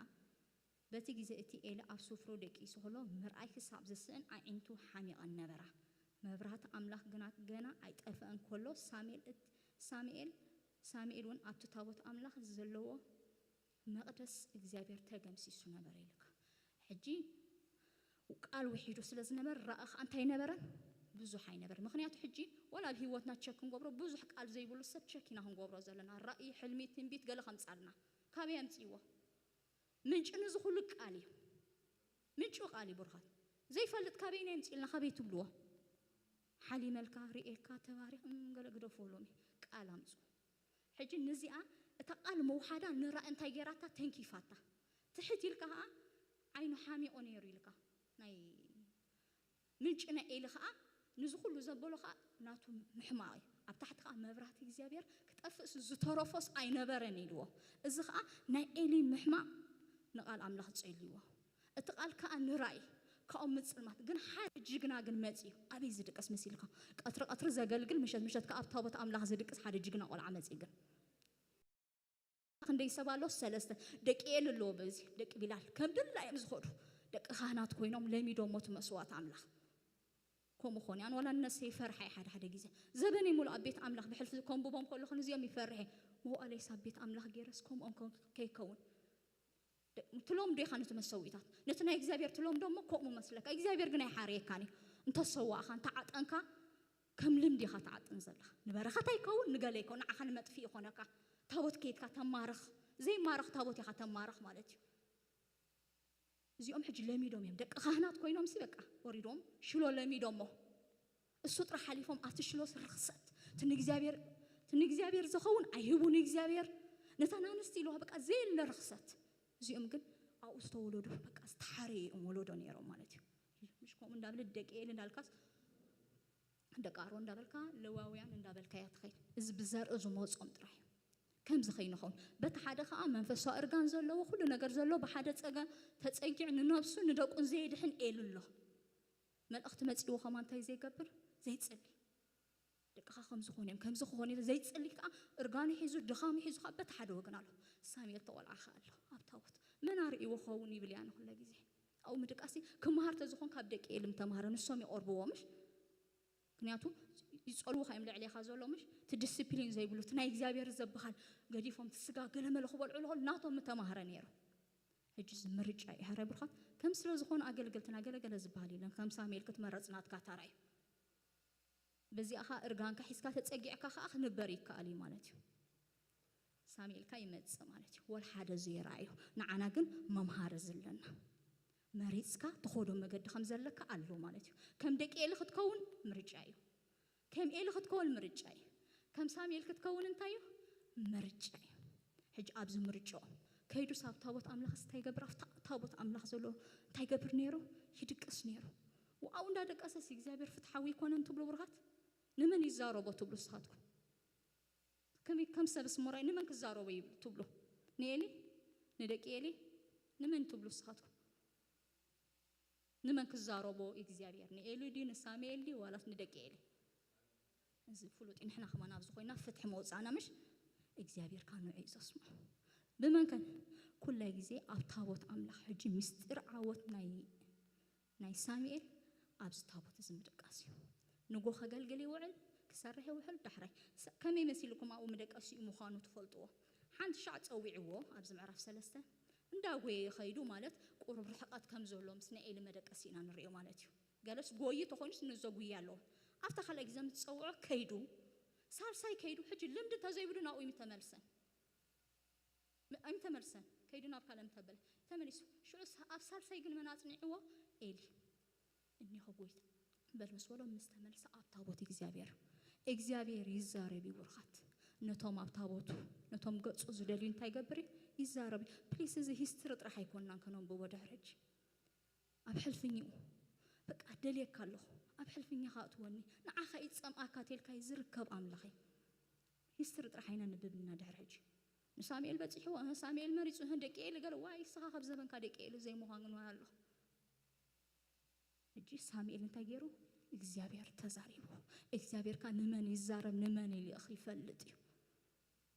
በቲ ግዜ እቲ ኤሊ ኣብ ስፍሩ ደቂሱ ከሎ ምርኣይ ክሳብ ዝስእን ኣዒንቱ ሓሚቐን ነበራ። መብራህቲ ኣምላኽ ግና ገና ኣይጠፍአን ከሎ ሳሙኤል እት- ሳሙኤል ሳሙኤል እውን ኣብቲ ታቦት ኣምላኽ ዘለዎ መቕደስ እግዚኣብሔር ተገምሲሱ ነበረ ኢልካ። ሕጂ ቃል ውሒዱ ስለ ዝነበረ ራእይ ኸዓ እንታይ ነበረን? ብዙሕ ኣይነበረ። ምኽንያቱ ሕጂ ወላ ኣብ ህይወትና ቸክ ክንገብሮ ብዙሕ ቃል ዘይብሉ ሰብ ቸክ ኢና ክንገብሮ ዘለና። ራእይ፣ ሕልሚ፣ ትንቢት ገለ ከምጻልና ካበይ ኣምጽእዎ? ምንጪ ንዚ ኩሉ ቃል እዩ። ምንጩ ቃል እዩ ብሩኻት። ዘይፈልጥ ካበይ ናይ ኣምጽእልና ካበይ ትብልዎ? ሓሊመልካ፣ ርኤካ፣ ተባሪኽ፣ እም፣ ገለ ግደፍዎ ሎሚ ቃል ኣምጽኡ። ሕጂ ንዚኣ እታ ቃል ምውሓዳ ንራእ እንታይ ጌራታ ተንኪፋታ። ትሕት ኢልካ ኸዓ ዓይኑ ሓሚቑ ነይሩ ኢልካ። ናይ ምንጪ ናይ ኤሊ ኸዓ ንዚ ኩሉ ዘበሎ ኸዓ ናቱ ምሕማቕ እዩ። ኣብ ታሕቲ ኸዓ መብራህቲ እግዚኣብሔር ክጠፍእስ ዝተረፎስ ኣይነበረን ኢልዎ። እዚ ኸዓ ናይ ኤሊ ምሕማቕ ንቓል ኣምላኽ ጸልይዎ። እቲ ቃል ከኣ ንራእይ ካብኡ ምጽልማት። ግን ሓደ ጅግና ግን መጺኡ። ኣበይ ዝድቅስ መሲልካ? ቀትሪ ቀትሪ ዘገልግል፣ ምሸት ምሸት ከኣ ኣብ ታቦት ኣምላኽ ዝድቅስ ሓደ ጅግና ቆልዓ መጺኡ ግን። ክንደይ ሰብ ኣሎ? ሰለስተ። ደቂ ኤል ኣለዎ በዚ፣ ደቂ ቢላል። ከም ድላ እዮም ዝኸዱ። ደቂ ካህናት ኮይኖም ለሚዶሞ እቲ መስዋዕት ኣምላኽ። ከምኡ ኾነ። ኣነ ዋላ ነሰይ ይፈርሕ እየ ሓደ ሓደ ግዜ። ዘበነይ ሙሉእ ኣብ ቤት ኣምላኽ ብሕልፊ ከንብቦም ከለኹ ንዚኦም ይፈርሕ እየ። መዋእለይስ ኣብ ቤት ኣምላኽ ገይረስ ከምኦም ከ-፣ ከይከውን። ደ-፣ ትለምዶ ኢኻ ነቲ መሰዊእታት። ነቲ ናይ እግዚኣብሔር ትለምዶ እሞ ከምኡ መስለካ። እግዚኣብሔር ግን ኣይሓርየካን እዩ። እንተሰዋእኻ፣ እንተዓጠንካ፣ ከም ልምዲ ኢኻ ትዓጥን ዘለኻ። ንበረኸት ኣይከውን፣ ንገለ ይከውን፣ ንዓኻ ንመጥፍኢ ይኾነካ። ታቦት ከይድካ ተማርኽ። ዘይማረኽ ታቦት ኢኻ ተማርኽ ማለት እዩ። እዚኦም ሕጂ ለሚዶም እዮም፣ ደቂ ካህናት ኮይኖም ሲ በቃ ወሪዶም ሽሎ ለሚዶሞ። እሱ ጥራሕ ሓሊፎም ኣብቲ ሽሎስ ርኽሰት እቲ ንእግዚኣብሔር እቲ ንእግዚኣብሔር ዝኸውን ኣይህቡ ንእግዚኣብሔር ነተን ኣንስቲ ኢልዋ በቃ ዘየለ ርኽሰት። እዚኦም ግን ኣብኡ ዝተወለዱ በቃ ዝተሓረዩ እዮም ወለዶ ነይሮም ማለት እዩ። ምሽ ከምኡ እንዳብለ ደቂ ኤል እንዳልካስ ደቂ ኣሮን እንዳበልካ ለዋውያን እንዳበልካ እያ ትኸይድ። እዚ ብዘርኢ ዝመጾም ጥራሕ እዩ። ከምዚ ከይንኸውን በቲ ሓደ ከዓ መንፈሳዊ እርጋን ዘለዎ ኩሉ ነገር ዘለዎ ብሓደ ፀገ ተፀጊዕ ንነብሱ ንደቁን ዘየድሕን ኤል ኣሎ። መልእኽቲ መፂዎ ከማ እንታይ ዘይገብር ዘይፅሊ ደቅኻ ከምዚ ክኾኑ እዮም ከምዚ ክኾኑ እዮም ዘይፅሊ ከዓ እርጋኑ ሒዙ ድኻሙ ሒዙ ከዓ በቲ ሓደ ወገን ኣሎ። ሳሙኤል ተቆልዓ ከዓ ኣሎ ኣብ ታቦት መን ኣርእይዎ ኸውን ይብል እያ ንኩለ ግዜ ኣብኡ ምድቃሲ ክመሃር ተዝኾን ካብ ደቂ ኤልም ተምሃረ ንሶም ይቐርብዎ ምሽ ምክንያቱ ይጸልዉኻ እዮም ልዕሌኻ ዘሎ ምሽ እቲ ዲስፕሊን ዘይብሉ እቲ ናይ እግዚኣብሔር ዘበሃል ገዲፎም እቲ ስጋ ገለመለ ክበልዑ ለኸሉ ናቶም ምተማህረ ነይሩ። ሕጂ እዚ ምርጫ እዩ ሃረ ብርኻት ከም ስለ ዝኾነ ኣገልገልትን ኣገለገለ ዝበሃል የለን ከም ሳሙኤል ክትመረጽ ናትካ ታራ እዩ። በዚኣ ኸዓ እርጋንካ ሒዝካ ተጸጊዕካ ኸዓ ክንበር ይከኣል እዩ ማለት እዩ። ሳሙኤልካ ይመጽእ ማለት እዩ ወል ሓደ ዘይረኣዩ ንዓና ግን መምሃሪ ዝለና መሪፅካ ትኾዶ መገዲ ከም ዘለካ ኣሎ ማለት እዩ። ከም ደቂ ኤሊ ክትከውን ምርጫ እዩ። ከም ኤሊ ክትከውን ምርጫ እዩ። ከም ሳሙኤል ክትከውን እንታይ እዩ? ምርጫ እዩ። ሕጂ ኣብዚ ምርጫኦም ከይዱስ ኣብ ታቦት ኣምላኽስ እንታይ ይገብር? ኣብታ ታቦት ኣምላኽ ዘሎ እንታይ ይገብር ነይሩ? ይድቅስ ነይሩ። ኣብኡ እንዳደቀሰስ እግዚኣብሔር ፍትሓዊ ኣይኮነን ትብሉ ብሩኻት? ንመን ይዛረቦ ትብሉ ንስኻትኩም? ከመይ ከም ሰብስ ሞራይ ንመን ክዛረቦ ይብል ትብሉ? ንኤሊ ንደቂ ኤሊ ንመን ትብሉ ንስኻትኩም? ንመን ክዛረቦ እግዚኣብሔር ንኤሊ ድዩ ንሳሙኤል ድዩ ዋላስ ንደቂ ኤሊ? እዚ ፍሉጥ እዩ። ንሕና ከማን ኣብዚ ኮይና ፍትሒ መውፃእና ምሽ እግዚኣብሔር ካብ ንዑ እዩ ዘስምዖ። ብመን ከ ኩላይ ግዜ ኣብ ታቦት ኣምላኽ ሕጂ ምስጢር ዓወት ናይ ናይ ሳሙኤል ኣብዚ ታቦት እዚ ምድቃስ እዩ። ንጎ ከገልግል ይውዕል፣ ክሰርሕ ይውዕል። ዳሕራይ ከመይ መሲልኩም ኣብኡ መደቀሲኡ ምዃኑ ትፈልጥዎ? ሓንቲ ሻዕ ጸዊዕዎ ኣብዚ ምዕራፍ ሰለስተ እንዳጎየ ይኸይዱ ማለት ቁሩብ ርሕቀት ከም ዘሎ ምስ ናይ ኤሊ መደቀሲ ኢና ንሪኦ ማለት እዩ። ገለስ ጎዩ ተኾይኑስ ንዘጉያ ኣለዎ። ኣብታ ካልኣይ ግዜ ምስ ጸውዖ ከይዱ ሳልሳይ ከይዱ ሕጂ ልምዲ እንተዘይብሉ ናብኡ ይምተመልሰን ኣይምተመልሰን ከይዱ ናብ ካልእ ምተበለ ተመሊሱ ሽዑ ኣብ ሳልሳይ ግን መን ኣጽኒዕዎ ኤሊ እኒሆ ጎይታ በል ምስ በሎ ምስ ተመልሰ ኣብ ታቦት እግዚኣብሔር እግዚኣብሔር ይዛረብ እዩ ብሩኻት ነቶም ኣብ ታቦቱ ነቶም ገጹ ዝደልዩ እንታይ ይገብር እዩ ይዛረብ እዩ ፕሊስ እዚ ሂስትሪ ጥራሕ ኣይኮንናን ከነንብቦ ድሕሪ ሕጂ ኣብ ሕልፍኝኡ በቃ ደልየካ ኣለኹ ኣብ ሕልፍኛ ካእትወኒ ንዓኻ ይጸምኣካ ቴልካ ዝርከብ ኣምላኸይ ሂስትሪ ጥራሕ ኣይነንብብ ኢና ድሕሪ ሕጂ ንሳሙኤል በፂሕዎ እህ ሳሙኤል መሪፁ እህ ደቂ ኤሊ ገለ ዋይ ንስኻ ካብ ዘበንካ ደቂ ኤሊ ዘይምዃኑ ንዋይ ኣሎ ሕጂ ሳሙኤል እንታይ ገይሩ እግዚኣብሔር ተዛሪቡ እግዚኣብሔር ካ ንመን ይዛረብ ንመን ይልእኽ ይፈልጥ እዩ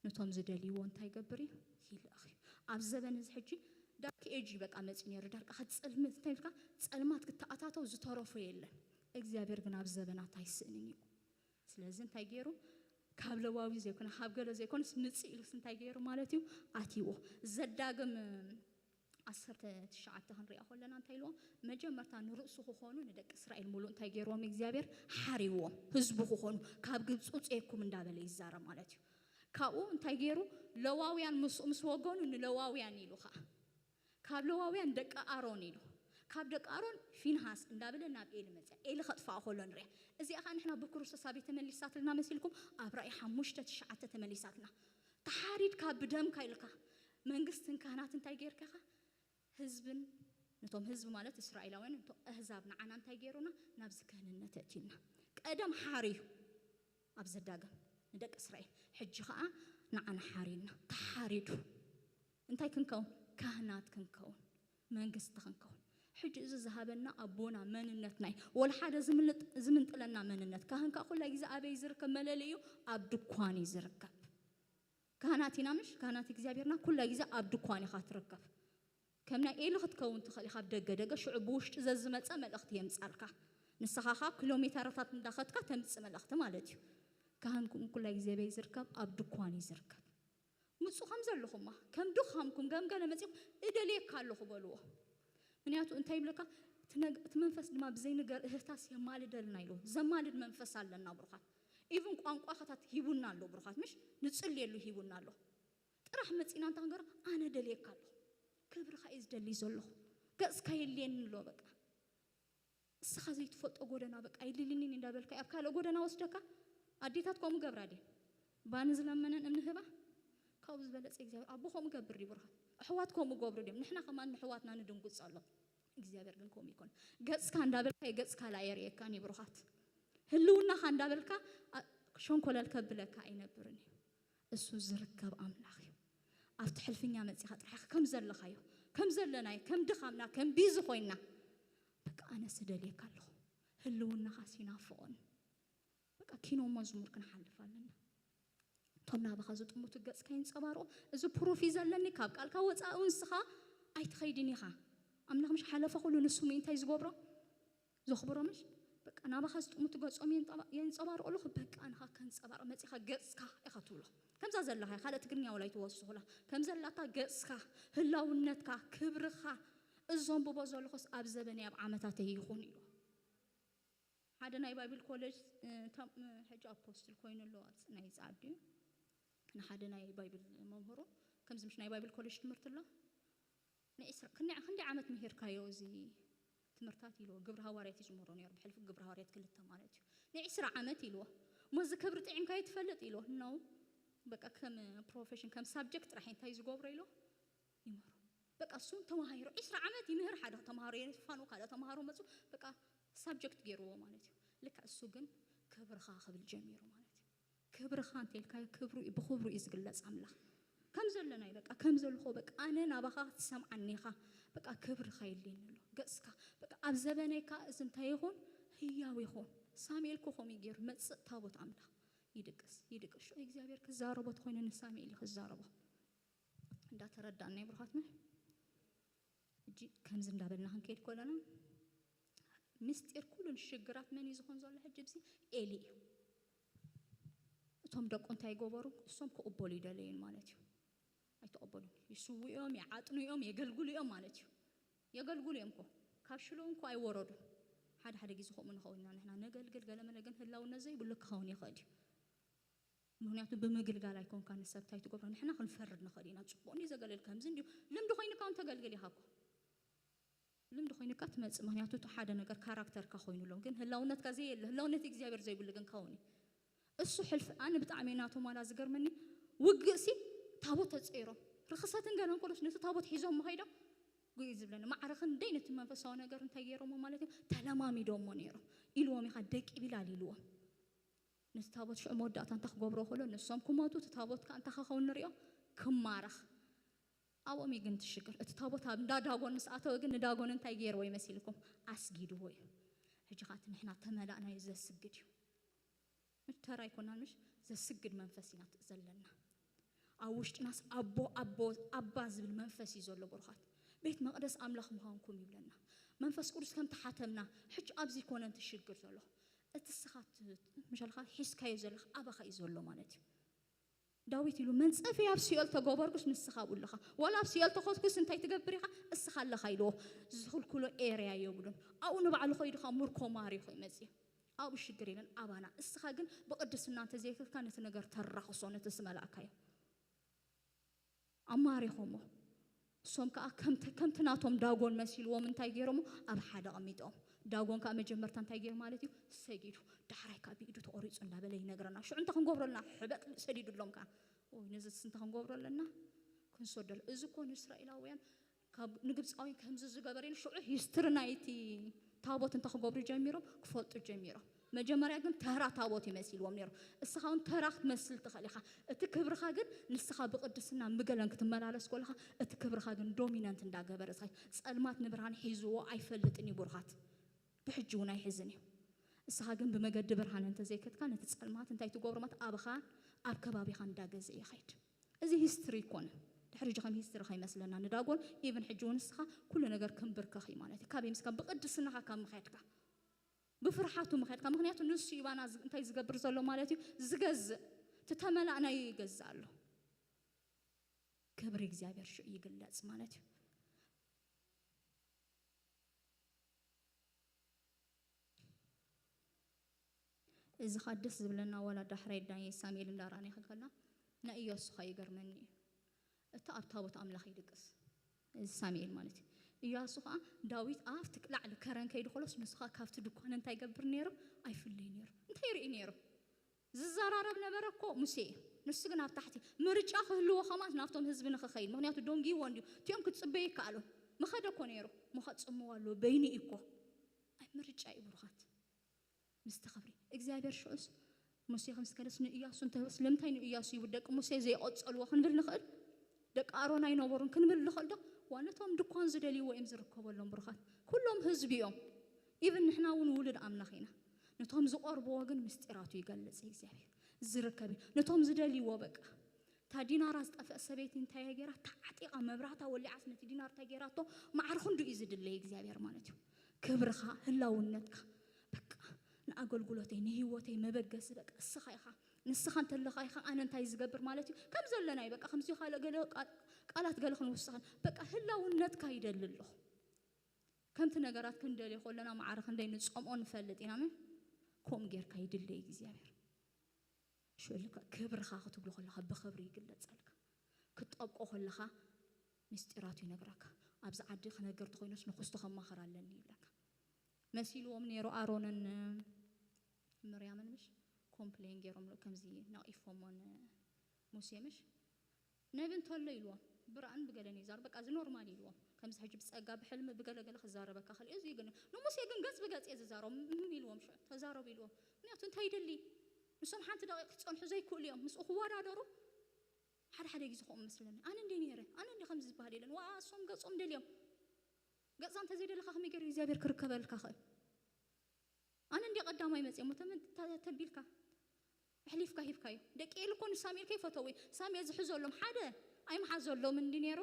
ነቶም ዝደልይዎ እንታይ ይገብር እዩ ይልእኽ እዩ ኣብ ዘበን እዚ ሕጂ ዳርክ ኤጅ በቃ መፂ ነይሩ ዳርቃ ክትፀልምት እንታይ ኢልካ ፀልማት ክተኣታተው ዝተረፎ የለን እግዚኣብሔር ግን ኣብ ዘበናት ኣይስእንን እዩ ስለዚ እንታይ ገይሩ ካብ ለዋዊ ዘይኮነ ካብ ገለ ዘይኮነስ ምጽእ ኢሉስ እንታይ ገይሩ ማለት እዩ ኣትይዎ ዘዳግም ዓሰርተ ትሽዓተ ክንሪኣ ከለና እንታይ ኢልዎ መጀመርታ ንርእሱ ክኾኑ ንደቂ እስራኤል ሙሉእ እንታይ ገይርዎም እግዚኣብሔር ሓሪዎም ህዝቡ ክኾኑ ካብ ግብፂ ውፅኤኩም እንዳበለ ይዛረብ ማለት እዩ ካብኡ እንታይ ገይሩ ለዋውያን ምስኡ ምስ ወገኑ ንለዋውያን ኢሉ ከዓ ካብ ለዋውያን ደቂ ኣሮን ኢሉ ካብ ደቂ ኣሮን ፊንሃስ እንዳበለ ናብ ኤሊ መፅያ ኤሊ ከጥፋኣ ከሎ ንሪያ እዚኣ ከዓ ንሕና ብክርስቶስ ኣበይ ተመሊሳትልና መሲልኩም ኣብ ራእይ ሓሙሽተ ትሽዓተ ተመሊሳትና ተሓሪድካ ብደምካ ኢልካ መንግስትን ካህናት እንታይ ገይርካኻ ህዝብን ነቶም ህዝቢ ማለት እስራኤላውያን እቶም ኣህዛብ ንዓና እንታይ ገይሩና ናብዚ ክህንነት ኣእትዩና ቀደም ሓርዩ ኣብ ዘዳግም ንደቂ እስራኤል ሕጂ ከዓ ንዓና ሓርዩና ተሓሪዱ እንታይ ክንከውን ካህናት ክንከውን መንግስቲ ክንከውን ሕጂ እዚ ዝሃበና ኣቦና መንነት ናይ ወላ ሓደ ዝምንጥለና መንነት ካህን ከዓ ኩላይ ግዜ ኣበይ ዝርከብ መለለዩ ኣብ ድኳን እዩ ዝርከብ ካህናት ኢና ምሽ ካህናት እግዚኣብሔርና ኩላ ግዜ ኣብ ድኳን ኢኻ ትርከብ ከም ናይ ኤሊ ክትከውን ትኽእል ኢኻ ኣብ ደገ ደገ ሽዑ ብውሽጢ ዘዝመፀ መልእኽቲ የምፃልካ ንስኻ ኻ ኪሎ ሜተራታት እንዳኸድካ ተምፅእ መልእኽቲ ማለት እዩ ካህንኩም ኩላ ግዜ በይ ዝርከብ ኣብ ድኳን እዩ ዝርከብ ምፁ ከም ዘለኹማ ከም ድኻምኩም ገምገለ መፂኹም እደልየካ ኣለኹ በልዎ ምክንያቱ እንታይ ይብለካ እቲ መንፈስ ድማ ብዘይንገር እህታስ የማልደልና ኢሉ ዘማልድ መንፈስ ኣለና ብሩኻት ኢቭን ቋንቋ ከታት ሂቡና ኣሎ ብሩኻት ምሽ ንፅልየሉ ሂቡና ኣሎ ጥራሕ መጺና እንታይ ክንገብሮ? ኣነ ደልየካ ኣለኹ፣ ክብርኻ እየ ዝደሊ ዘለኹ፣ ገጽካ የድልየኒ ኣሎ። በቃ እስኻ ዘይትፈልጦ ጎደና በቃ የድልየኒ እንዳበልካ ኣብ ካልእ ጎደና ወስደካ። ኣዴታት ከምኡ ገብራ ድየን? ባኒ ዝለመነን እምኒ ህባ። ካብኡ ዝበለጸ እግዚኣብሔር ኣቦ ከምኡ ገብር ድዩ? ብሩኻት ኣሕዋት ከምኡ ገብሩ ድዮም? ንሕና ከማን ንሕዋትና ንድንጉጸሎም። እግዚኣብሔር ግን ከምኡ ይኮን። ገጽካ እንዳበልካ ገጽካ ላ የርእየካን እዩ። ብሩኻት ህልውናኻ እንዳበልካ ሸንኮለል ከብለካ ኣይነብርን እዩ። እሱ ዝርከብ ኣምላኽ እዩ። ኣብቲ ሕልፍኛ መጺኻ ጥራሕ ከም ዘለኻዮ፣ ከም ዘለናዮ፣ ከም ድኻምና፣ ከም ቢዚ ኮይና፣ በቃ ኣነ ስደልየካ ኣለኹ፣ ህልውናኻ ሲናፍቆን። በቃ ኪኖ መዝሙር ክንሓልፍ ኣለና። እቶም ናባኻ ዝጥምቱ ገጽካ ይንጸባርቑ። እዚ ፕሩፍ እዩ ዘለኒ፣ ካብ ቃልካ ወጻኢ ንስኻ ኣይትኸይድን ኢኻ። ኣምላኽ ምሽ ሓለፈ ኩሉ ንሱ ምእንታይ ዝገብሮ ዘኽብሮ ምሽ? በቃ ናባኻ ዝጥምቱ ገጾም የንጸባርቑ ኣለኹ። በቃ ንኻ ከንጸባርቕ መጺኻ ገጽካ ኢኻ ትብሎ። ከምዛ ዘለኻ ካልእ ትግርኛ ወላ ኣይትወስኹላ። ከም ዘላታ ገጽካ፣ ህላውነትካ፣ ክብርኻ፣ እዞም ብቦ ዘለኹስ ኣብ ዘበነይ ኣብ ዓመታተይ ይኹን ኢሉ። ሓደ ናይ ባይብል ኮሌጅ ሕጂ ኣፖስትል ኮይኑ ኣሎ። ናይ ጻድዩ ንሓደ ናይ ባይብል መምህሩ ከምዚ ምሽ ናይ ባይብል ኮሌጅ ትምህርቲ ኣሎ። ንዕስራ ክንደይ ዓመት ምሂርካዮ እዚ ትምህርታት ኢልዎ። ግብሪ ሃዋርያት ይጅምሮ ነይሩ፣ ብሕልፊ ግብሪ ሃዋርያት ክልተ ማለት እዩ። ንዕስራ ዓመት ኢልዎ። ሞዚ ክብሪ ጥዒምካዮ ትፈልጥ ኢልዎ። ነው በቃ ከም ፕሮፌሽን ከም ሳብጀክት ጥራሕ እንታይ ዝገብሮ ኢልዎ ይምህሩ። በቃ እሱ ተማሂሩ ዕስራ ዓመት ይምህር። ሓደ ተማሃሮ የፋኑ፣ ካልእ ተማሃሮ መፁ። በቃ ሳብጀክት ገይርዎ ማለት እዩ። ልካ እሱ ግን ክብርኻ ክብል ጀሚሩ ማለት እዩ። ክብርኻ እንተልካዮ ክብሩ እዩ፣ ብክብሩ እዩ ዝግለጽ ኣምላኽ። ከም ዘለናይ በቃ ከም ዘለኹ በቃ ኣነ ናባኻ ትሰምዓኒ ኢኻ። በቃ ክብርኻ የድልየኒ ኣሎ። ገጽካ በቃ ኣብ ዘበነይካ እዚ እንታይ ይኹን ህያው ይኹን። ሳሙኤል እኮ ከምኡ እዩ ገይሩ መጽእ ታቦት ኣምላኽ ይድቅስ ይድቅስ። ሽዑ እግዚኣብሔር ክዛረቦ ተኾይኑ ንሳሙኤል እዩ ክዛረቦ። እንዳተረዳእና ይብርኻትና። ሕጂ ከምዚ እንዳበልና ክንከይድ ከለና ምስጢር ኩሉን ሽግራት መን እዩ ዝኾን ዘሎ? ሕጂ ብዚ ኤሊ እዩ። እቶም ደቁ እንታይ ገበሩ? እሶም ክቕበሉ ይደለዩን ማለት እዩ። ኣይተቐበሉን። ይስውኡ እዮም፣ ይዓጥኑ እዮም፣ የገልግሉ እዮም ማለት እዩ። የገልግሉ እዮም እኮ። ካብ ሽሎ እንኳ ኣይወረዱን። ሓደ ሓደ ግዜ ከምኡ ንኸውን ኢና ንሕና። ነገልግል ገለ መለ ግን ህላውነት ዘይብሉ ክኸውን ይኽእል እዩ። ምኽንያቱ ብምግልጋል ኣይኮንካ ንሰብ እንታይ ትገብሮ። ንሕና ክንፈርድ ንኽእል ኢና። ጽቡቕ እንዲዩ ዘገልግል፣ ከምዚ እንዲዩ። ልምዲ ኮይኑካ እውን ተገልግል ኢኻ እኮ። ልምዲ ኮይኑካ ትመጽእ። ምኽንያቱ እቲ ሓደ ነገር ካራክተርካ ኮይኑ ኣሎ። ግን ህላውነትካ ዘየለ፣ ህላውነት እግዚኣብሔር ዘይብሉ ግን ክኸውን እዩ። እሱ ሕልፊ፣ ኣነ ብጣዕሚ ናቶም ዋላ ዝገርመኒ፣ ውግእ ሲ ታቦት ተጸይሮም። ርኽሰትን ገለን ኮሎስ ነቲ ታቦት ሒዞም መኸይዶም። ጉይ ዝብለኒ። ማዕረ ክንደይ ነቲ መንፈሳዊ ነገር እንታይ ገይሮሞ ማለት እዩ? ተለማሚዶሞ ነይሮም። ኢልዎም ኢኻ ደቂ ቢላል ኢልዎም። ነቲ ታቦት ሽዑ መወዳእታ እንታይ ክገብሮ ከሎ፣ ንሶም ክሞቱ፣ እቲ ታቦት ከኣ እንታይ ክኸውን ንሪኦ? ክማረኽ። ኣብኦም እዩ ግን እቲ ሽግር። እቲ ታቦት ኣብ እንዳ ዳጎን ምስ ኣተወ ግን ንዳጎን እንታይ ገይርዎ ይመሲልኩም? ኣስጊድዎ እዩ። ሕጂ ኻቲ ንሕና ተመላእናዮ ዘስግድ እዩ። ምሽ ተራ ኣይኮናን፣ ምሽ ዘስግድ መንፈስ ኢና ዘለና። ኣብ ውሽጥናስ ኣቦ፣ ኣቦ፣ ኣባ ዝብል መንፈስ እዩ ዘሎ። ብሩኻት፣ ቤት መቕደስ ኣምላኽ ምዃንኩም ይብለና። መንፈስ ቅዱስ ከም ተሓተምና፣ ሕጂ ኣብዚ ኮነ እቲ ሽግር ዘሎ። እቲ ስኻ ት-፣ ምሻልካ ሒዝካዮ ዘለኻ ኣባኻ እዩ ዘሎ ማለት እዩ። ዳዊት ኢሉ፣ "መንጸፊ ኣብ ሲኦል ተገበርኩስ ንስኻ ኣብኡ ኣለኻ። ዋላ ኣብ ሲኦል ተኸትኩስ እንታይ ትገብር ኢኻ? እስኻ ኣለኻ" ኢልዎ። ዝኽልክሎ ኤርያ የብሉን። ኣብኡ ንባዕሉ ኸይዱ ኸኣ ምርኮ ማሪኹ ይመጽእ። ኣብኡ ሽግር የለን ኣባና። እስኻ ግን ብቕድስና እንተዘይከድካ ነቲ ነገር ተራኽሶ፣ ነቲ ዝመላእካዮ። ኣማሪኾሞ። እሶም ከኣ ከምቲ፣ ከምቲ ናቶም ዳጎን መሲልዎም እንታይ ገይሮሞ? ኣብ ሓደ ኣቐሚጦም። ዳጎን ከኣ መጀመርታ እንታይ ገይሩ ማለት እዩ? ሰጊዱ። ዳሕራይ ከኣ ብኢዱ ተቖሪጹ እንዳበለ ይነግረና። ሽዑ እንታይ ክንገብሮ ኣለና? ሕበጥ ሰዲዱሎም ከኣ። ኦይ፣ ነዚስ እንታይ ክንገብሮ ኣለና? ክንሰደሉ። እዚ እኮ ንእስራኤላውያን ካብ ንግብፃውያን ከምዚ ዝገበር ኢሉ ሽዑ ሂስትሪ ናይቲ ታቦት እንታይ ክገብሩ ጀሚሮም? ክፈልጡ ጀሚሮም። መጀመርያ ግን ተራ ታቦት ይመሲልዎም ነይሩ። እስኻ እውን ተራ ክትመስል ትኽእል ኢኻ። እቲ ክብርኻ ግን ንስኻ ብቕድስና ምግለን ክትመላለስ ከለኻ እቲ ክብርኻ ግን ዶሚናንት እንዳገበረ ዝኸይድ፣ ጸልማት ንብርሃን ሒዝዎ ኣይፈልጥን እዩ። ብሩኻት፣ ብሕጂ እውን ኣይሕዝን እዩ። እስኻ ግን ብመገዲ ብርሃን እንተዘይከድካ ነቲ ጸልማት እንታይ ትገብሮ ማለት ኣባኻን ኣብ ከባቢኻ እንዳገዘ ይኸይድ። እዚ ሂስትሪ ኣይኮነን። ድሕሪ ሕጂ ከም ሂስትሪ ከይመስለና ንዳጎን፣ ኢቭን ሕጂ እውን ንስኻ ኩሉ ነገር ክንብርከኽ እዩ ማለት እዩ። ካበይ ምስካ ብቕድስናኻ ካብ ምኸድካ፣ ብፍርሓቱ ምኸድካ። ምኽንያቱ ንሱ እዩ ባና ዝ-፣ እንታይ ዝገብር ዘሎ ማለት እዩ? ዝገዝእ። እቲ ተመላእናዮ ይገዝእ ኣሎ። ክብሪ እግዚኣብሔር ሽዑ ይግለጽ ማለት እዩ። እዚ ኸኣ ደስ ዝብለና ዋላ ዳሕራይ ናይ ሳሙኤል እንዳረኣና ከለና ናይ ኢያሱ ኸኣ ይገርመኒ እዩ። እቲ ኣብ ታቦት ኣምላኽ ይድቅስ፣ እዚ ሳሙኤል ማለት እዩ። ኢያሱ ኸዓ ዳዊት ኣብቲ ላዕሊ ከረን ከይዱ ከሎስ፣ ንሱ ኸዓ ካብቲ ድኳን እንታይ ይገብር ነይሩ? ኣይፍለይ ነይሩ። እንታይ ይርኢ ነይሩ? ዝዘራረብ ነበረ እኮ ሙሴ እዩ። ንሱ ግን ኣብ ታሕቲ ምርጫ ክህልዎ ኸማት ናብቶም ህዝቢ ንኽኸይድ፣ ምኽንያቱ ደንጊዎ እንዲዩ። እቲኦም ክትጽበዩ ይከኣሉ። ምኸደ እኮ ነይሩ። ምኸ ጽምዋ ኣለዎ፣ በይኑ እዩ እኮ። ኣይ ምርጫ እዩ ብሩኻት። ምስቲ ኽብሪ እግዚኣብሔር ሽዑስ ሙሴ ከም ዝከደስ ንእያሱ እንተበስ፣ ለምንታይ ንእያሱ ይውደቅ ሙሴ ዘይቆጸልዎ ክንብል ንኽእል? ደቂ ኣሮን ኣይነበሩን ክንብል ንኽእል ዶ? ዋ ነቶም ድኳን ዝደልይዎ እዮም ዝርከበሎም ብሩኻት። ኩሎም ህዝቢ እዮም። ኢቭን ንሕና እውን ውሉድ ኣምላኽ ኢና። ነቶም ዝቐርብዎ ግን ምስጢራቱ ይገልጽ እግዚኣብሔር። ዝርከብ እዩ። ነቶም ዝደልይዎ በቃ። እታ ዲናራ ዝጠፍአ ሰበይቲ እንታይ እያ ገይራ? ተዓጢቓ መብራህታ ወሊዓስ ነቲ ዲናር እንታይ ገይራቶ? ማዕረ ክንዱ እዩ ዝድለይ እግዚኣብሔር ማለት እዩ። ክብርኻ፣ ህላውነትካ፣ በቃ ንኣገልግሎተይ ንህይወተይ መበገሲ በቃ እስኻ ኢኻ። ንስኻ እንተለኻ ኢኻ ኣነ እንታይ ዝገብር ማለት እዩ። ከም ዘለናይ በቃ ከምዚ ካልእ ገለ ቃል- ቃላት ገለ ክንውስኸን በቃ ህላውነትካ ይደሊ ኣለኹ። ከምቲ ነገራት ክንደልዮ ከለና ማዕረ ክንደይ ንጸምኦ ንፈልጥ ኢና። ምን ከምኡ ጌርካ ይድለይ እግዚኣብሔር። ሽዑ ክብርኻ ክትብሎ ከለኻ ብኽብሪ ይግለጸልካ። ክትጠብቆ ከለኻ ምስጢራቱ ይነግረካ። ኣብዚ ዓዲ ክነግር ተኾይኖስ ንኹስቶ ከማኽር ኣለኒ ይብለካ። መሲልዎም ነይሩ ኣሮንን ምርያምን ምሽ ኮምፕሌን ገይሮምሉ ከምዚ ነቒፎሞ ንሙሴ ምሽ ነቢ እንተሎ ኢልዎም ብራእን ብገለን ይዛረብ በቃ እዚ ኖርማል ኢልዎም ከምዚ ሕጂ ብጸጋ ብሕልሚ ብገለገለ ክዛረበካ ክእል እዚ ግን ንሙሴ ግን ገጽ ብገጽ እየ ዝዛረብ እም ኢልዎም ሽዑ ተዛረቡ ኢልዎም ምክንያቱ እንታይ ይደሊ ንሶም ሓንቲ ደቂቕ ክጸንሑ ዘይክእሉ እዮም ምስኡ ክወዳደሩ ሓደ ሓደ ግዜ ከምኡ መስለኒ ኣነ እንደ ነይረ ኣነ እንደ ከምዚ ዝበሃል የለን ዋ እሶም ገጾም ደልዮም ገጻ እንተዘይደለካ ከመይ ገይሩ እግዚኣብሔር ክርከበልካ ክእል ኣነ እንደ ቀዳማይ መጽየ ሞ ተቢልካ ኣሕሊፍካ ሂብካዮ ደቂ ኤሊ እኮ ንሳሙኤል ከይፈተው ሳሙኤል ዝሕዘሎም ሓደ ኣይምሓዘሎም እንዲ ነይሩ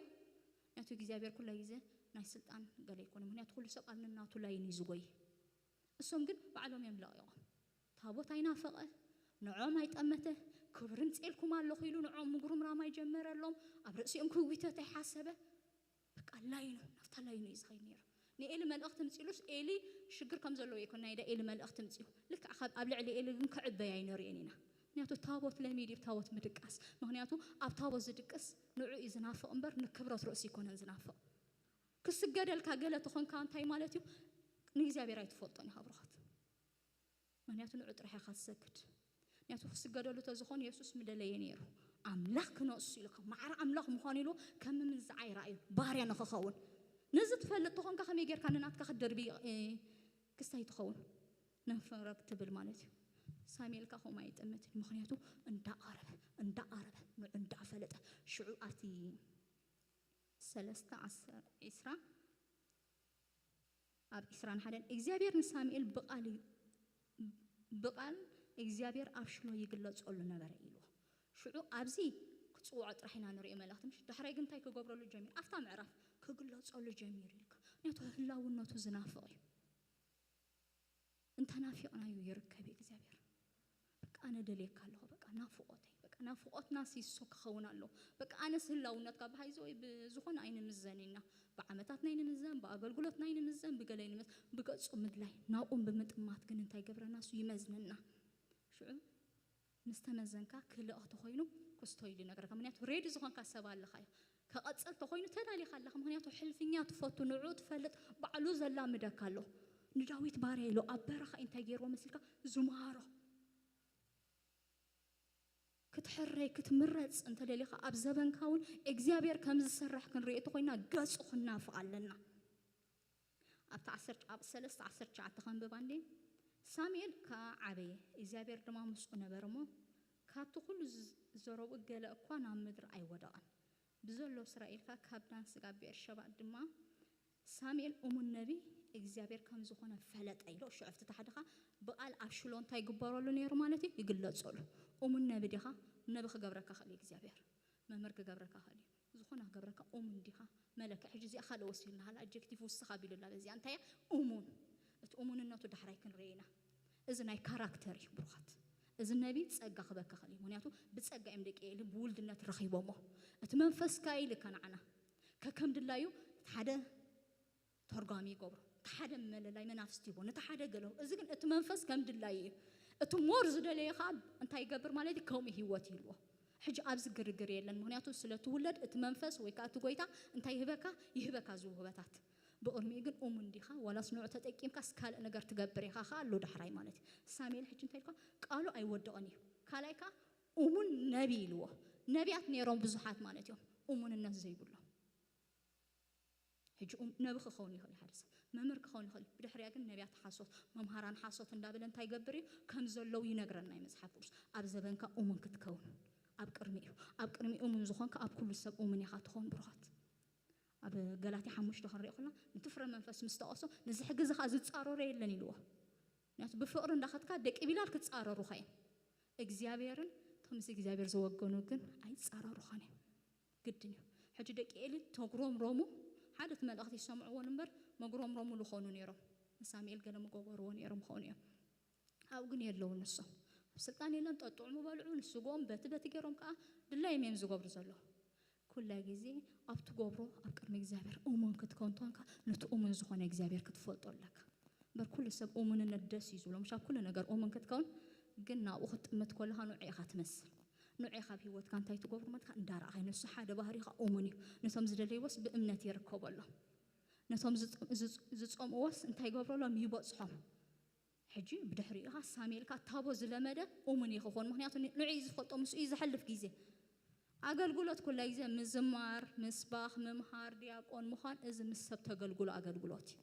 ነቲ እግዚኣብሔር ኩላ ግዜ ናይ ስልጣን ገለ ይኮነ ምክንያቱ ኩሉ ሰብ ኣብ ነናቱ ላይን እዩ ዝጎይ እሶም ግን ባዕሎም እዮም ለቂቖም ታቦት ኣይናፈቐ ንዖም ኣይጠመተ ክብሪ ምፅኤልኩም ኣለኹ ኢሉ ንዖም ምጉርምራም ኣይጀመረሎም ኣብ ርእሲኦም ክዊተት ኣይሓሰበ በቃ ላይኑ ናብታ ላይኑ እዩ ዝኸይድ ነይሩ ንኤሊ መልእኽቲ ምፅሉስ ኤሊ ሽግር ከም ዘለዎ ይኮን ናይ ኤሊ መልእኽቲ ምፅኡ ልክዕ ካብ ኣብ ልዕሊ ኤሊ ግን ክዕበይ ኣይንርእን ኢና ምክንያቱ ታቦት ለሚድ እዩ ታቦት ምድቃስ ምክንያቱ ኣብ ታቦት ዝድቅስ ንዑ እዩ ዝናፍቕ እምበር ንክብረት ርእሲ ይኮነን ዝናፍቕ ክስገደልካ ገለ ተኾንካ እንታይ ማለት እዩ ንእግዚኣብሔር ኣይትፈልጦን ኢኻ ብሩኻት ምክንያቱ ንዑ ጥራሕ ኢኻ ትሰግድ ምክንያቱ ክስገደሉ ተዝኾን የሱስ ምደለየ ነይሩ ኣምላኽ ክነሱ ኢሉ ማዕረ ኣምላኽ ምዃኑ ኢሉ ከም ምንዝዓ ይረኣዩ ባርያ ንኽኸውን ነዚ ትፈልጥ ተኾንካ ከመይ ጌርካ ንናትካ ክትደርቢ ክስታይ ትኸውን ነንፈረግ ትብል ማለት እዩ ሳሙኤል ካ ከምኡ ኣይጠመትን ምክንያቱ እንዳቐረበ እንዳቐረበ ንዑ እንዳፈለጠ ሽዑ ኣብቲ ሰለስተ ዓሰርተ ዒስራ ኣብ ዒስራን ሓደን እግዚኣብሔር ንሳሙኤል ብቓል እዩ ብቓል እግዚኣብሔር ኣብ ሽሎ ይግለጸሉ ነበረ ኢልዎ ሽዑ ኣብዚ ክፅውዖ ጥራሕ ኢና ንሪኦ መልእኽቲ ምሽ ዳሕራይ ግን እንታይ ክገብረሉ ጀሚር ኣብታ ምዕራፍ ክግለጸሉ ጀሚር ኢልካ ምክንያቱ ህላውነቱ ዝናፍቕ እዩ እንተናፊቕናዩ ይርከብ እግዚኣብሔር በቃ ኣነ ደልየካ ኣለኹ በቃ ናፍቖተይ በቃ ናፍቖትና ሲሶ ክኸውን ኣለዎ በቃ ኣነስ ህላውነትካ ብሃይዘ ወይ ብዝኾነ ኣይንምዘን ኢና ብዓመታት ናይ ንምዘን ብኣገልግሎት ናይ ንምዘን ብገለ ንምዘን ብገጹ ምድላይ ናብኡም ብምጥማት ግን እንታይ ገብረና እሱ ይመዝንና ሽዑ ምስ ተመዘንካ ክልእ ተኾይኑ ክስቶ ኢሉ ይነግረካ ምክንያቱ ሬዲ ዝኾንካ ሰብ ኣለኻ እዩ ከቐጽል ተኾይኑ ተዳሊኻ ኣለኻ ምክንያቱ ሕልፍኛ ትፈቱ ንዑ ትፈልጥ ባዕሉ ዘላምደካ ኣሎ ንዳዊት ባርያ ኢሉ ኣብ በረኻ እንታይ ገይርዎ መሲልካ ዝመሃሮ ክትሕረይ ክትምረጽ እንተደሊኻ ኣብ ዘበንካ እውን እግዚኣብሔር ከም ዝሰርሕ ክንርኢ ተኾይና ገጹ ክናፍቕ ኣለና ኣብቲ ዓሰርተ ኣብ ሰለስተ ዓሰርተ ትሽዓተ ከንብባ እንዴ ሳሙኤል ከኣ ዓበየ እግዚኣብሔር ድማ ምስኡ ነበረ እሞ ካብቲ ኩሉ ዘረብኡ ገለ እኳ ናብ ምድሪ ኣይወደቐን ብዘሎ እስራኤል ከኣ ካብ ዳን ስጋብ ብኤርሸባ ድማ ሳሙኤል እሙን ነቢ እግዚኣብሔር ከም ዝኾነ ፈለጠ ኢሎ ሽዑ ኣብቲ ታሕዲ ከኣ ብቓል ኣብ ሽሎ እንታይ ይግበረሉ ነይሩ ማለት እዩ ይግለጸሉ እሙን ነቢ ዲኻ ነቢ ክገብረካ ክእል እግዚኣብሔር መምህር ክገብረካ ክእል እዩ ዝኾነ ክገብረካ እሙን ዲኻ መለክዕ ሕጂ እዚኣ ካልእ ወሲድናሃላ ኣጀክቲቭ ውስኽ ኣቢሉላ በዚኣ እንታይ እያ እሙን እቲ እሙንነቱ ዳሕራይ ክንርኢ ኢና እዚ ናይ ካራክተር እዩ ብሩኻት እዚ ነቢ ጸጋ ክበካ ክእል እዩ ምክንያቱ ብጸጋ እዮም ደቂ ኤሊ ብውልድነት ረኺቦሞ እቲ መንፈስካ ኢልካ ንዓና ከከም ድላዩ እቲ ሓደ ተርጓሚ ይገብሮ እቲ ሓደ መለላይ መናፍስቲ ይቦ ነቲ ሓደ ገለ እዚ ግን እቲ መንፈስ ከም ድላዩ እዩ እቲ ሞር ዝደለየ ከዓ እንታይ ይገብር ማለት እዩ ከምኡ ህይወት ይህልዎ ሕጂ ኣብዚ ግርግር የለን። ምክንያቱ ስለ ትውለድ እቲ መንፈስ ወይ ከዓ እቲ ጎይታ እንታይ ይህበካ? ይህበካ እዚ ውህበታት። ብቕድሚኡ ግን እሙን ዲኻ? ዋላስ ንዑ ተጠቂምካስ ካልእ ነገር ትገብር ኢኻ ከኣ ኣሎ ዳሕራይ ማለት እዩ። ሳሙኤል ሕጂ እንታይ ኢልካ? ቃሉ ኣይወድቕን እዩ። ካልኣይ ከኣ እሙን ነቢ ኢልዎ። ነቢያት ነይሮም ብዙሓት ማለት እዮም። እሙንነት ዘይብሎም። ሕጂ እም- ነቢ ክኸውን ይኽእል እዩ ሓደ ሰብ፣ መምህር ክኸውን ይኽእል እዩ። ብድሕሪያ ግን ነቢያት ሓሶት፣ መምሃራን ሓሶት እንዳበለ እንታይ ይገብር እዩ? ከም ዘለዉ ይነግረና እዩ መጽሓፍ ቅዱስ። ኣብ ዘበንካ እሙን ክትከውን፣ ኣብ ቅድሚኡ፣ ኣብ ቅድሚኡ እሙን ዝኾንካ ኣብ ኩሉ ሰብ እሙን ኢኻ ትኸውን ብሩኻት። ኣብ ገላትያ ሓሙሽተ ክንሪኦ ከለና ነቲ ፍረ መንፈስ ምስ ጠቐሶ ነዚ ሕጊ እዚ ኸኣ ዝጻረሮ የለን ኢልዎ። ምክንያቱ ብፍቕሪ እንዳኸድካ ደቂ ቢላል ክጻረሩኻ እዮም። እግዚኣብሔርን ከምዚ እግዚኣብሔር ዝወገኑ ግን ኣይጻረሩኻን እዮም። ግድን እዩ። ሕጂ ደቂ ኤሊ ተጉረምረሙ፣ ሓደ እቲ መልእኽቲ ይሰምዕዎ እምበር መጉረምረሙ ልኾኑ ነይሮም። ንሳሙኤል ገለ ምገበርዎ ነይሮም ኾኑ እዮም። ኣብኡ ግን የለውን ንሶም። ኣብ ስልጣን የለን፣ ጠጥዑሙ በልዑ፣ ንስጎኦም በቲ በቲ ገይሮም ከዓ ድላዮም እዮም ዝገብሩ ዘለዉ። ኩላ ግዜ ኣብ ትገብሮ ኣብ ቅድሚ እግዚኣብሔር እሙን ክትከውን እንተኾንካ ነቲ እሙን ዝኾነ እግዚኣብሔር ክትፈልጦ ኣለካ። እምበር ኩሉ ሰብ እሙንነት ደስ እዩ ዝብሎ፣ ምሽ ኣብ ኩሉ ነገር እሙን ክትከውን ግን ናብኡ ክትጥምት ከለኻ ንዑ ኢኻ ትመስል። ንዑ ኢኻ ኣብ ህይወትካ እንታይ ትገብሩ ማለት እንዳረኣኻይ ንሱ ሓደ ባህሪኻ እሙን እዩ። ነቶም ዝደለይዎስ ብእምነት ይርከበሎም። ነቶም ዝጽ- ዝጽ- ዝጸምእዎስ እንታይ ይገብረሎም? ይበጽሖም። ሕጂ ብድሕሪኡ ኸኣ ሳሙኤል ከኣ ታቦ ዝለመደ እሙን እዩ ክኾን። ምኽንያቱ ን- ንዑ እዩ ዝፈልጦ፣ ምስኡ እዩ ዘሕልፍ ግዜ። ኣገልግሎት ኩላ ግዜ ምዝማር፣ ምስባኽ፣ ምምሃር፣ ዲያቆን ምዃን፣ እዚ ምስ ሰብ ተገልግሎ ኣገልግሎት እዩ።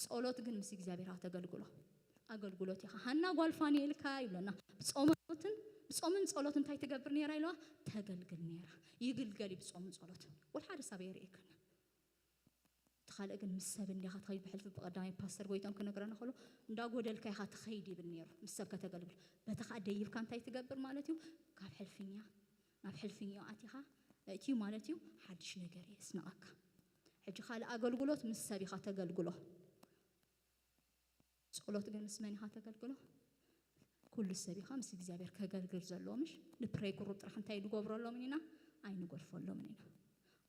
ጸሎት ግን ምስ እግዚኣብሔር ተገልግሎ ኣገልግሎት ኢኻ። ሃና ጓል ፋኑኤል ከኣ ይብለና፣ ብጾምን ብጾምን ጸሎት እንታይ ትገብር ነይራ ኢለዋ? ተገልግል ነይራ። ይግልገል እዩ ብጾምን ጸሎትን። ወላ ሓደ ሰብ የርእየካን። እቲ ካልእ ግን ምስ ሰብ እንዲኻ ትኸይድ። ብሕልፊ ብቐዳማይ ፓስተር ጎይቶም ክነግረና ከሎ እንዳጎደልካ ኢኻ ትኸይድ ይብል ነይሩ፣ ምስ ሰብ ከተገልግል። በቲ ኸኣ ደይብካ እንታይ ትገብር ማለት እዩ? ካብ ሕልፍኛ ናብ ሕልፍኛኡ ኣቲኻ እቲ ማለት እዩ ሓድሽ ነገር የስንቐካ። ሕጂ ካልእ ኣገልግሎት ምስ ሰብ ኢኻ ተገልግሎ። ጸሎት ግን ምስ መን ኢኻ ተገልግሎ? ኩሉ ሰብ ኢኻ ምስ እግዚኣብሔር ከገልግል ዘለዎ ምሽ? ንፕሬይ ግሩፕ ጥራሕ እንታይ ንገብረሎምን ኢና? ኣይንገድፈሎምን ኢና።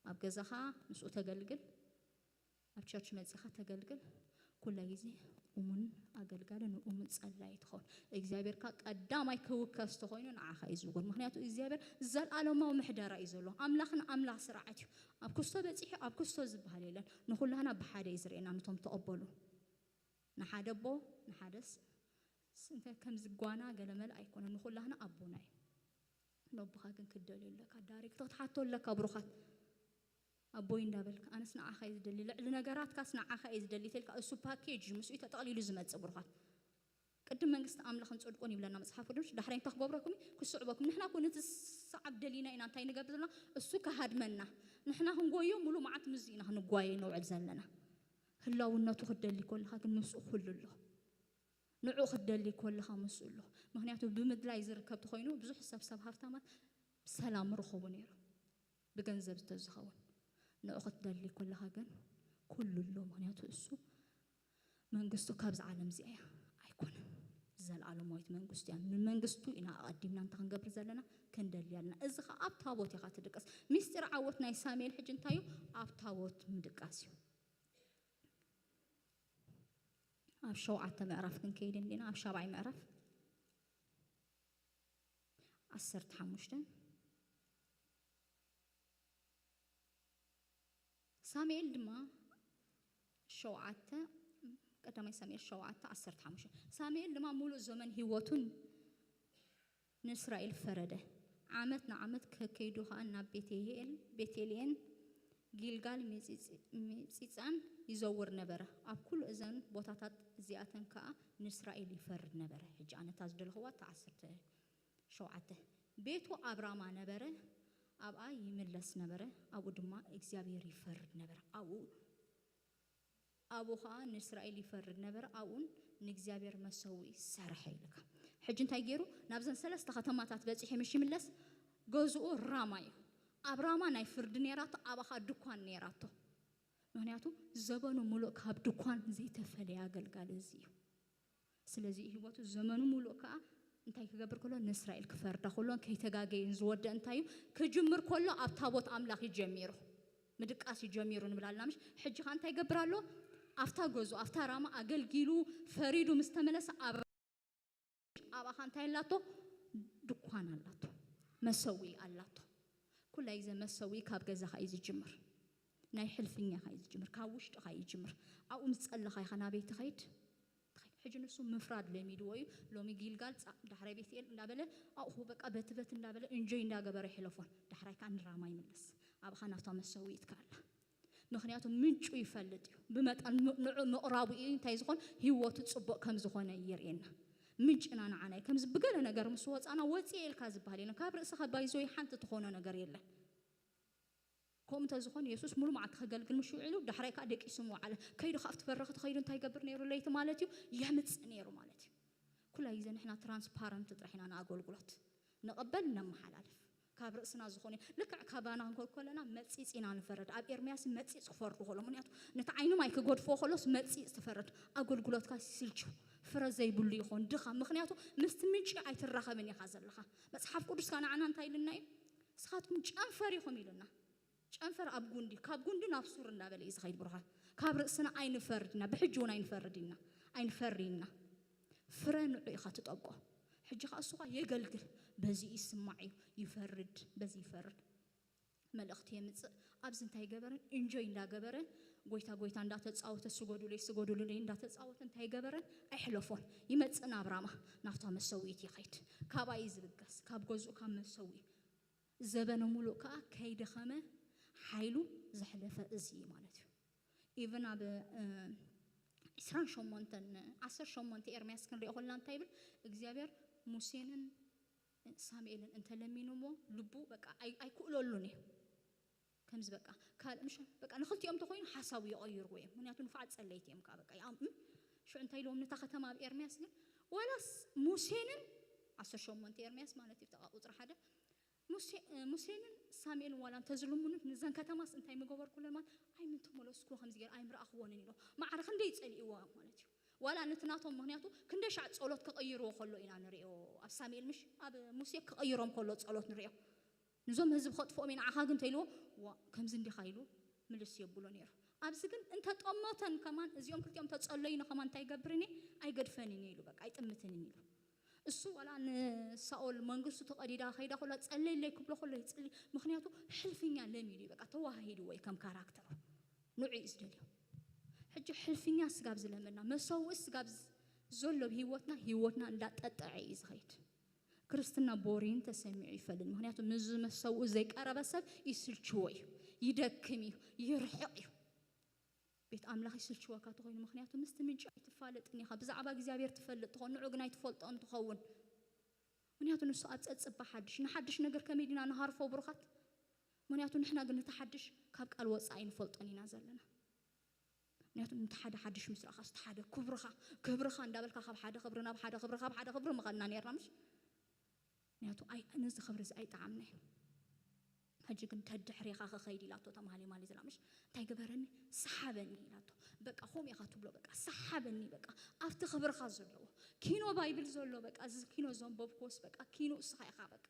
ኣብ ገዛኻ ምስኡ ተገልግል፣ ኣብ ቸርች መጺኻ ተገልግል። ኩላ ግዜ እሙን ኣገልጋሊ ንእሙን ጸላይ ትኸውን። እግዚኣብሔር ከኣ ቀዳማይ ክውከስ ተኾይኑ ንዓኻ እዩ ዝውከስ። ምኽንያቱ እግዚኣብሔር ዘለኣለማዊ ምሕደራ እዩ ዘለዎ። ኣምላኽን ኣምላኽ ስርዓት እዩ። ኣብ ክስቶ በጺሑ ኣብ ክስቶ ዝበሃል የለን። ንኹላህና ብሓደ እዩ ዝርእየና፣ ነቶም ተቐበሉ። ንሓደ ኣቦ፣ ንሓደስ ስ- እንተ ከምዚ ጓና ገለመለ ኣይኮነን። ንኹላህና ኣቦና እዩ። ነቦኻ ግን ክትደልዮ ኣለካ። ዳይሬክት ክትሓቶ ኣለካ ብሩኻት። ኣቦይ እንዳበልካ ኣነስ ንዓኻ እየ ዝደሊ፣ ልዕሊ ነገራትካስ ንዓኻ እየ ዝደሊ ተልካ እሱ ፓኬጅ እዩ፣ ምስኡ ተጠቕሊሉ ዝመጽእ ብሩኻት። ቅድም መንግስቲ ኣምላኽን ጽድቁን ይብለና መጽሓፍ ቅዱስ። ዳሕራይ እንታይ ክገብረኩም እዩ? ክስዕበኩም። ንሕና እኮ ነቲ ሰዓብ ደሊና ኢና እንታይ ንገብር ዘለና? እሱ ክሃድመና። ንሕና ክንጎዮ ሙሉ መዓት ምስዚ ኢና ክንጓየ ነውዕል ዘለና። ህላውነቱ ክትደሊ ከለኻ ግን ምስኡ ኩሉ ኣሎ። ንዑ ክትደሊ ከለኻ ምስኡ ኣሎ። ምኽንያቱ ብምድላይ ዝርከብ ተኾይኑ ብዙሕ ሰብ ሰብ ሃብታማት ሰላም ርኸቡ ነይሩ ብገንዘብ ዝተዝኸውን። ንዑ ክትደሊ ከለኻ ግን ኩሉ ኣሎ። ምኽንያቱ እሱ መንግስቱ ካብዚ ዓለም እዚኣ እያ ኣይኮነን፣ ዘለኣለማዊት መንግስቱ እያ። ንመንግስቱ ኢና ኣቐዲምና እንተ ክንገብር ዘለና ክንደሊ ኣለና። እዚ ኸዓ ኣብ ታቦት ኢኻ ትድቀስ። ሚስጢር ዓወት ናይ ሳሙኤል ሕጂ እንታይ እዩ? ኣብ ታቦት ምድቃስ እዩ። ኣብ ሸውዓተ ምዕራፍ ክንከይድ እንዲና፣ ኣብ ሻብዓይ ምዕራፍ ዓሰርተ ሓሙሽተ። ሳሙኤል ድማ ሸውዓተ፣ ቀዳማይ ሳሙኤል ሸውዓተ ዓሰርተ ሓሙሽተ። ሳሙኤል ድማ ሙሉእ ዘመን ህይወቱን ንእስራኤል ፈረደ። ዓመት ንዓመት ከከይዱ ኸኣ ናብ ቤቴል፣ ቤቴልኤን፣ ጊልጋል፣ ሚጺጽ-፣ ሚጺጻን ይዘውር ነበረ። ኣብ ኩሉ እዘን ቦታታት እዚኣተን ከኣ ንእስራኤል ይፈርድ ነበረ። ሕጂ ኣነ እታ ዝደለኽዋ እታ ዓሰርተ ሸውዓተ። ቤቱ ኣብ ራማ ነበረ፣ ኣብኣ ይምለስ ነበረ፣ ኣብኡ ድማ እግዚኣብሔር ይፈርድ ነበረ። ኣብኡ ኣብኡ ኸዓ ንእስራኤል ይፈርድ ነበረ፣ ኣብኡን ንእግዚኣብሔር መሰውኢ ሰርሐ ኢልካ። ሕጂ እንታይ ገይሩ? ናብዘን ሰለስተ ከተማታት በጺሑ ምሽ ይምለስ፣ ገዝኡ ራማ እዩ። ኣብ ራማ ናይ ፍርዲ ነይራቶ፣ ኣብኣ ኸዓ ድኳን ነይራቶ። ምኽንያቱ ዘበኑ ሙሉእ ካብ ድኳን ዘይተፈለየ ኣገልጋሊ እዚ እዩ። ስለዚ ህይወቱ ዘመኑ ሙሉእ ከኣ እንታይ ክገብር ከሎ? ንእስራኤል ክፈርዳ ከሎ ከይተጋገየን ዝወደ እንታይ እዩ? ክጅምር ከሎ ኣብ ታቦት ኣምላኽ እዩ ጀሚሩ። ምድቃስ እዩ ጀሚሩ ንብል ኣለና ምሽ? ሕጂ ከኣ እንታይ ይገብር ኣሎ? ኣብታ ገዝኡ፣ ኣብታ ራማ ኣገልጊሉ ፈሪዱ ምስ ተመለሰ ኣብ ኣብኣ ኸኣ እንታይ ኣላቶ? ድኳን ኣላቶ። መሰዊ ኣላቶ። ኩላይ ግዜ መሰዊ ካብ ገዛኻ እዩ ዝጅምር፣ ናይ ሕልፍኛኻ እዩ ዝጅምር፣ ካብ ውሽጥኻ እዩ ዝጅምር። ኣብኡ ምስ ጸለኻ ኢኻ ናበይ ትኸይድ? ትኸይድ። ሕጂ ንሱ ምፍራድ ለሚድዎ እዩ። ሎሚ ጊልጋል ጻ ዳሕራይ ቤት ኤል እንዳበለ ኣብኡ በቃ በትበት እንዳበለ እንጆይ እንዳገበረ ይሕለፎን፣ ዳሕራይ ከኣ ንራማ ይምለስ። ኣብኻ ናብታ መሰዊኢት ከኣላ። ምኽንያቱ ምንጩ ይፈልጥ እዩ። ብመጠን ም- ንዑ ምቕራቡ እዩ እንታይ ዝኾን ህይወቱ ጽቡቕ ከም ዝኾነ የርእየና። ምንጭና ንዓና እዩ። ከምዚ ብገለ ነገር ምስ ወጻና ወጺኤ ኢልካ ዝበሃል የለን። ካብ ርእስኻ ባይዞ ሓንቲ ትኾኖ ነገር የለን። ከምኡ እንተዝኾን የሱስ ሙሉ መዓልቲ ከገልግል ምሽ ውዒሉ ዳሕራይ ከዓ ደቂሱ ምውዓለ። ከይዱ ካብ ትበረኽ ትኸይዱ እንታይ ይገብር ነይሩ? ለይቲ ማለት እዩ የምጽእ ነይሩ ማለት እዩ። ኩላ ግዜ ንሕና ትራንስፓረንት ጥራሕ ኢና ንኣገልግሎት ንቕበል ነመሓላልፍ። ካብ ርእስና ዝኾነ ልክዕ ካባና ክንከል ከለና መጺጽ ኢና ንፈርድ። ኣብ ኤርምያስ መጺጽ ክፈርዱ ከሎ ምክንያቱ ነቲ ዓይኒ ማይ ክገድፎ ከሎስ መጺጽ ትፈርድ። ኣገልግሎትካ ይስልችው፣ ፍረ ዘይብሉ ይኾን ድኻ። ምክንያቱ ምስቲ ምንጪ ኣይትራኸብን ኢኻ ዘለኻ። መጽሓፍ ቅዱስካ ንዓና እንታይ ኢሉና እዩ? ንስኻትኩም ጨንፈር ኢኹም ኢሉና። ጨንፈር ኣብ ጉንዲ፣ ካብ ጉንዲ ናብ ሱር እንዳበለ እዩ ዝኸይድ ብሩኻ። ካብ ርእስና ኣይንፈርድ ኢና፣ ብሕጂ እውን ኣይንፈርድ ኢና፣ ኣይንፈሪ ኢና። ፍረ ንዑ ኢኻ ትጠብቆ። ሕጂ ኸኣ እሱ ኸኣ የገልግል፣ በዚ ይስማዕ እዩ፣ ይፈርድ፣ በዚ ይፈርድ። መልእኽቲ የምጽእ። ኣብዚ እንታይ ገበረን? ኢንጆይ እንዳገበረ፣ ጎይታ ጎይታ እንዳተጻወተ፣ ስገዱለይ ስገዱለይ እንዳተጻወተ እንታይ ገበረን? ኣይሕለፎን። ይመጽእ ናብ ራማ፣ ናብታ መሰውኢት ይኸይድ። ካብኣ እዩ ዝብገስ፣ ካብ ገዝኡ ካብ መሰውኢ። ዘበነ ሙሉእ ከኣ ከይደኸመ ሓይሉ ዘሕለፈ እዚ እዩ ማለት እዩ። ኢቨን ኣብ ዒስራን ሸሞንተን ዓሰርተ ሸሞንተ ኤርምያስ ክንሪኦ ከለና እንታይ ይብል እግዚኣብሔር? ሙሴንን ሳሙኤልን እንተለሚንዎ ልቡ በቃ ኣይክእለሉን እዩ። ከምዚ በቃ ካልእ ምሽ በቃ ንክልቲኦም እንተኮይኑ ሓሳቡ ይቐይርዎ እዮም። ምክንያቱ ንፉዓት ጸለይቲ እዮም። ከዓ በቃ ይኣም ሽዑ እንታይ ኢልዎም ነታ ከተማ ኣብ ኤርምያስ ግን ዋላስ ሙሴንን ዓሰርተ ሸሞንተ ኤርምያስ ማለት እዩ ተቃ ቁፅሪ ሓደ ሙሴንን ሳሙኤልን ዋላ እንተዝልምኑት ንዘን ከተማስ እንታይ ምገበርኩለን ማለት ኣይምንተመለስኩ ከምዚ ገይር ኣይምረኣኽዎንን ኢሎ ማዕረ ክንደይ ይጸልእዎ ማለት እዩ። ዋላ ነቲ ናቶም ምክንያቱ ክንደይ ሻዕ ጸሎት ክቕይርዎ ከሎ ኢና ንሪኦ። ኣብ ሳሙኤል ምሽ ኣብ ሙሴ ክቕይሮም ከሎ ጸሎት ንሪኦ። ንዞም ህዝብ ከጥፍኦም ኢና ዓኻ ግን ተይልዎ ዋ ከምዚ እንዲኻ ኢሉ ምልስ የብሎ ነይሩ። ኣብዚ ግን እንተጠመተን ከማን እዚኦም ክልቲኦም ተጸለዩኒ ከማን እንታይ ይገብርን እየ ኣይገድፈንን እየ ኢሉ በቃ ኣይጥምትንን ኢሉ። እሱ ዋላ ንሳኦል መንግስቱ ተቐዲዳ ከይዳ ኮላ ጸለይለይ ክብሎ ኮሎ ይጽሊ። ምክንያቱ ሕልፍኛ ለሚዱ እዩ በቃ ተዋሂድዎ እዩ ከም ካራክተሩ ንዑ እዩ ዝደልዮ። ሕጂ ሕልፍኛ ስጋብ ዝለመና መሰውእ ስጋብ ዘሎ ብህይወትና ህይወትና እንዳጠጠዐ እዩ ዝኸይድ። ክርስትና ቦሪን ተሰሚዑ ይፈልጥ። ምክንያቱ ምስ መሰውኡ ዘይቀረበ ሰብ ይስልችዎ እዩ፣ ይደክም እዩ፣ ይርሕቕ እዩ። ቤት ኣምላኽ ይስልችወካ ተኾይኑ ምክንያቱ ምስቲ ምንጪ ኣይትፋለጥን ኢኻ። ብዛዕባ እግዚኣብሔር ትፈልጥ ትኾን ንዑ ግን ኣይትፈልጦ እንትኸውን ምክንያቱ ንሱ ኣብ ጸጽባ ሓድሽ ንሓድሽ ነገር ከመይ ዲና ንሃርፎ ብሩኻት? ምክንያቱ ንሕና ግን ነቲ ሓድሽ ካብ ቃል ወጻኢ ኣይንፈልጦን ኢና ዘለና። ምክንያቱ ነቲ ሓደ ሓድሽ ምስ ረኣኻስ እቲ ሓደ ክብርኻ ክብርኻ እንዳበልካ ካብ ሓደ ክብሪ ናብ ሓደ ክብሪ ካብ ሓደ ክብሪ ምኸድና ነርና ምሽ ምክንያቱ ኣይ ነዚ ክብሪ እዚ ኣይጠዓምናይ። ሕጂ ግን ተድሕሬኻ ክኸይድ ኢላቶ ተማሃሊ ማሊ ዝላ ምሽ እንታይ ገበረኒ ሰሓበኒ ኢላቶ። በቃ ኾም ኢኻ ትብሎ በቃ ሰሓበኒ በቃ ኣብቲ ክብርኻ ዘለዎ ኪኖ ባይብል ዘሎ በቃ እዚ ኪኖ ዘንበብክዎስ በቃ ኪኖ እስኻ ኢኻ በቃ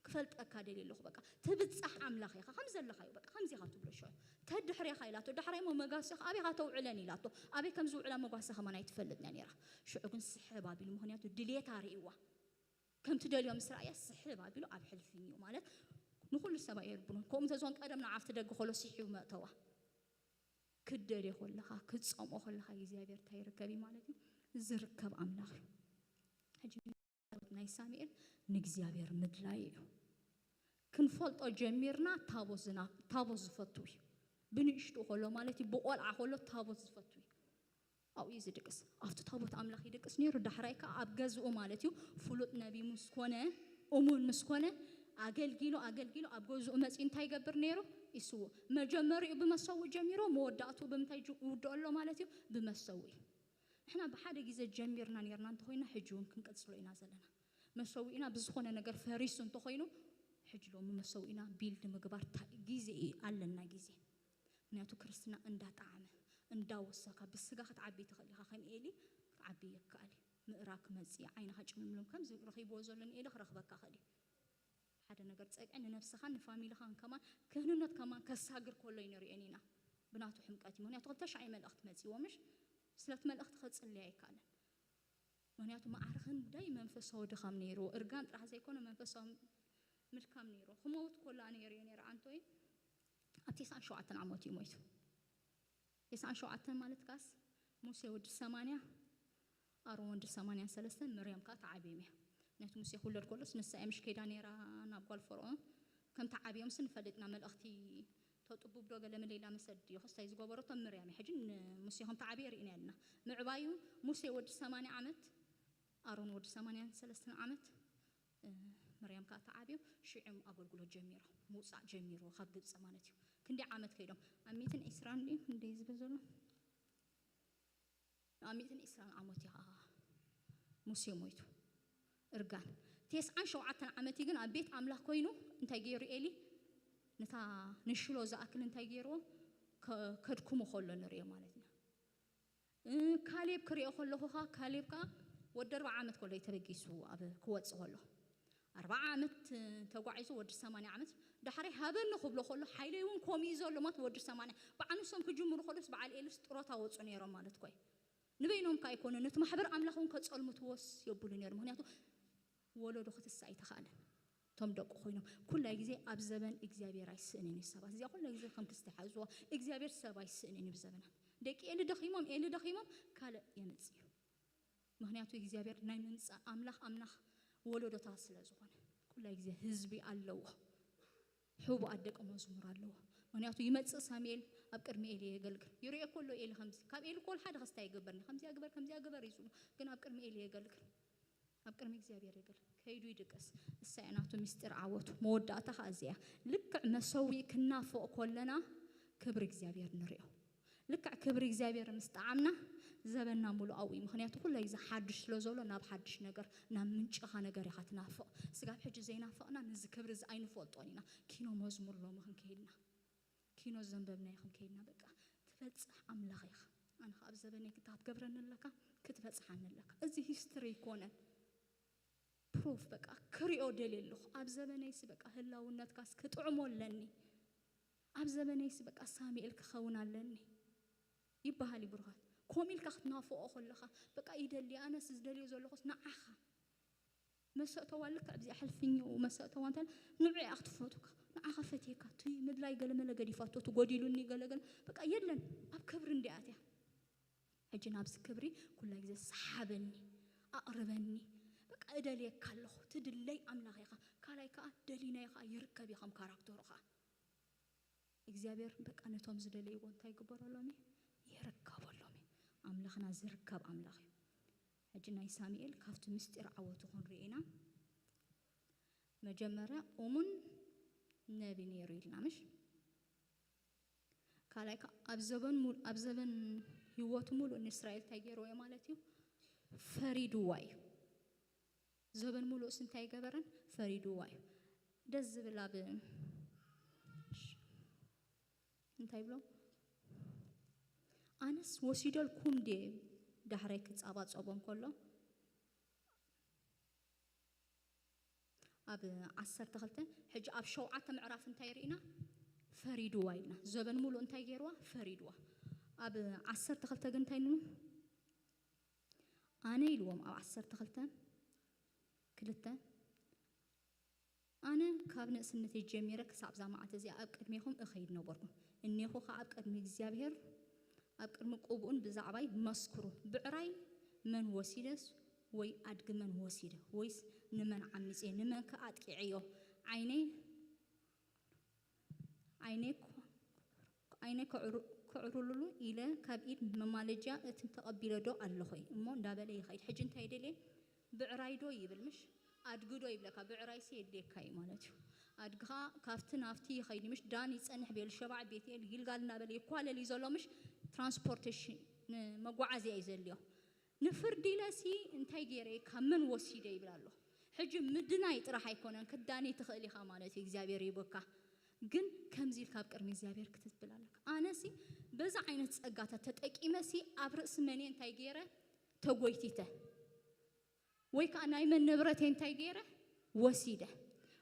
ክፈልጠካ ደልየ ኣለኹ በቃ ትብጻሕ ኣምላኽ ኢኻ ከም ዘለኻዩ በቃ ከምዚ ኢኻ ትብሎ ሽዑ ተድሕሬኻ ኢላቶ። ዳሕራይ ሞ መጋሲ ኢኻ ኣበይ ኢኻ ተውዕለን ኢላቶ። ኣበይ ከም ዝውዕላ መጓሲ ከማን ኣይትፈልጥን እያ ነይራ። ሽዑ ግን ስሕብ ኣቢሉ ምኽንያቱ ድልየታ ርእይዋ ከምቲ ደልዮ ምስ ረኣያ ስሕብ ኣቢሉ ኣብ ሕልፍን እዩ ማለት ንኹሉ ሰብ ኣየርብኖን። ከምኡ እንተዝኾን ቀደም ንዓፍቲ ደገ ከሎ ስሒቡ መእተዋ። ክደልዮ ከለኻ ክጸምኦ ከለኻ እግዚኣብሔር እንታይ ይርከብ እዩ ማለት እዩ ዝርከብ ኣምላኽ እዩ። ሕጂ ናይ ሳሙኤል ንእግዚኣብሔር ምድላይ እዩ። ክንፈልጦ ጀሚርና ታቦት ዝና ታቦት ዝፈቱ እዩ። ብንእሽቱ ከሎ ማለት እዩ ብቆልዓ ከሎ ታቦት ዝፈቱ እዩ። ኣብኡ እዩ ዝድቅስ። ኣብቲ ታቦት ኣምላኽ ይድቅስ ነይሩ። ዳሕራይ ከኣ ኣብ ገዝኡ ማለት እዩ ፍሉጥ ነቢ ምስ ኮነ እሙን ምስ ኮነ ኣገልጊሉ ኣገልጊሉ ኣብ ገዝኡ መጺኡ እንታይ ይገብር ነይሩ? ይስውእ። መጀመሪኡ ብመሰውእ ጀሚሩ መወዳእትኡ ብምንታይ ይውድኦ ኣሎ ማለት እዩ? ብመሰውኢ። ንሕና ብሓደ ግዜ ጀሚርና ነርና እንተኾይና ሕጂ እውን ክንቅጽሎ ኢና ዘለና። መሰዊእና ብዝኾነ ነገር ፈሪሱ እንተኾይኑ ሕጂ ሎሚ መሰዊእና ቢልድ ምግባር ግዜ ኣለና ግዜ ምክንያቱ ክርስትና እንዳጣዓመ እንዳወሰካ ብስጋ ክትዓቢ ትኽእል ኢኻ ከም ኤሊ ክትዓቢ የከኣል እዩ ምእራብ ክመፅእ ዓይንኻ ጭምልምልም ከምዚ ረኺብዎ ዘሎ ንኤሊ ክረኽበካ ኽእል እዩ ሓደ ነገር ጸግዒ ንነብስኻን ንፋሚልኻን ከማን ክህንነት ከማን ከሳግር ከሎ ይንርእየን ኢና ብናቱ ሕምቀት እዩ ምክንያቱ ክልተ ሻዕ መልእኽቲ መጺዎ ምሽ ስለቲ መልእኽቲ ከጽልያ ኣይከኣለን ምክንያቱ መዓር ክንደይ መንፈሳዊ ድኻም ነይርዎ እርጋን ጥራሕ ዘይኮነ መንፈሳዊ ምልካም ነይሩ። ክመውት ኮላ ነይሩ እዩ ነይሩ ኣንቶይ። ኣብ ተስዓን ሸውዓተን ዓመት እዩ ሞይቱ። ተስዓን ሸውዓተን ማለት ካስ ሙሴ ወዲ ሰማንያ፣ ኣሮን ወዲ ሰማንያን ሰለስተን፣ መርያም ከኣ ተዓብዮም እያ። ነቲ ሙሴ ክውለድ ከሎስ ንሳ እያ ምሽ ከይዳ ነይራ ናብ ጓል ፈርኦን። ከም ተዓብዮምስ ንፈልጥ ኢና። መልእኽቲ ተጥቡብ ዶ ገለ መለ ኢላ መሰድ ድዮ ክስታይ ዝገበረቶ መርያም እያ። ሕጂ ንሙሴ ከም ተዓብየ ርኢና ኣለና። ምዕባዩ ሙሴ ወዲ ሰማንያ ዓመት፣ ኣሮን ወዲ ሰማንያን ሰለስተን ዓመት፣ እ፣ መርያም ከኣ ተዓብዮም ሽዑም ኣገልግሎት ጀሚሮም። ምውጻእ ጀሚሩ ካብ ግብጺ ማለት እዩ። ክንደይ ዓመት ከይዶም? ኣብ ሚእትን ዕስራን ድዩ ክንደይ ዝብል ዘሎ? ኣብ ሚእትን ዕስራን ዓመት እዩ ከኣ ሙሴ ሞይቱ። እርጋን። ተስዓን ሸውዓተን ዓመት እዩ ግን ኣብ ቤት ኣምላኽ ኮይኑ እንታይ ገይሩ ኤሊ? ነታ ንሽሎ ዝኣክል እንታይ ገይርዎ? ከ-፣ ከድክሙ ከሎ ንሪኦ ማለት ኢና። እ፣ ካሌብ ክሪኦ ከለኹ ኸኣ፣ ካሌብ ከኣ ወዲ ኣርብዓ ዓመት ከሎ እዩ ተበጊሱ ኣብ ክወጽእ ከሎ። ኣርብዓ ዓመት፣ እ፣ ተጓዒዙ ወዲ ሰማንያ ዓመት። ዳሕራይ ሃበኒ ክብሎ ከሎ፣ ሓይለይ እውን ከምኡ እዩ ዘሎ ማለት ወዲ ሰማንያ። በዓል ንሶም ክጅምሩ ከሎስ በዓል ኤልስ ጥሮታ ወጹ ነይሮም ማለት እኮ እዩ። ንበይኖም ከኣ ኣይኮኑን፣ ነቲ ማሕበር ኣምላኽ እውን ከጸልምትዎስ የብሉ ነይሩ። ምኽንያቱ ወለዶ ክትስእ ኣይተኻእለን። እቶም ደቁ ኮይኖም ኩላይ ግዜ ኣብ ዘበን እግዚኣብሔር ኣይስእንን እዩ ሰባት። እዚኣ ኩላይ ግዜ ከም ክስቲ ሓዝዎ፣ እግዚኣብሔር ሰብ ኣይስእንን እዩ ብዘበና። ደቂ ኤሊ ደኺሞም፣ ኤሊ ደኺሞም፣ ካልእ የምጽእ እዩ። ምኽንያቱ እግዚኣብሔር ናይ ምምጻእ ኣምላኽ፣ ኣምላኽ ወለዶታት ስለ ዝኾነ። ኩላይ ግዜ ህዝቢ ኣለዎ። ሕቡኣት ደቂ መዝሙር ኣለዎ። ምኽንያቱ ይመጽእ ሳሙኤል ኣብ ቅድሚ ኤሊ የገልግል። ይርእዮ ከሎ ኤሊ ከምዚ፣ ካብ ኤሊ ኮል ሓደ ክስታይ ይገብርኒ፣ ከምዚኣ ግበር፣ ከምዚኣ ግበር እዩ ዝብሎ። ግን ኣብ ቅድሚ ኤሊ የገልግል። ኣብ ቅድሚ እግዚኣብሔር የገልግል። ከይዱ ይድቅስ። እሳ እያ ናቱ ምስጢር ዓወቱ። መወዳእታ ኸኣ እዚኣ። ልክዕ መሰዊእ ክናፍቕ ኮለና ክብሪ እግዚኣብሔር ንርእዮ። ልክዕ ክብሪ እግዚኣብሔር ምስ ጠዓምና ዘበንና ሙሉኣዊ እዩ። ምኽንያቱ ኩሉ ግዜ ሓድሽ ስለ ዘሎ ናብ ሓድሽ ነገር፣ ናብ ምንጭኻ ነገር ኢኻ ትናፍቕ። ስጋብ ሕጂ ዘይናፈቕና ነዚ ክብሪ እዚ ኣይንፈልጦን ኢና። ኪኖ መዝሙር ሎሚ ክንከይድና፣ ኪኖ ዘንበብናዮ ክንከይድና፣ በቃ ትበጽሕ ኣምላኽ ኢኻ። ኣነ ኸኣ ኣብ ዘበነይ ክታ ክትገብረኒ ኣለካ፣ ክትበጽሓኒ ኣለካ። እዚ ሂስትሪ ኣይኮነን። ፕሩፍ በቃ ክሪኦ ደልየ ኣለኹ። ኣብ ዘበነይሲ በቃ ህላውነትካስ ክጥዕሞ ኣለኒ። ኣብ ዘበነይሲ በቃ ሳሙኤል ክኸውን ኣለኒ ይበሃል እዩ ብሩኻት። ከምኡ ኢልካ ክትናፍቖ ከለኻ በቃ ይደሊ፣ ኣነስ ዝደልዮ ዘለኹስ ንዓኻ። መሰእተዋ ልክዕ ኣብዚኣ ሕልፍኝኡ መሰእተዋ እንተላ ንዑ እያ ክትፈቱካ። ንዓኻ ፈትየካ፣ እቲ ምድላይ ገለመለ ገዲፋቶ፣ እቲ ጎዲሉኒ ገለገለ በቃ የለን። ኣብ ክብሪ እንዲኣ ኣትያ። ሕጂ ናብዚ ክብሪ ኩላ ግዜ ሰሓበኒ፣ ኣቕርበኒ። በቃ እደልየካ ኣለኹ፣ ትድለይ ኣምላኽ ኢኻ። ካልኣይ ከኣ ደሊናዮ ከኣ ይርከብ እዩ ከም ካራክተሩ ከኣ። እግዚኣብሔር በቃ ነቶም ዝደለይዎ እንታይ ይግበረሎም እዩ? ይርከበሎም እዩ። ኣምላኽና ዝርከብ ኣምላኽ እዩ። ሕጂ ናይ ሳሙኤል ካብቲ ምስጢር ዓወቱ ክንርኢ ኢና። መጀመርያ እሙን ነቢ ነይሩ ኢልና ምሽ? ካልኣይ ከ-፣ ኣብ ዘበን ሙሉ-፣ ኣብ ዘበን ህይወቱ ሙሉእ ንእስራኤል እንታይ ገይርዎ ማለት እዩ? ፈሪድዋ እዩ። ዘበን ሙሉእስ እንታይ ገበረን? ፈሪድዋ እዩ። ደስ ዝብል ኣብ እንታይ ብሎ? ኣነስ ወሲደልኩም ድየ ዳሕራይ ክጻባጸቦም ከሎ ኣብ ዓሰርተ ክልተ፣ ሕጂ ኣብ ሸውዓተ ምዕራፍ እንታይ ርኢና? ፈሪድዋ ኢልና። ዘበን ሙሉእ እንታይ ገይርዋ? ፈሪድዋ። ኣብ ዓሰርተ ክልተ ግን እንታይ ንብል? ኣነ ኢልዎም ኣብ ዓሰርተ ክልተ ክልተ፣ ኣነ ካብ ንእስነተይ ጀሚረ ክሳብ እዛ መዓልቲ እዚኣ ኣብ ቅድሜኹም እኸይድ ነበርኩ። እኔኹ ኸዓ ኣብ ቅድሚ እግዚኣብሔር፣ ኣብ ቅድሚ ቅቡኡን ብዛዕባይ መስክሩ። ብዕራይ መን ወሲደስ፣ ወይ ኣድጊ መን ወሲደ፣ ወይስ ንመን ዓሚጼ፣ ንመን ከ ኣጥቂዐዮ? ዓይነይ ዓይነይ ኮ-፣ ዓይነይ ከዕሩ-፣ ከዕሩሉሉ ኢለ ካብ ኢድ መማለጃ እቲ ተቐቢለ ዶ ኣለኹ እሞ እንዳበለ ይኸይድ። ሕጂ እንታይ ደልየ? ብዕራይ ዶ ይብል ምሽ? ኣድጊ ዶ ይብለካ? ብዕራይሲ የድልየካ እዩ ማለት እዩ። ኣድግኻ ካብቲ ናብቲ ይኸይድ ምሽ? ዳን ይጸንሕ፣ ቤልሸባዕ፣ ቤትኤል፣ ጊልጋል እናበለ ይኳለል እዩ ዘሎ ምሽ? ትራንስፖርቴሽን፣ ንመጓዓዝያ እዩ ዘድልዮ። ንፍርዲ ኢለሲ እንታይ ገይረ? ካብ መን ወሲደ ይብል ኣሎ። ሕጂ ምድናይ ጥራሕ ኣይኮነን፣ ክዳኒ ትኽእል ኢኻ ማለት እዩ። እግዚኣብሔር ይቦካ። ግን ከምዚ ኢልካ ኣብ ቅድሚ እግዚኣብሔር ክትብል ኣለካ። ኣነሲ በዛ ዓይነት ጸጋታት ተጠቂመሲ ኣብ ርእሲ መን እንታይ ገይረ? ተጎይቲተ። ወይ ከኣ ናይ መን ንብረት እንታይ ገይረ? ወሲደ።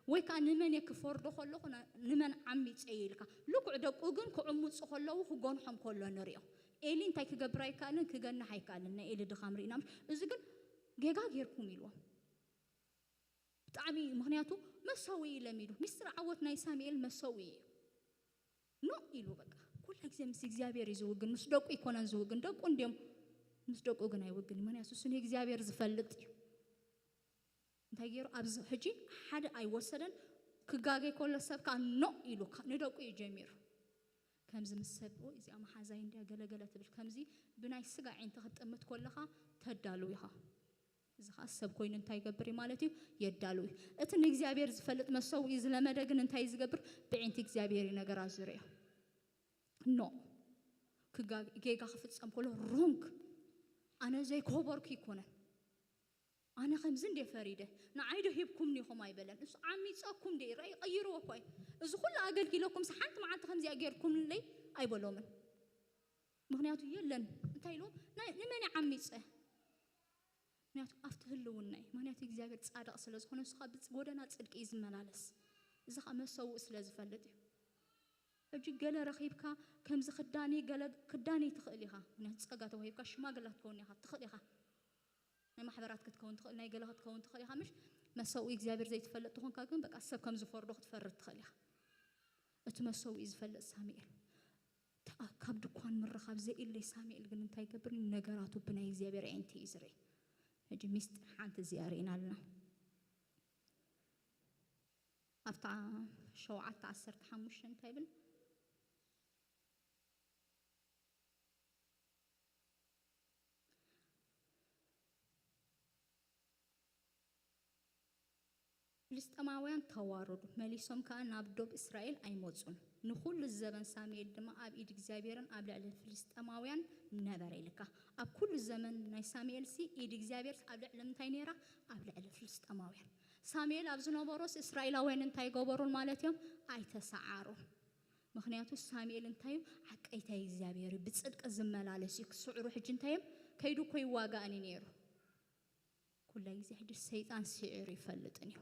ወይ ከኣ ንመን እየ ክፈርዶ ከለኹ ና-፣ ንመን ዓሚጸ ኢልካ። ልኩዕ ደቁ ግን ክዕምጹ ከለዉ ክጎንሖም ከሎ ንሪኦ። ኤሊ እንታይ ክገብር ኣይከኣልን? ክገንሕ ኣይከኣልን። ናይ ኤሊ ድኻም ርኢና። እዚ ግን ጌጋ ጌርኩም ኢልዎም። ብጣዕሚ እዩ። ምኽንያቱ መሰዊ እዩ ለሚዱ። ሚስጥር ዓወት ናይ ሳሙኤል መሰዊ እዩ። ኖ ኢሉ በቃ። ኩላ ግዜ ምስ እግዚኣብሔር እዩ ዝውግን፣ ምስ ደቁ ይኮነን ዝውግን። ደቁ እንዲዮም ምስ ደቁ ግን ኣይውግን። ምኽንያቱ እሱ ንእግዚኣብሔር ዝፈልጥ እዩ። እንታይ ገይሩ ኣብዚ ሕጂ ሓደ ኣይወሰደን። ክጋገ ከሎ ሰብ ከዓ ኖ ኢሉ ከ- ንደቁ እዩ ጀሚሩ። ከምዚ ምስ ሰብ "ኦ፣ እዚኣ መሓዛይ እንድያ ገለገለ" ትብል። ከምዚ ብናይ ስጋ ዒንቲ ክትጥምት ከለኻ ተዳሉ ኢኻ። እዚ ኸዓ ሰብ ኮይኑ እንታይ ይገብር እዩ ማለት እዩ? የዳሉ እዩ። እቲ ንእግዚኣብሔር ዝፈልጥ መሰውኢ ዝለመደ ግን እንታይ እዩ ዝገብር? ብዒንቲ እግዚኣብሔር እዩ ነገራት ዝርእዮ። ኖ ክጋ- ጌጋ ክፍጸም ከሎ ሮንግ፣ ኣነ ዘይኮበርኩ ይኮነን፣ ኣነ ከምዚ እንደ ፈሪደ ንዓይ ዶ ሂብኩምኒ ኢኹም ኣይበለን። እሱ ዓሚጸኩም ደ ረይ ቀይርዎ እኮ እዩ። እዚ ኩሉ ኣገልጊለኩም ሓንቲ መዓልቲ ከምዚኣ ጌርኩምለይ ኣይበሎምን። ምኽንያቱ የለን እንታይ ኢልዎም? ናይ- ንመን ይዓሚጸ? ምክንያቱ ኣብቲ ህልውና እዩ። ምክንያቱ እግዚኣብሔር ጻድቕ ስለ ዝኾነ ንሱ ከዓ ብጎደና ጽድቂ እዩ ዝመላለስ። እዚ ከዓ መሰውእ ስለ ዝፈልጥ እዩ። ሕጂ ገለ ረኺብካ ከምዚ ክዳኒ ገለ ክዳኒ ትኽእል ኢኻ። ምክንያቱ ጸጋ ተዋሂብካ ሽማግላ ክትከውን ኢኻ ትኽእል ኢኻ። ናይ ማሕበራት ክትከውን ትኽእል፣ ናይ ገለ ክትከውን ትኽእል ኢኻ። ምሽ መሰውኢ እግዚኣብሔር ዘይትፈልጥ ትኾንካ ግን በቃ ሰብ ከም ዝፈርዶ ክትፈርድ ትኽእል ኢኻ። እቲ መሰውኢ ዝፈልጥ ሳሙኤል ተኣ ካብ ድኳን ምርኻብ ዘኢለይ ሳሙኤል ግን እንታይ ይገብር? ነገራቱ ብናይ እግዚኣብሔር ኣዒንቲ እዩ ዝርኢ። ሕጂ ሚስጥር ሓንቲ እዚኣ ርኢና ኣለና። ኣብታ ሸውዓተ ዓሰርተ ሓሙሽተ እንታይ ይብል? ፍልስጤማውያን ተዋረዱ፣ መሊሶም ከኣ ናብ ዶብ እስራኤል ኣይመጹን። ንኹሉ ዘበን ሳሙኤል ድማ ኣብ ኢድ እግዚኣብሔርን ኣብ ልዕሊ ፍልስጤማውያን ነበረ ኢልካ። ኣብ ኩሉ ዘመን ናይ ሳሙኤልሲ ኢድ እግዚኣብሔር ኣብ ልዕሊ እንታይ ነይራ? ኣብ ልዕሊ ፍልስጤማውያን። ሳሙኤል ኣብ ዝነበሮስ እስራኤላውያን እንታይ ገበሩን ማለት እዮም? ኣይተሰዓሩን። ምኽንያቱ ሳሙኤል እንታይ እዩ? ዓቀይታይ እግዚኣብሔር እዩ፣ ብጽድቂ ዝመላለስ እዩ። ክስዕሩ ሕጂ እንታይ እዮም? ከይዱ እኮ ይዋጋእን እዩ ነይሩ። ኩላይ ግዜ ሕጂ ሰይጣን ስዒሩ ይፈልጥን እዩ።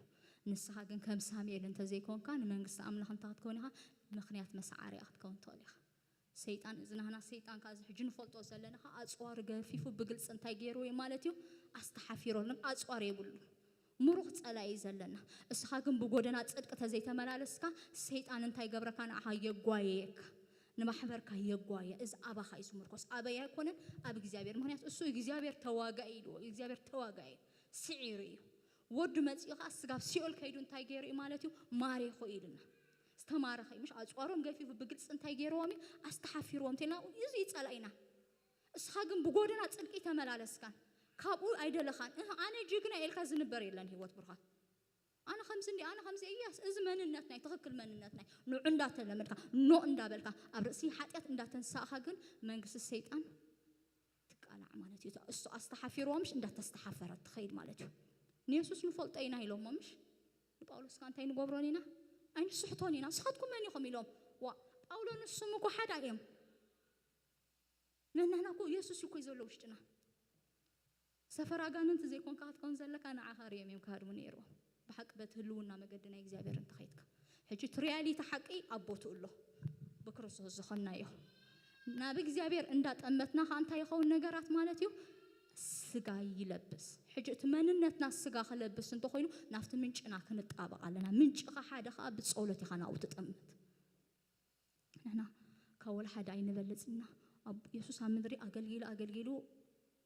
ንስኻ ግን ከም ሳሙኤል እንተዘይኮንካ ንመንግስቲ ኣምላኽ እንታይ ክትከውን ኢኻ? ምኽንያት መሰዓሪ ክትከውን ትኽእል ኢኻ። ሰይጣን እዚ ናህና ሰይጣን ከኣ እዚ ሕጂ ንፈልጦ ዘለና ከኣ ኣጽዋር ገፊፉ ብግልጺ እንታይ ገይሩ እዩ ማለት እዩ? ኣስተሓፊሮልን ኣጽዋር የብሉ። ምሩኽ ጸላኢ እዩ ዘለና። እስኻ ግን ብጎደና ጽድቂ ተዘይተመላለስካ ሰይጣን እንታይ ገብረካ? ንዓኻ የጓየየካ። ንማሕበርካ የጓየ። እዚ ኣባኻ እዩ ዝምርኮስ። ኣበይ ኣይኮነን? ኣብ እግዚኣብሔር። ምኽንያቱ እሱ እግዚኣብሔር ተዋጋኢ ኢልዎ። እግዚኣብሔር ተዋጋኢ እዩ። ስዒሩ እዩ። ወዱ መጺኡ ኸዓ ስጋብ ሲኦል ከይዱ እንታይ ገይሩ እዩ ማለት እዩ? ማሪኹ ኢሉና። ዝተማረኸ እዩ። ምሽ ኣጽዋሮም ገፊፉ ብግልጺ እንታይ ገይርዎም እዩ? ኣስተሓፊርዎም። እንተልና እዚ እዩ ጸላኢና። እስኻ ግን ብጎደና ጽድቂ ተመላለስካን ካብኡ ኣይደለኻን። እህ፣ ኣነ ጅግና ኢልካ ዝንበር የለን ህይወት ብሩኻት። ኣነ ከምዚ እንዲ ኣነ ከምዚ እያስ እዚ መንነት ናይ ትኽክል መንነት ናይ ንዑ እንዳተለመድካ ኖ እንዳበልካ ኣብ ርእሲ ሓጢኣት እንዳተንሳእኻ ግን መንግስቲ ሰይጣን ትቃላዕ ማለት እዩ። እሱ ኣስተሓፊርዎ ምሽ እንዳተስተሓፈረት ትኸይድ ማለት እዩ። ንየሱስ ንፈልጦ ኢና ኢሎሞ ምሽ ንጳውሎስ ከ እንታይ ንገብሮን ኢና? ኣይንስሕቶን ኢና። ንስኻትኩም መን ኢኹም ኢሎም። ዋ ጳውሎ ንሱም እኮ ሓደ እዮም። ንሕና እኮ የሱስ እዩ እኮ እዩ ዘሎ ውሽጥና። ሰፈር ኣጋንንቲ ዘይኮንካ ክትከውን ዘለካ ንዓኻ ርዮም እዮም ክሃድሙ ነይርዎም። ብሓቂ በቲ ህልውና መገዲ ናይ እግዚኣብሔር እንተኸይድካ ሕጂ እቲ ሪያሊቲ ሓቂ ኣብ ቦትኡ ኣሎ። ብክርስቶስ ዝኾንናዮ ናብ እግዚኣብሔር እንዳጠመትና ከዓ እንታይ ይኸውን ነገራት ማለት እዩ? ስጋ ይለብስ። ሕጂ እቲ መንነትና ስጋ ክለብስ እንተኾይኑ ናብቲ ምንጭና ክንጣበቕ ኣለና። ምንጭኻ ሓደ ከዓ ብጸሎት ኢኻ ናብኡ ትጥምት። ንሕና ካብ ወላ ሓደ ኣይንበልጽና። ኣብ የሱስ ኣብ ምድሪ ኣገልጊሉ ኣገልጊሉ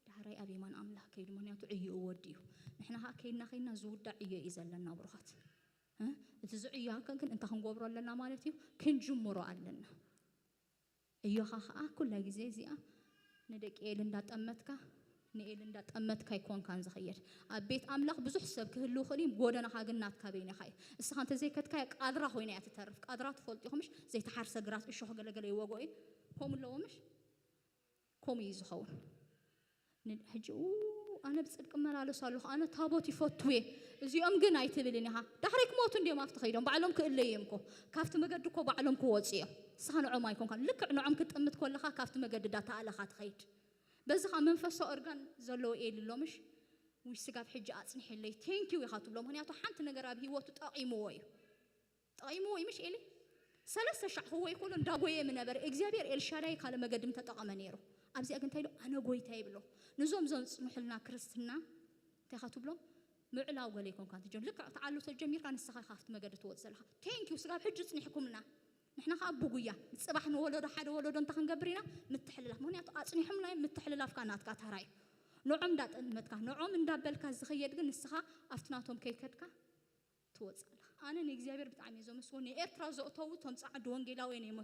ዳሕራይ ኣብ የማን ኣምላኽ ከይዱ። ምኽንያቱ ዕዮኡ ወዲኡ። ንሕና ከዓ ከይድና ከይድና ዝውዳእ ዕዮ እዩ ዘለና ብሩኻት። እ? እቲ ዝዕዮ ሃከ ግን እንታይ ክንገብሮ ኣለና ማለት እዩ? ክንጅምሮ ኣለና። ዕዮኻ ከዓ ኩላ ግዜ እዚኣ ንደቂ ኤል እንዳጠመትካ ንኤል እንዳጠመትካ ኣይኮንካን ዝኸየድ። ኣብ ቤት ኣምላኽ ብዙሕ ሰብ ክህልው ክእል እዩ፣ ጎደናኻ ግን ናትካ በይንኻ እዩ። እስኻ እንተዘይከድካያ ቃድራ ኮይና እያ ትተርፍ። ቃድራ ትፈልጡ ኢኹም ምሽ? ዘይተሓርሰ ግራት እሾኽ ገለገለ ይወግኦ እዩ። ከምኡ ኣለዎ ምሽ? ከምኡ እዩ ዝኸውን። ን- ሕጂ ኡ፣ ኣነ ብጽድቂ እመላለሱ ኣለኹ፣ ኣነ ታቦት ይፈቱ እየ፣ እዚኦም ግን ኣይትብልን ኢኻ። ዳሕረይ ክሞቱ እንዲዮም ኣብቲ ከይዶም፣ ባዕሎም ክእለዩ እዮም እኮ። ካብቲ መገዲ እኮ ባዕሎም ክወፁ እዮም። ንስኻ ንዖም ኣይኮንካን። ልክዕ ንዖም ክትጥምት ከለኻ ካብቲ መገዲ እንዳተኣለኻ ትኸይድ። በዚ ኸዓ መንፈሳዊ እርጋን ዘለዎ ኤሊ ኣሎ ምሽ? ውይ ስጋብ ሕጂ ኣጽኒሕለይ፣ ቴንኪው ኢኻ ትብሎ። ምኽንያቱ ሓንቲ ነገር ኣብ ህይወቱ ጠቒምዎ እዩ። ጠቒምዎ እዩ ምሽ ኤሊ? ሰለስተ ሻዕ ክወይ ከሎ እንዳጎየ ምነበረ እግዚኣብሔር ኤልሻዳይ ካልእ መገዲ ምተጠቐመ ነይሩ። ኣብዚኣ ግን እንታይ ኢሉ? ኣነ ጎይታ ይብሎ። ንዞም ዘጽንሑልና ክርስትና እንታይ ኢኻ ትብሎ? ምዕላው ገለ ይኮንካ ትጀምር። ልክዕ ትዓሉ ተጀሚርካ ንስኻ ካብቲ መገዲ ትወጽእ ዘለኻ። ቴንኪዩ ስጋብ ሕጂ ጽኒሕኩምና። ንሕና ከዓ ብጉያ ንጽባሕ ንወለዶ ሓደ ወለዶ እንታይ ክንገብር ኢና? ምትሕልላፍ። ምክንያቱ ኣጽኒሖምና እዮም። ምትሕልላፍካ ናትካ ተራ እዩ። ንዖም እንዳጠመትካ ንዖም እንዳበልካ ዝኸየድ ግን ንስኻ ኣብቲ ናቶም ከይከድካ ትወጽእ ኣለኻ። ኣነ ንእግዚኣብሔር ብጣዕሚ እየ ዘመስግኖ። ንኤርትራ ዘእተዉ እቶም ጻዓዱ ወንጌላውያን እዮም።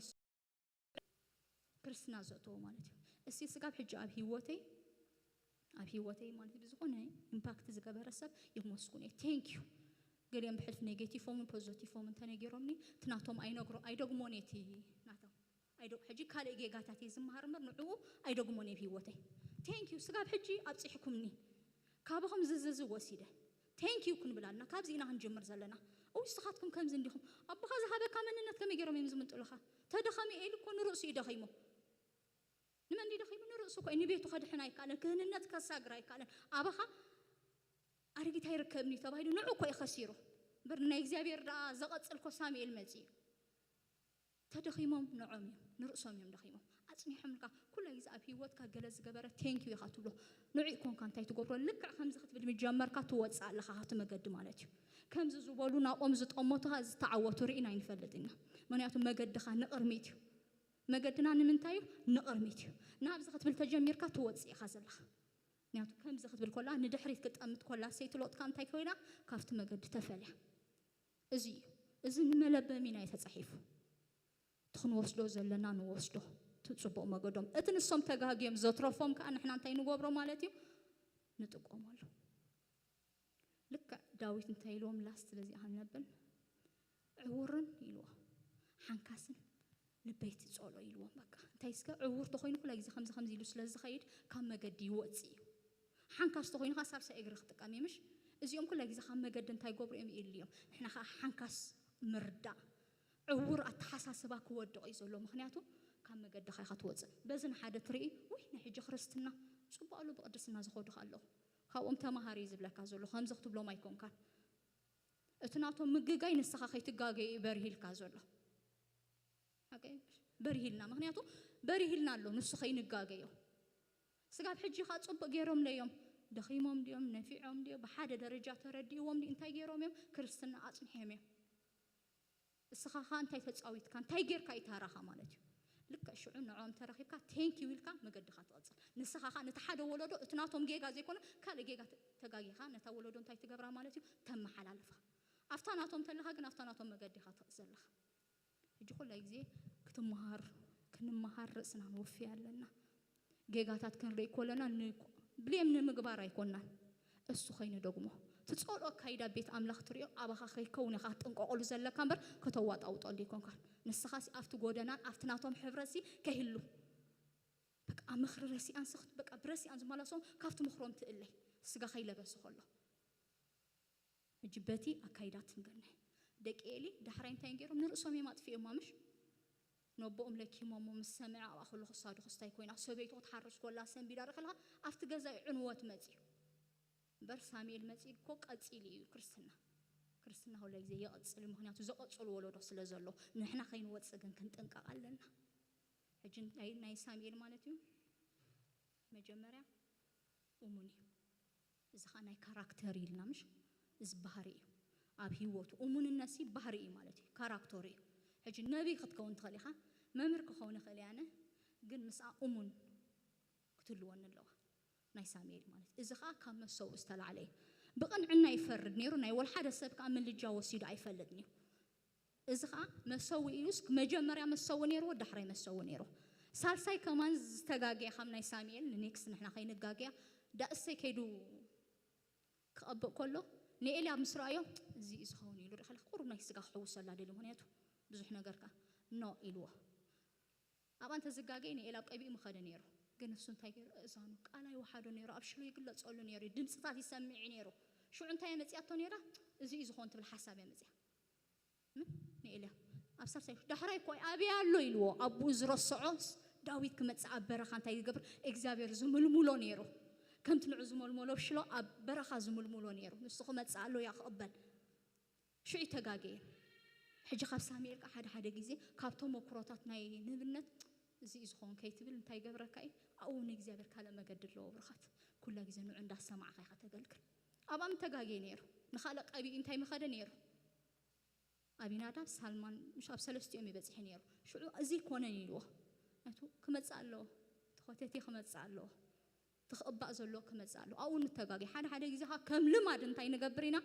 ክርስትና ዘእተዎ ማለት እዩ። እስቲ ስጋብ ሕጂ ኣብ ህይወተይ ኣብ ህይወተይ ማለት እዩ ብዝኾነ ኢምፓክት ዝገበረ ሰብ የመስግኖ እየ። ቴንክ ዩ። ገሊኦም ብሕልፊ ኔጌቲፎምን ፖዘቲፎምን ተነጊሮምኒ እቲ ናቶም ኣይነግሮ ኣይደግሞን እየ። እቲ ናቶም ኣይደ ሕጂ ካልእ ጌጋታት እየ ዝመሃር እምበር ንዕኡ ኣይደግሞን እየ ኣብ ህይወተይ። ቴንክ ዩ። ስጋብ ሕጂ ኣብፂሕኩምኒ። ካባኹም ዝዝዚ ወሲደ። ቴንክ ዩ ክንብል ኣለና። ካብዚ ኢና ክንጅምር ዘለና። እው ንስኻትኩም ከምዚ እንዲኹም። ኣቦኻ ዝሃበካ መንነት ከመይ ገይሮም እዮም ዝምንጥሉኻ? ተደኸመ ኢሉ እኮ ንርእሱ እዩ ደኺሙ። ንመን እዩ ደኺሙ? ንርእሱ እኮ እዩ። ንቤቱ ከድሕን ኣይከኣለን። ክህንነት ከሳግር ኣይከኣለን። ኣባኻ ኣረጊት ኣይርከብን እዩ ተባሂሉ ንዑ እኮ እዩ ከሲሩ። እምበር ናይ እግዚኣብሔር ደኣ ዘቐጽል እኮ ሳሙኤል መጺኡ እዩ። ተደኺሞም ንዖም እዮም። ንርእሶም እዮም ደኺሞም። ኣጽኒሖምልካ ኩላ ግዜ ኣብ ህይወትካ ገለ ዝገበረ ቴንክ ዩ ኢኻ ትብሎ። ንዑ ይኮንካ እንታይ ትገብሮ? ልክዕ ከምዚ ክትብል ምጀመርካ ትወጽእ ኣለኻ ካብቲ መገዲ ማለት እዩ። ከምዚ ዝበሉ ናብኦም ዝጠመቱኻ ዝተዓወቱ ርኢና ኣይንፈልጥን ኢና። ምኽንያቱ መገድኻ ንቕርሚት እዩ። መገድና ንምንታይ እዩ? ንቕርሚት እዩ። ናብዚ ክትብል ተጀሚርካ ትወጽእ ኢኻ ዘለኻ። ምኽንያቱ ከምዚ ክትብል ኮላ ንድሕሪት ክጠምት ኮላ ሰይቲ ሎጥካ እንታይ ኮይና? ካብቲ መገዲ ተፈልያ። እዚ እዩ። እዚ ንመለበሚና እዩ ተጻሒፉ። እቲ ክንወስዶ ዘለና ንወስዶ። እቲ ጽቡቕ መገዶም። እቲ ንሶም ተጋግዮም ዘትረፎም ከኣ ንሕና እንታይ ንገብሮ ማለት እዩ? ንጥቀመሉ። ልክዕ ዳዊት እንታይ ኢልዎም ላስት በዚኣ ክንነብል? ዕውርን ኢልዎ። ሓንካስን ልበይ ትጸሎ ኢልዎም። በቃ እንታይ እስከ ዕውር ተኾይኑ ኩላ ግዜ ከምዚ ከምዚ ኢሉ ስለ ዝኸይድ ካብ መገዲ ይወጽእ እዩ። ሓንካስ ተኾይኑ ከዓ ሳልሳይ እግሪ ክጥቀም እዩ ምሽ? እዚኦም ኩላ ግዜ ካብ መገዲ እንታይ ገብሩ እዮም ይእልዮም። ንሕና ከዓ ሓንካስ ምርዳእ። ዕውር ኣተሓሳስባ ክወድቕ እዩ ዘሎ። ምኽንያቱ ካብ መገድኻ ኢኻ ትወጽእ። በዚ ንሓደ ትርኢ፣ ውይ ናይ ሕጂ ክርስትና ጽቡቕ ኣሎ ብቅድስና ዝኸዱ ኣለኹ። ካብኦም ተማሃሪ እዩ ዝብለካ ዘሎ። ከምዚ ክትብሎም ኣይኮንካን። እቲ ናቶም ምግጋይ ንስኻ ከይትጋገ እዩ በርሂልካ ዘሎ። ሓቀይ በርሂልና። ምኽንያቱ በርሂልና ኣሎ ንሱ ከይንጋገዮ። ስጋብ ሕጂ ኻ ጽቡቕ ገይሮም ለዮም። ደኺሞም ድዮም? ነፊዖም ድዮም? ብሓደ ደረጃ ተረዲእዎም ድዩ? እንታይ ገይሮም እዮም? ክርስትና ኣጽኒሖም እዮም። እስኻ ኻ እንታይ ተጻዊትካ? እንታይ ጌርካ እዩ ታራኻ ማለት እዩ። ልክዕ ሽዑ ንዕኦም ተረኺብካ ቴንክ ዩ ኢልካ መገድኻ ትቐጽል። ንስኻ ኻ ነቲ ሓደ ወለዶ እቲ ናቶም ጌጋ ዘይኮነ ካልእ ጌጋ ተ- ተጋጊኻ ነታ ወለዶ እንታይ ትገብራ ማለት እዩ? ተመሓላልፋ። ኣብታ ናቶም ተለኻ ግን ኣብታ ናቶም መገዲ ኢኻ ትቕጽል ዘለኻ። ሕጂ ኩላይ ግዜ ክትመሃር ክንመሃር ርእስና ንወፍይ ኣለና። ጌጋታት ክንርኢ ኮለና ን- ብሌም ንምግባር ኣይኮናን። እሱ ኸይኑ ደግሞ ትጸልኦ ኣካይዳ ቤት ኣምላኽ ትሪኦ ኣባኻ ከይከውን ኢኻ ክትጥንቀቐሉ ዘለካ እምበር ከተዋጣውጠሉ ይኮንካን። ንስኻሲ ኣብቲ ጎደናን ኣብቲ ናቶም ሕብረሲ ከይህሉ በቃ ምኽሪ ረሲኣን ስኽት በቃ ብረሲኣን ዝመላሶም ካብቲ ምኽሮም ትእለይ ስጋ ከይለበሱ ከሎ ሕጂ በቲ ኣካይዳ ትንገርኒ። ደቂ ኤሊ ዳሕራይ እንታይ ገይሮም? ንርእሶም እዮም ኣጥፊኦማ፣ ምሽ? ነቦኦም ለኪሞሞ ምስ ሰምዐ ኣብኣ ከሎ ክሳዱ ክስታይ ኮይና፣ ሰበይቱ ክትሓርስ ኮላ ሰንቢዳ ርእ ከለኻ ኣብቲ ገዛ እዩ ዕንወት መጺኡ። እምበር ሳሙኤል መጺኡ እኮ ቀጺሉ እዩ ክርስትና። ክርስትና ኩለ ግዜ ይቕጽል እዩ፣ ምኽንያቱ ዘቐጽሉ ወለዶ ስለ ዘሎ። ንሕና ከይንወጽእ ግን ክንጥንቀቕ ኣለና። ሕጂ ናይ ናይ ሳሙኤል ማለት እዩ መጀመርያ እሙን እዩ። እዚ ኸዓ ናይ ካራክተር ኢልና ምሽ እዚ ባህሪ እዩ። ኣብ ህይወቱ እሙንነት ሲ ባህሪ እዩ ማለት እዩ፣ ካራክተር እዩ። ሕጂ ነቢይ ክትከውን ትኽእል ኢኻ፣ መምህር ክኸውን ይኽእል እየ ኣነ፣ ግን ምስኣ እሙን ክትህልወኒ ኣለዋ ናይ ሳሙኤል ማለት እዩ። እዚ ኸዓ ካብ መሰውኢ ዝተላዕለ እዩ። ብቕንዕና ይፈርድ ነይሩ፣ ናይ ወልሓደ ሰብ ከዓ ምልጃ ወሲዱ ኣይፈልጥን እዩ። እዚ ኸዓ መሰውኢ እዩስ መጀመርያ መሰውኢ ነይርዎ ዳሕራይ መሰውኢ ነይርዎ። ሳልሳይ ከማን ዝተጋገየ ካብ ናይ ሳሙኤል ንኔክስት ንሕና ከይንጋገያ ዳእሰይ ከይዱ ክቐብእ ከሎ ንኤልያብ ምስ ረኣዮ እዚ እዩ ዝኸውን ኢሉ ርእ ከለካ ቁሩብ ናይ ስጋ ክሕውሰላ ደልዩ ምክንያቱ ብዙሕ ነገር ከ ኖ ኢልዎ። ኣብኣ እንተዝጋገይ ንኤልያብ ቀቢኡ ምኸደ ነይሩ። ግን እሱ እንታይ ገይሩ? እእዛኑ ቃል ኣይወሓዶ ነይሩ። ኣብ ሽሉ ይግለጸሉ ነይሩ። ድምፅታት ይሰምዕ ነይሩ። ሽዑ እንታይ እየ መፅያቶ ነይራ? እዚ እዩ ዝኾን ትብል ሓሳብ እየ መፅያ። ምን? ንኤልያብ ኣብ ሳልሳይ ዳሕራይ እኮ ኣብየ ኣሎ ኢልዎ። ኣቦኡ ዝረስዖ ዳዊት ክመፅእ ኣብ በረኻ እንታይ ይገብር? እግዚኣብሔር ዝምልሙሎ ነይሩ። ከምቲ ንዑ ዝመልመሎ ሽሎ ኣብ በረኻ ዝምልሙሎ ነይሩ። ንሱ ክመፅእ ኣሎ እያ ክቕበል። ሽዑ ተጋገየ። ሕጂ ካብ ሳሙኤል ከዓ ሓደ ሓደ ግዜ ካብ ተመክሮታት ናይ ንብነት እዚ እዩ ዝኾን ከይትብል እንታይ ይገብረካ እዩ? ኣብኡ ንእግዚኣብሔር ካልእ መገዲ ኣለዎ ብርኻት። ኩላ ግዜ ንዑ እንዳሰማዕኻ ኢኻ ተገልግል። ኣብኣም ተጋግየ ነይሩ። ንኻልእ ቀቢኡ እንታይ ምኸደ ነይሩ? ኣቢናዳብ ሳልማን ምሽ ኣብ ሰለስቲኦም ይበጽሒ ነይሩ። ሽዑ እዚ ኣይኮነን ኢልዎ። ናቱ ክመጽእ ኣለዎ፣ ተኾተቲ ክመጽእ ኣለዎ፣ ትኽእባእ ዘለዎ ክመጽእ ኣለዎ። ኣብኡ ንተጋጊ። ሓደ ሓደ ግዜ ኸዓ ከም ልማድ እንታይ ንገብር ኢና?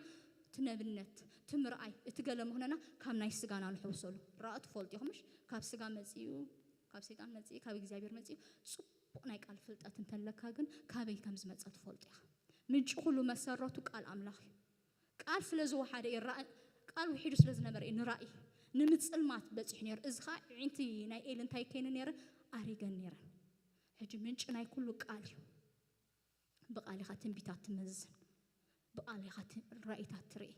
እቲ ነብነት፣ እቲ ምርኣይ፣ እቲ ገለ ምኽነና ካብ ናይ ስጋና ንሕውሰሉ። ራእ ትፈልጡ ኢኹም ምሽ? ካብ ስጋ መጺኡ፣ ካብ ሰይጣን መጺኡ፣ ካብ እግዚኣብሔር መጺኡ። ጽቡቕ ናይ ቃል ፍልጠት እንተለካ ግን ካበይ ከም ዝመጸ ትፈልጡ ኢኻ። ምንጪ ኩሉ መሰረቱ ቃል ኣምላኽ እዩ። ቃል ስለ ዝወሓደ እዩ ራእ-፣ ቃል ውሒዱ ስለ ዝነበረ እዩ ንራእይ ንምጽልማት በጺሑ ነይሩ። እዚ ኸዓ ዒንቲ ናይ ኤሊ እንታይ ከይኑ ነይረ? ኣሪገን ነይረን። ሕጂ ምንጪ ናይ ኩሉ ቃል እዩ። ብቃል ኢኻ ትንቢታት ትመዝን፣ ብቃል ኢኻ ት-፣ ራእይታት ትርኢ።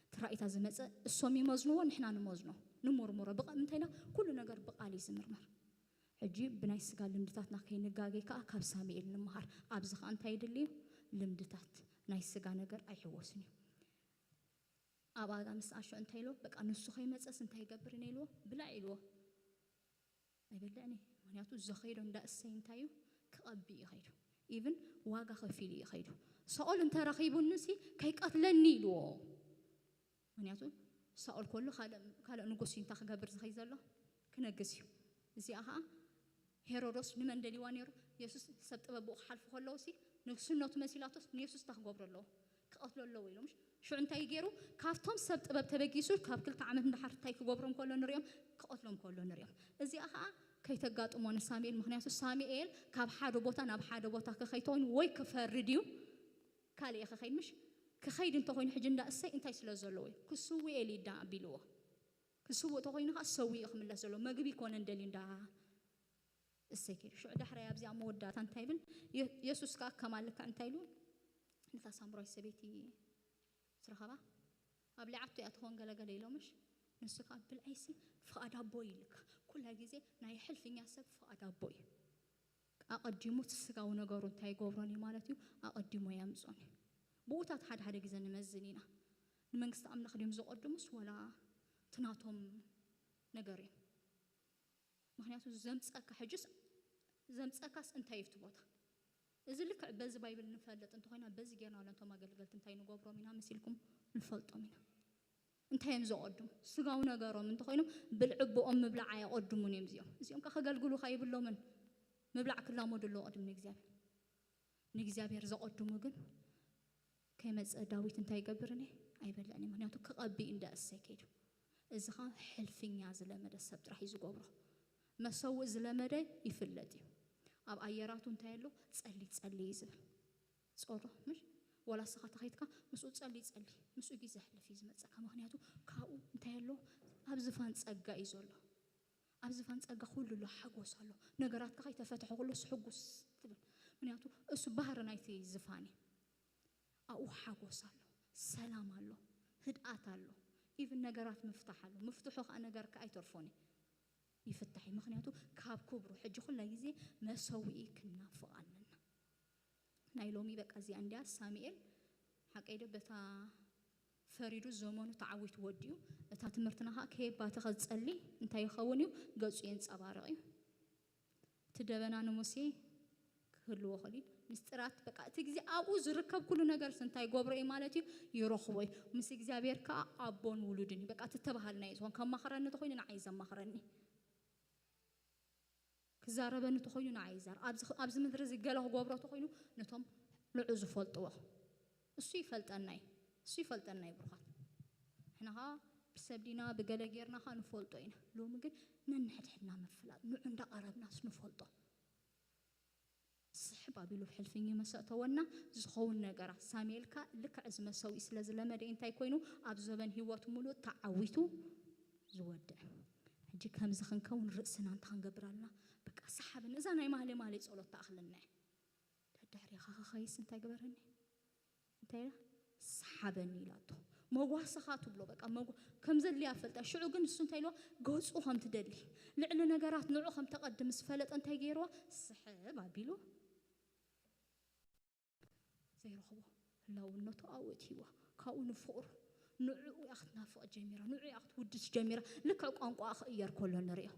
እቲ ራእይታት ዝመጸ እሶም ይመዝንዎ፣ ንሕና ንመዝኖ፣ ንሙርሙሮ። ብቃ-፣ እንታይ ኢልና? ኩሉ ነገር ብቃል እዩ ዝምርመር። ሕጂ ብናይ ስጋ ልምድታትና ከይንጋገይ ከኣ ካብ ሳሙኤል ንምሃር። ኣብዚ ከኣ እንታይ የድሊ እዩ? ልምድታት ናይ ስጋ ነገር ኣይሕወስን እዩ። ኣብ ኣጋ ምስ ኣሾ እንታይ ኢልዎ? በቃ ንሱ ከይመጸስ እንታይ ይገብር ኢነ ኢልዎ? ብላዕ ኢልዎ። ኣይበልዕን እየ። ምኽንያቱ ዝኸይዶ እንዳ እሰይ እንታይ እዩ? ክቐቢ እዩ ከይዱ። ኢቭን ዋጋ ከፊሉ እዩ ከይዱ። ሳኦል እንተረኺቡኒ ሲ ከይቀትለኒ ኢልዎ። ምኽንያቱ ሳኦል ከሎ ካልእ፣ ካልእ ንጉስ እዩ እንታይ ክገብር ዝኸይ ዘሎ? ክነግስ እዩ። እዚኣ ኸዓ ሄሮዶስ ንመን ደልይዋ ነይሩ? የሱስ ሰብ ጥበብ ብኡ ክሓልፉ ከለዉ ሲ ንግስነቱ መሲላቶስ ንየሱስ እንታይ ክገብሮ ኣለዎ? ክቐትሎ ኣለዎ ኢሎም። ሽዑ እንታይ ገይሩ? ካብቶም ሰብ ጥበብ ተበጊሱ ካብ ክልተ ዓመት ንደሓር እንታይ ክገብሮም ከሎ ንሪኦም? ክቐትሎም ከሎ ንሪኦም። እዚኣ ኸዓ ከይተጋጥሞ ንሳሙኤል፣ ምኽንያቱ ሳሙኤል ካብ ሓደ ቦታ ናብ ሓደ ቦታ ክኸይድ ተኾይኑ ወይ ክፈርድ እዩ፣ ካልእ እየ ክኸይድ ምሽ? ክኸይድ እንተኾይኑ ሕጂ እንዳ እሰይ እንታይ ስለ ዘለዎ እዩ? ክስውእ እየ ኢዳ ኣቢልዎ። ክስውእ ተኾይኑ ኸዓ ሰዊኡ ክምለስ ዘለዎ። መግቢ ይኮነን ደልዩ እንዳ እሰይ ከይዱ። ሽዑ ዳሕራይ ኣብዚኣ መወዳእታ እንታይ ይብል? የ-፣ የሱስ ከኣ ከማልካ እንታይ ኢሉ? ነታ ሳምራዊት ሰበይቲ ዝረኸባ ኣብ ሊዓቱ እያ ትኾን ገለገለ ኢሎምሽ። ንሱ ከኣ ብልዓይሲ ፍቓድ ኣቦ እዩ ኢልካ። ኩላ ግዜ ናይ ሕልፍኛ ሰብ ፍቓድ ኣቦ እዩ። ኣቐዲሙ እቲ ስጋዊ ነገሩ እንታይ ይገብሮን እዩ ማለት እዩ? ኣቐዲሙ የምጾን እዩ። ብኡታት ሓደ ሓደ ግዜ ንመዝን ኢና። ንመንግስቲ ኣምላኽ ድዮም ዘቐድሙስ ወላ እቲ ናቶም ነገር እዩ? ምኽንያቱ ዘምጸካ ሕጅስ ዘምጸካስ እንታይ እዩ እቲ ቦታ? እዚ ልክዕ በዚ ባይብል ንፈልጥ እንተኾይና በዚ ጌርና ወላ እንቶም ኣገልገልቲ እንታይ ንገብሮም ኢና መሲልኩም ንፈልጦም ኢና። እንታይ እዮም ዘቐድሙ? ስጋዊ ነገሮም እንተኾይኖም ብልዕብኦም ምብላዕ ኣየቐድሙን እዮም። እዚኦም እዚኦም ከ ከገልግሉኻ ይብሎምን ምብላዕ ክላመዱ ኣለዎ ቅድሚ ንእግዚኣብሔር። ንእግዚኣብሔር ዘቐድሙ ግን ከይመጸ ዳዊት እንታይ ይገብር እኔ? ኣይበልዕን እዩ። ምኽንያቱ ክቐቢ እንዳ እሰይ ከይዱ። እዚ ኸዓ ሕልፍኛ ዝለመደ ሰብ ጥራሕ እዩ ዝገብሮ። መሰውእ ዝለመደ ይፍለጥ እዩ። ኣብ ኣየራቱ እንታይ ኣሎ? ጸሊ ጸሊ እዩ ዝብል። ጾሮ ምሽ? ዋላ እስኻ ተኸይድካ ምስኡ ጸሊ ጸሊ፣ ምስኡ ግዜ ሕልፍ እዩ ዝመጸካ። ምኽንያቱ ካብኡ እንታይ ኣሎ? ኣብ ዝፋን ጸጋ እዩ ዘሎ። ኣብ ዝፋን ጸጋ ኩሉ ኣሎ፣ ሓጎስ ኣሎ። ነገራትካ ከይተፈትሐ ኩሉ እሱ ሕጉስ ትብል። ምኽንያቱ እሱ ባህሪ ናይቲ ዝፋን እዩ። ኣብኡ ሓጎስ ኣሎ፣ ሰላም ኣሎ፣ ህድኣት ኣሎ። ኢቭን ነገራት ምፍታሕ ኣሎ። ምፍትሑ ከኣ ነገርካ ኣይተርፎን እዩ። ይፍታሕ እዩ። ምኽንያቱ ካብ ክብሩ ሕጂ ኩላ ግዜ መሰውኢ ክናፍቕ ኣለና። ናይ ሎሚ በቃ እዚኣ እንድያ ሳሙኤል ሓቀይ ዶ በታ ፈሪዱ ዘመኑ ተዓዊቱ ወዲኡ። እታ ትምህርትና ኸዓ ከየባተ ኸዝጸሊ እንታይ ይኸውን እዩ? ገጹ የንጸባርቕ እዩ። እቲ ደበና ንሙሴ ክህልዎ ኸሊል ምስጢራት በቃ እቲ ግዜ ኣብኡ ዝርከብ ኩሉ ነገር እንታይ ይገብሮ እዩ ማለት እዩ? ይረኽቦ እዩ። ምስ እግዚኣብሔር ከዓ ኣቦን ውሉድን እዩ። በቃ እቲ ተባሃልና እዩ ዝኾን። ከማኽረኒ ተኾይኑ ንዓይ ዘማኽረኒ። ክዛረበኒ ተኾይኑ ንዓይ ይዛረብ። ኣብዚ፣ ኣብዚ ምድሪ እዚ ገለ ክገብሮ ተኾይኑ ነቶም ንዑ ዝፈልጥዎ እሱ ይፈልጠና እዩ። እሱ ይፈልጠና እዩ ብሩኻት። ንሕና ኸዓ ብሰብ ዲና ብገለ ጌርና ኸዓ ንፈልጦ ኢና። ሎሚ ግን ነንሕድሕድና ምፍላጥ፣ ንዑ እንዳቐረብናስ ንፈልጦ። ስሕብ ኣቢሉ ሕልፍኝ መሰእተወና ዝኸውን ነገራት። ሳሙኤል ከኣ ልክዕ እዚ መሰውኢ ስለ ዝለመደ እንታይ ኮይኑ ኣብ ዘበን ህይወቱ ሙሉእ ተዓዊቱ ዝወድእ። ሕጂ ከምዚ ክንከውን ርእስና እንታይ ክንገብር ኣለና? በቃ ሰሓብን እዛ ናይ ማህሌ ማህሌ ጸሎት ተኣኽለና እያ። ደድሕሪኻ ክኸይስ እንታይ ግበረኒ? እንታይ ኢላ? ሰሓበኒ ኢላቶ። መጓሰኻ ትብሎ በቃ መጓ-፣ ከም ዘድልያ ፈልጣ። ሽዑ ግን እሱ እንታይ ኢልዋ? ገጹ ከም ትደሊ፣ ልዕሊ ነገራት ንዑ ከም ተቐድም ዝፈለጠ እንታይ ገይርዋ? ስሕብ ኣቢሉ ዘይረኽቦ ህላውነቱ ኣብኡ እትይዋ። ካብኡ ንፍቕሩ ንዕኡ እያ ክትናፍቕ ጀሚራ፣ ንዕኡ እያ ክትውድስ ጀሚራ። ልክዕ ቋንቋኣ ክቕየር ከሎ ንሪኦ።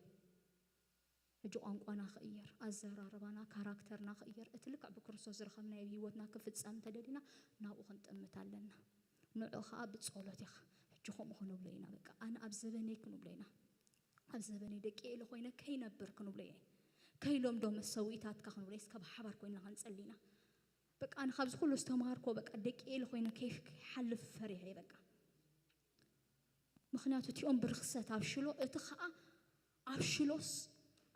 ሕጂ ቋንቋና ክእየር፣ ኣዘራርባና፣ ካራክተርና ክእየር፣ እቲ ልክዕ ብክርስቶስ ዝረኸብናዮ ህይወትና ክፍጸም እንተደሊና ናብኡ ክንጥምት ኣለና። ንዑ ኸኣ ብጸሎት ኢኻ ሕጂ ከምኡ ክንብሎ ኢና። በቃ ኣነ ኣብ ዘበነይ ክንብሎ ኢና። ኣብ ዘበነይ ደቂ ኤሊ ኮይነ ከይነብር ክንብሎ እየ። ከይሎም ዶ መሰዊእታትካ ክንብሎ እስከ ብሓባር ኮይና ክንጸሊ ኢና። በቃ ኣነ ካብዚ ኩሉ ዝተማሃርኮ በቃ ደቂ ኤሊ ኮይነ ከይፍ- ከይሓልፍ ፈሪሐ እየ በቃ። ምኽንያቱ እቲኦም ብርኽሰት ኣብ ሽሎ፣ እቲ ኸኣ ኣብ ሽሎስ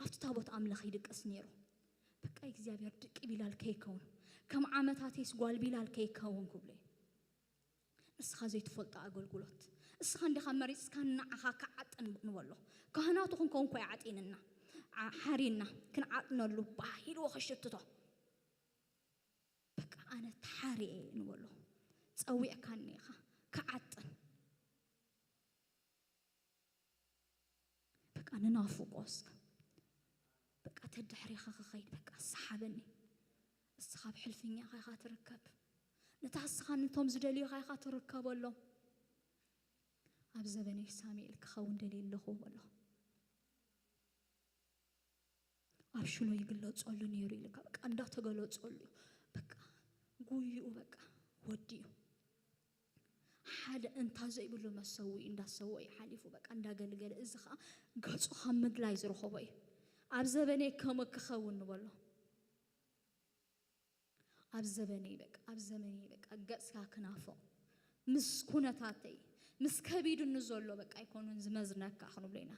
ኣብቲ ታቦት ኣምላኽ ይድቅስ ነይሩ። በቃ እግዚኣብሔር ድቂ ቢላል ከይከውን፣ ከም ዓመታተይስ ጓል ቢላል ከይከውን ክብሎ እዩ። ንስኻ ዘይትፈልጦ ኣገልግሎት፣ እስኻ እንዲኻ መሪጽካ ንዓኻ ክዓጥን ንበሎ። ካህናቱ ክንከውን ኮይ ዓጢንና፣ ዓ- ሓሪና ክንዓጥነሉ ባሂልዎ ክሽትቶ። በቃ ኣነ ተሓርየ እየ ንበሎ። ጸዊዕካኒ ኢኻ ክዓጥን። በቃ ንናፍቆ እስከ በቃ ተድሕሬኻ ክኸይድ በቃ ሰሓበኒ። እስኻ ኣብ ሕልፍኛኻ ኢኻ ትርከብ። ነታ እስኻ ነቶም ዝደልዩኻ ኢኻ ትርከበሎም። ኣብ ዘበነይ ሳሙኤል ክኸውን ደልየ ኣለኹ በሎ። ኣብ ሽሎ ይግለጸሉ ነይሩ ኢልካ በቃ እንዳተገለጸሉ እዩ። በቃ ጉይኡ በቃ ወዲኡ ሓደ እንታ ዘይብሉ መሰውኢ እንዳሰወ እዩ ሓሊፉ በቃ እንዳገልገለ። እዚ ኸዓ ገጹ ካብ ምግላይ ዝረኸቦ እዩ። ኣብ ዘበነይ ከምኡ ክኸውን ንበሎ። ኣብ ዘበነይ በቃ ኣብ ዘመነይ በቃ ገጽካ ክናፍቕ ምስ ኩነታተይ ምስ ከቢዱኒ ዘሎ በቃ ኣይኮኑን ዝመዝነካ ክንብሎ ኢና።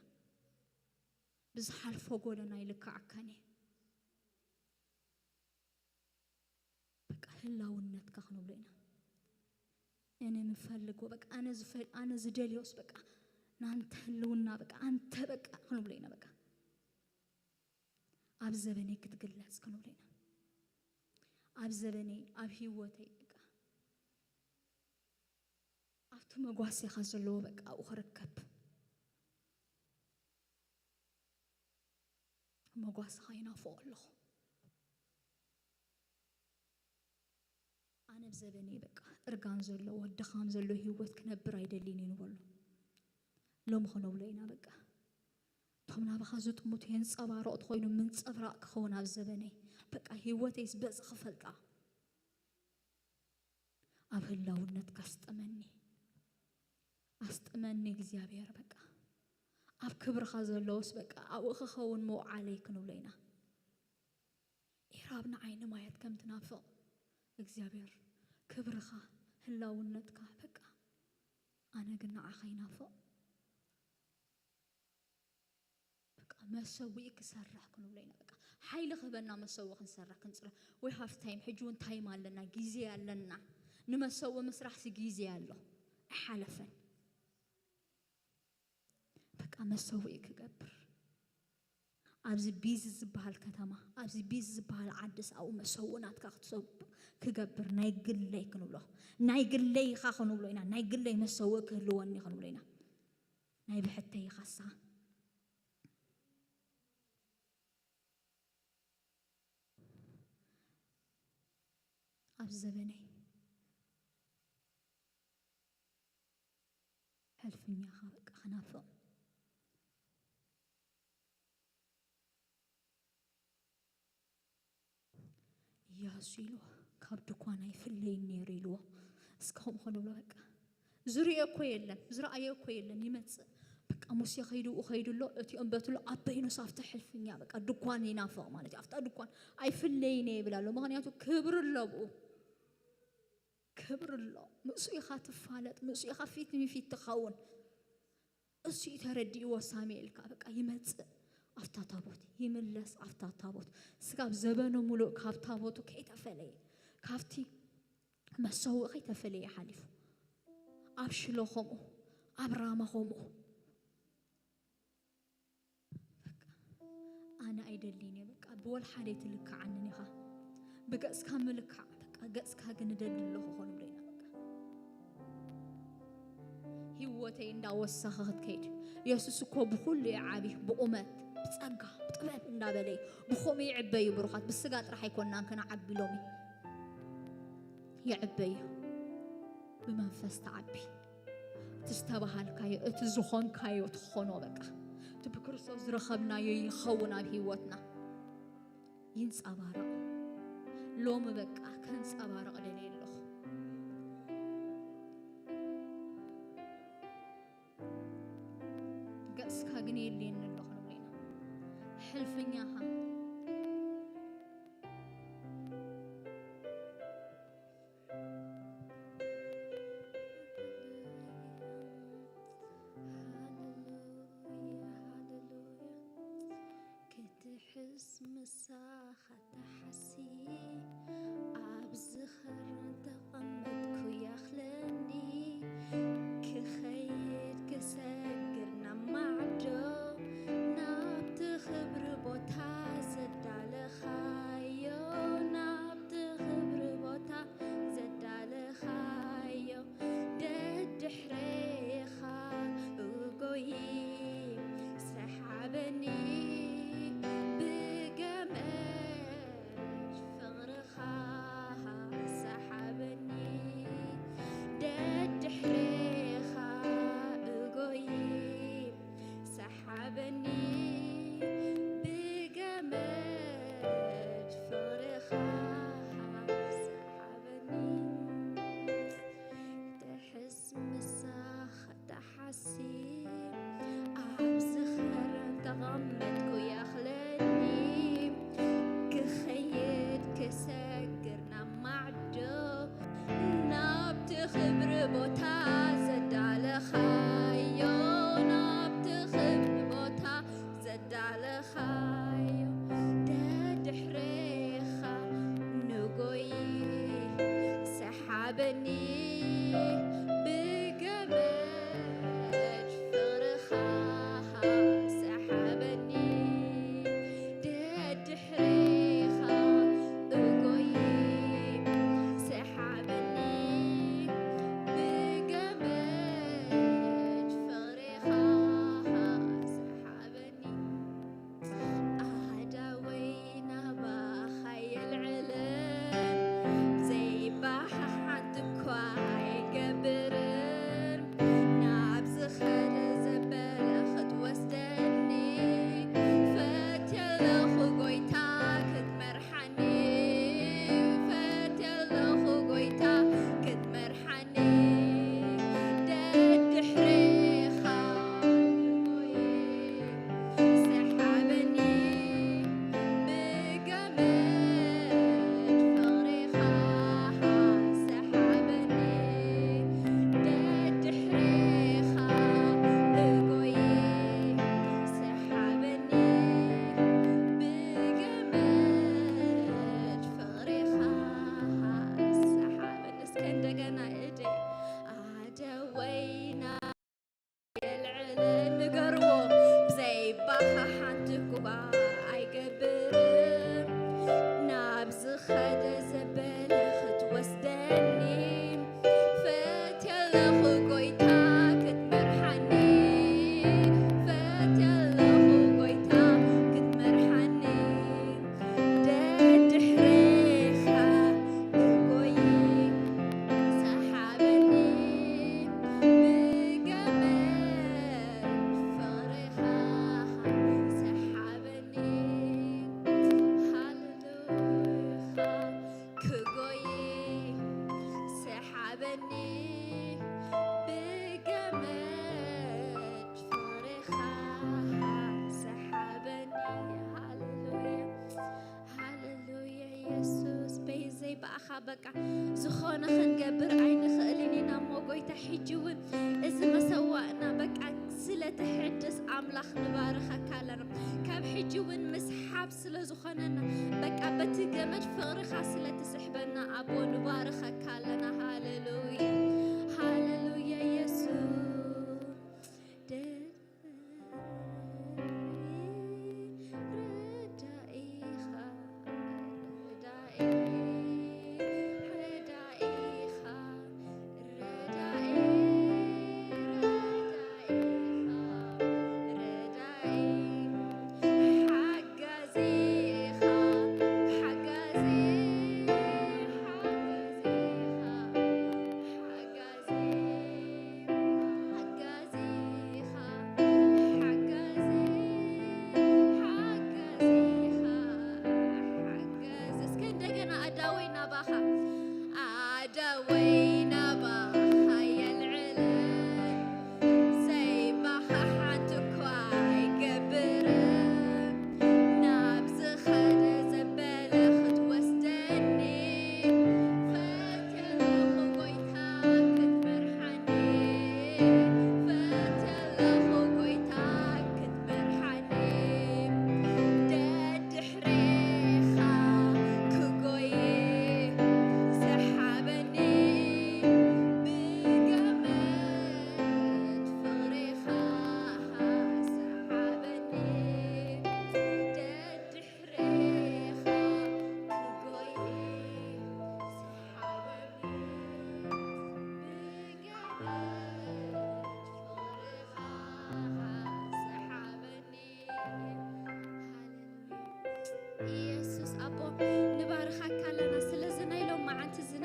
ብዝሓልፎ ጎደና ይልክዓካን እየ። በቃ ህላውነትካ ክንብሎ ኢና። እኔ የምፈልገው በቃ ኣነ ዝፈል ኣነ ዝደልዮስ በቃ ናንተ ህልውና በቃ ኣንተ በቃ ክንብሎ ኢና። በቃ ኣብ ዘበነይ ክትግለጽ ክንብሎ ኢና። ኣብ ዘበነይ ኣብ ህይወተይ በቃ ኣብቲ መጓሰኻ ዘለዎ በቃ ኣብኡ ክርከብ። መጓሰኻ ይናፍቆ ኣለኹ። ኣነ ኣብ ዘበነይ በቃ እርጋን ዘለዎ ድኻም ዘለዎ ህይወት ክነብር ኣይደልን እየ ንበሎ። ሎሚ ክነብሎ ኢና በቃ። እቶም ናባኻ ዝጥምቱ የንጸባረቑ ተኾይኑ ምንጽብራቕ ክኸውን ኣብ ዘበነይ በቃ ህይወተይስ በዚ ክፈልጣ። ኣብ ህላውነትካ ኣስጥመኒ፣ ኣስጥመኒ እግዚኣብሔር በቃ። ኣብ ክብርኻ ዘለውስ በቃ ኣብኡ ክኸውን መውዓለይ ክንብሎ ኢና። ኤራብ ንዓይ ንማየት ከም ትናፍቕ እግዚኣብሔር ክብርኻ ህላውነትካ በቃ ኣነ ግን ንዓኻ ይናፍቕ። በቃ መሰዊኢ ክሰርሕ ክንብሎ ኢና። በቃ ሓይሊ ክህበና መሰዊ ክንሰርሕ ክንጽረ ወይ ሃፍ ታይም ሕጂ እውን ታይም ኣለና፣ ግዜ ኣለና። ንመሰዊ ምስራሕ ሲ ግዜ ኣሎ፣ ኣይሓለፈን። በቃ መሰዊ ክገብር ኣብዚ ቢዚ ዝበሃል ከተማ ኣብዚ ቢዚ ዝበሃል ዓድስ ኣብኡ መሰዊ ናትካ ክትሰው ክገብር ናይ ግለይ ክንብሎ ናይ ግለይ ኢኻ ክንብሎ ኢና። ናይ ግለይ መሰዊ ክህልወኒ ክንብሎ ኢና። ናይ ብሕተይ ኢኻ ንስኻ። ኣብ ዘበነይ ሕልፍኛኻ በቃ ክናፍቕ። እያሱ ኢልዎ ካብ ድኳን ኣይፍለይን ነይሩ ኢልዎ። እስከ ከምኡ ክንብሎ በቃ ዝርእዮ እኮ የለን ዝረኣዮ እኮ የለን ይመጽእ በቃ ሙሴ ከይዱ ኡ ከይዱ ኣሎ እቲኦም በትሎ ኣበይኑስ ኣብቲ ሕልፍኛ በቃ ድኳን ይናፍቕ ማለት እዩ። ኣብታ ድኳን ኣይፍለይን እየ ይብል ኣሎ። ምኽንያቱ ክብሪ ኣሎ ብኡ ክብሪ ኣሎ። ምስኡ ኢኻ ትፋለጥ፣ ምስኡ ኢኻ ፊት ንፊት ትኸውን። እሱ እዩ ተረዲእዎ ሳሙኤል ከኣ በቃ ይመጽእ ኣብታ ታቦት ይምለስ ኣብታ ታቦት ስጋብ ዘበኑ ሙሉእ ካብ ታቦቱ ከይተፈለየ ካብቲ መሰውእ ከይተፈለየ ሓሊፉ ኣብ ሽሎ ከምኡ ኣብ ራማ ከምኡ በቃ ኣነ ኣይደልን እየ በቃ ብወል ሓደ ኣይትልክዓንን ኢኻ ብገጽካ ምልካዕ በቃ ገጽካ ግን እደሊ ኣለኹ ኮንብሎ ኢና በቃ ህይወተይ እንዳወሰኸ ክትከይድ የሱስ እኮ ብኹሉ እዩ ዓቢ ብቑመት ብጸጋ ብጥበብ እንዳበለ እዩ ብኸምኡ ይዕበዩ ብሩኻት ብስጋ ጥራሕ ኣይኮናን ከነዓቢ ሎሚ ይዕበዩ ብመንፈስ ተዓቢ እቲ ዝተባሃልካዮ እቲ ዝኾንካዮ ትኾኖ በቃ እቲ ብክርስቶስ ዝረኸብናዮ ይኸውን ኣብ ህይወትና። ይንጸባረቕ። ሎሚ በቃ ከንጸባርቕ ደልየ ኣለኹ። ገጽካ ግን የድልየኒ ኣለኹ ንብል ኢና። ሕልፍኛኻ ሃሌሉያ፣ ሃሌሉያ። ክትሕስ ምሳኻ ተሓሲ ኣብ ዝኸር ተቐመጥኩ ያኽለኒ ክኸይድ ክሰግር ናብ ማዕዶ ናብቲ ክብሪ ቦታ ዘዳለኻዮ ናብቲ ክብሪ ቦታ ዘዳለኻዮ ደድሕሬኻ እጎይ ሰሓበኒ ብገመድ ፍቕርኻ ሰሓበኒ ደድሕሬኻ እጎይ ሰሓበኒ ብገመድ ፍቕርኻ ሰሓበኒ ትሕስ ምሳኻ ተሓሲ ኣብ ዝኸር ተቐመጥኩ ያኽለኒ ክኸይድ ክሰግር ናብ ማዕዶ ናብቲ ክብሪ ቦታ ዘዳለኻዮ ናብቲ ክብሪ ቦታ ዘዳለኻዮ ደድሕሬኻ ንጎይ ሰሓበኒ ብገመድ ፍቕርኻ ሰሓበኒ ደድሕሬኻ እጎይ ሰሓበኒ ብገመድ ፍቕርኻ ሰሓበኒ ኣሃዳወይ ናባኻ የልዕልን ዘይባህ ሓንቲ እኳ ኣይገብርን ናብ ዝኸደ ዘበለ ክትወስደኒ ፈትየለኹ ጎይታ ክትመርሓኒ ፈትየለኹ ጎይታ ክትመርሓኒ ደድሕሬኻ ሰሓበኒ ብገመድ ፍቕርኻ ሰሓበኒ ደድሕሬኻ እጎይ ሰሓበኒ ብገመድ ፍቕርኻ ሰሓበኒ እስከ እንደገና እደ ኣደ ወይና የልዕል ንገርዎ ብዘይባኻ ሓንቲ ኩባ ኣይገብርን ናብ ዝኸደ ዘበለ ክትወስደኒ ፈትየለኹ ጎይታ ክትመርሓኒ ፈትየለኹ ጎይታ ክትመርሓኒ ደድሕሬኻ እጎይ ሰሓበኒ ብገመድ ፍቕርኻ ሰሓበኒ ሃሌሉያ ክጎይ ሰሓበኒ ብገመድ ፍቕርኻ ሰሓበኒ ሃሌሉያ ሃሌሉያ የሱስ በይዘይ ብኣኻ በቃ ዝኾነ ክንገብር ኣይንኽእልን ኢና እሞ ጎይታ ሕጂ እውን እዚ መሰዋእና በቃ ስለ ትሕድስ ኣምላኽ ንባርኸካ ኣለና ካብ ሕጂ እውን ምስሓብ ስለ ዝኾነና በቃ በቲ ገመድ ፍቕርኻ ስለ ትስሕበና ኣቦ ንባርኸካ ኣለና ሃሌሉያ ሃሌሉያ የሱስ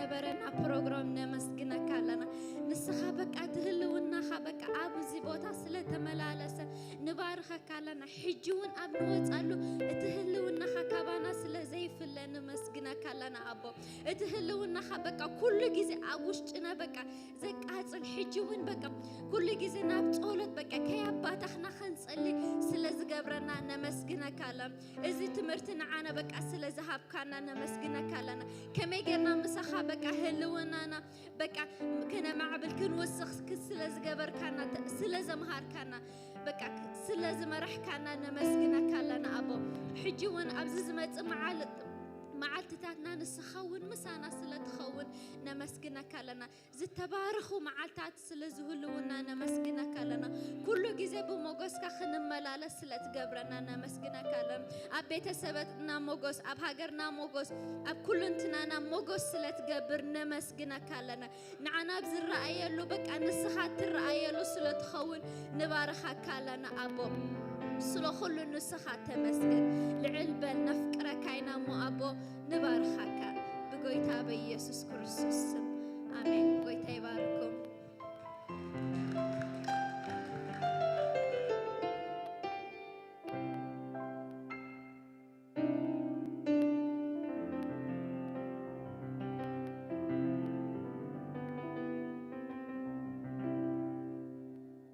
በረና ፕሮግራም ነመስግነካ ኣለና። ንስኻ በቃ እቲ ህልውናኻ በቃ ኣብዚ ቦታ ስለተመላለሰ ንባርኸካ ኣለና። ሕጂ እውን ኣብ ንወፃሉ እቲ ህልውናኻ ካባና ስለ ዘይፍለ ነመስግነካ ኣለና ኣቦ። እቲ ህልውናኻ በቃ ኩሉ ግዜ ኣብ ውሽጥና በቃ ዘቃጽል፣ ሕጂ እውን በቃ ኩሉ ግዜ ናብ ጸሎት በቃ ከያባታኽና ክንጸሊ ስለ ዝገብረና ነመስግነካ ኣለና። እዚ ትምህርቲ ንዓና በቃ ስለ ዝሃብካና ነመስግነካ ኣለና። ከመይ ጌርና ምሳኻ በቃ ህልውናና በቃ ከነማዕብል ክንውስኽ ስለ ዝገበርካና፣ ስለ ዘምሃርካና፣ በቃ ስለ ዝመራሕካና ነመስግነካ ኣለና ኣቦ። ሕጂ እውን ኣብዚ ዝመጽእ መዓል መዓልትታትና ንስኻ እውን ምሳና ስለ ትኸውን ነመስግነካ ኣለና። ዝተባረኹ መዓልታት ስለ ዝህልውና ነመስግነካ ኣለና። ኩሉ ግዜ ብሞገስካ ክንመላለስ ስለ ትገብረና ነመስግነካ ኣለና። ኣብ ቤተሰብና ሞገስ፣ ኣብ ሃገርና ሞገስ፣ ኣብ ኩልንትናና ሞገስ ስለ ትገብር ነመስግነካ ኣለና። ንዓና ኣብ ዝረኣየሉ በቃ ንስኻ ትረኣየሉ ስለ ትኸውን ንባርኻካ ኣለና ኣቦ። ስለ ኩሉ ንስኻ ተመስገን። ልዕል በል ነፍቅረካ ኢና እሞ ኣቦ ንባርኻካ ብጎይታ በኢየሱስ ክርስቶስ።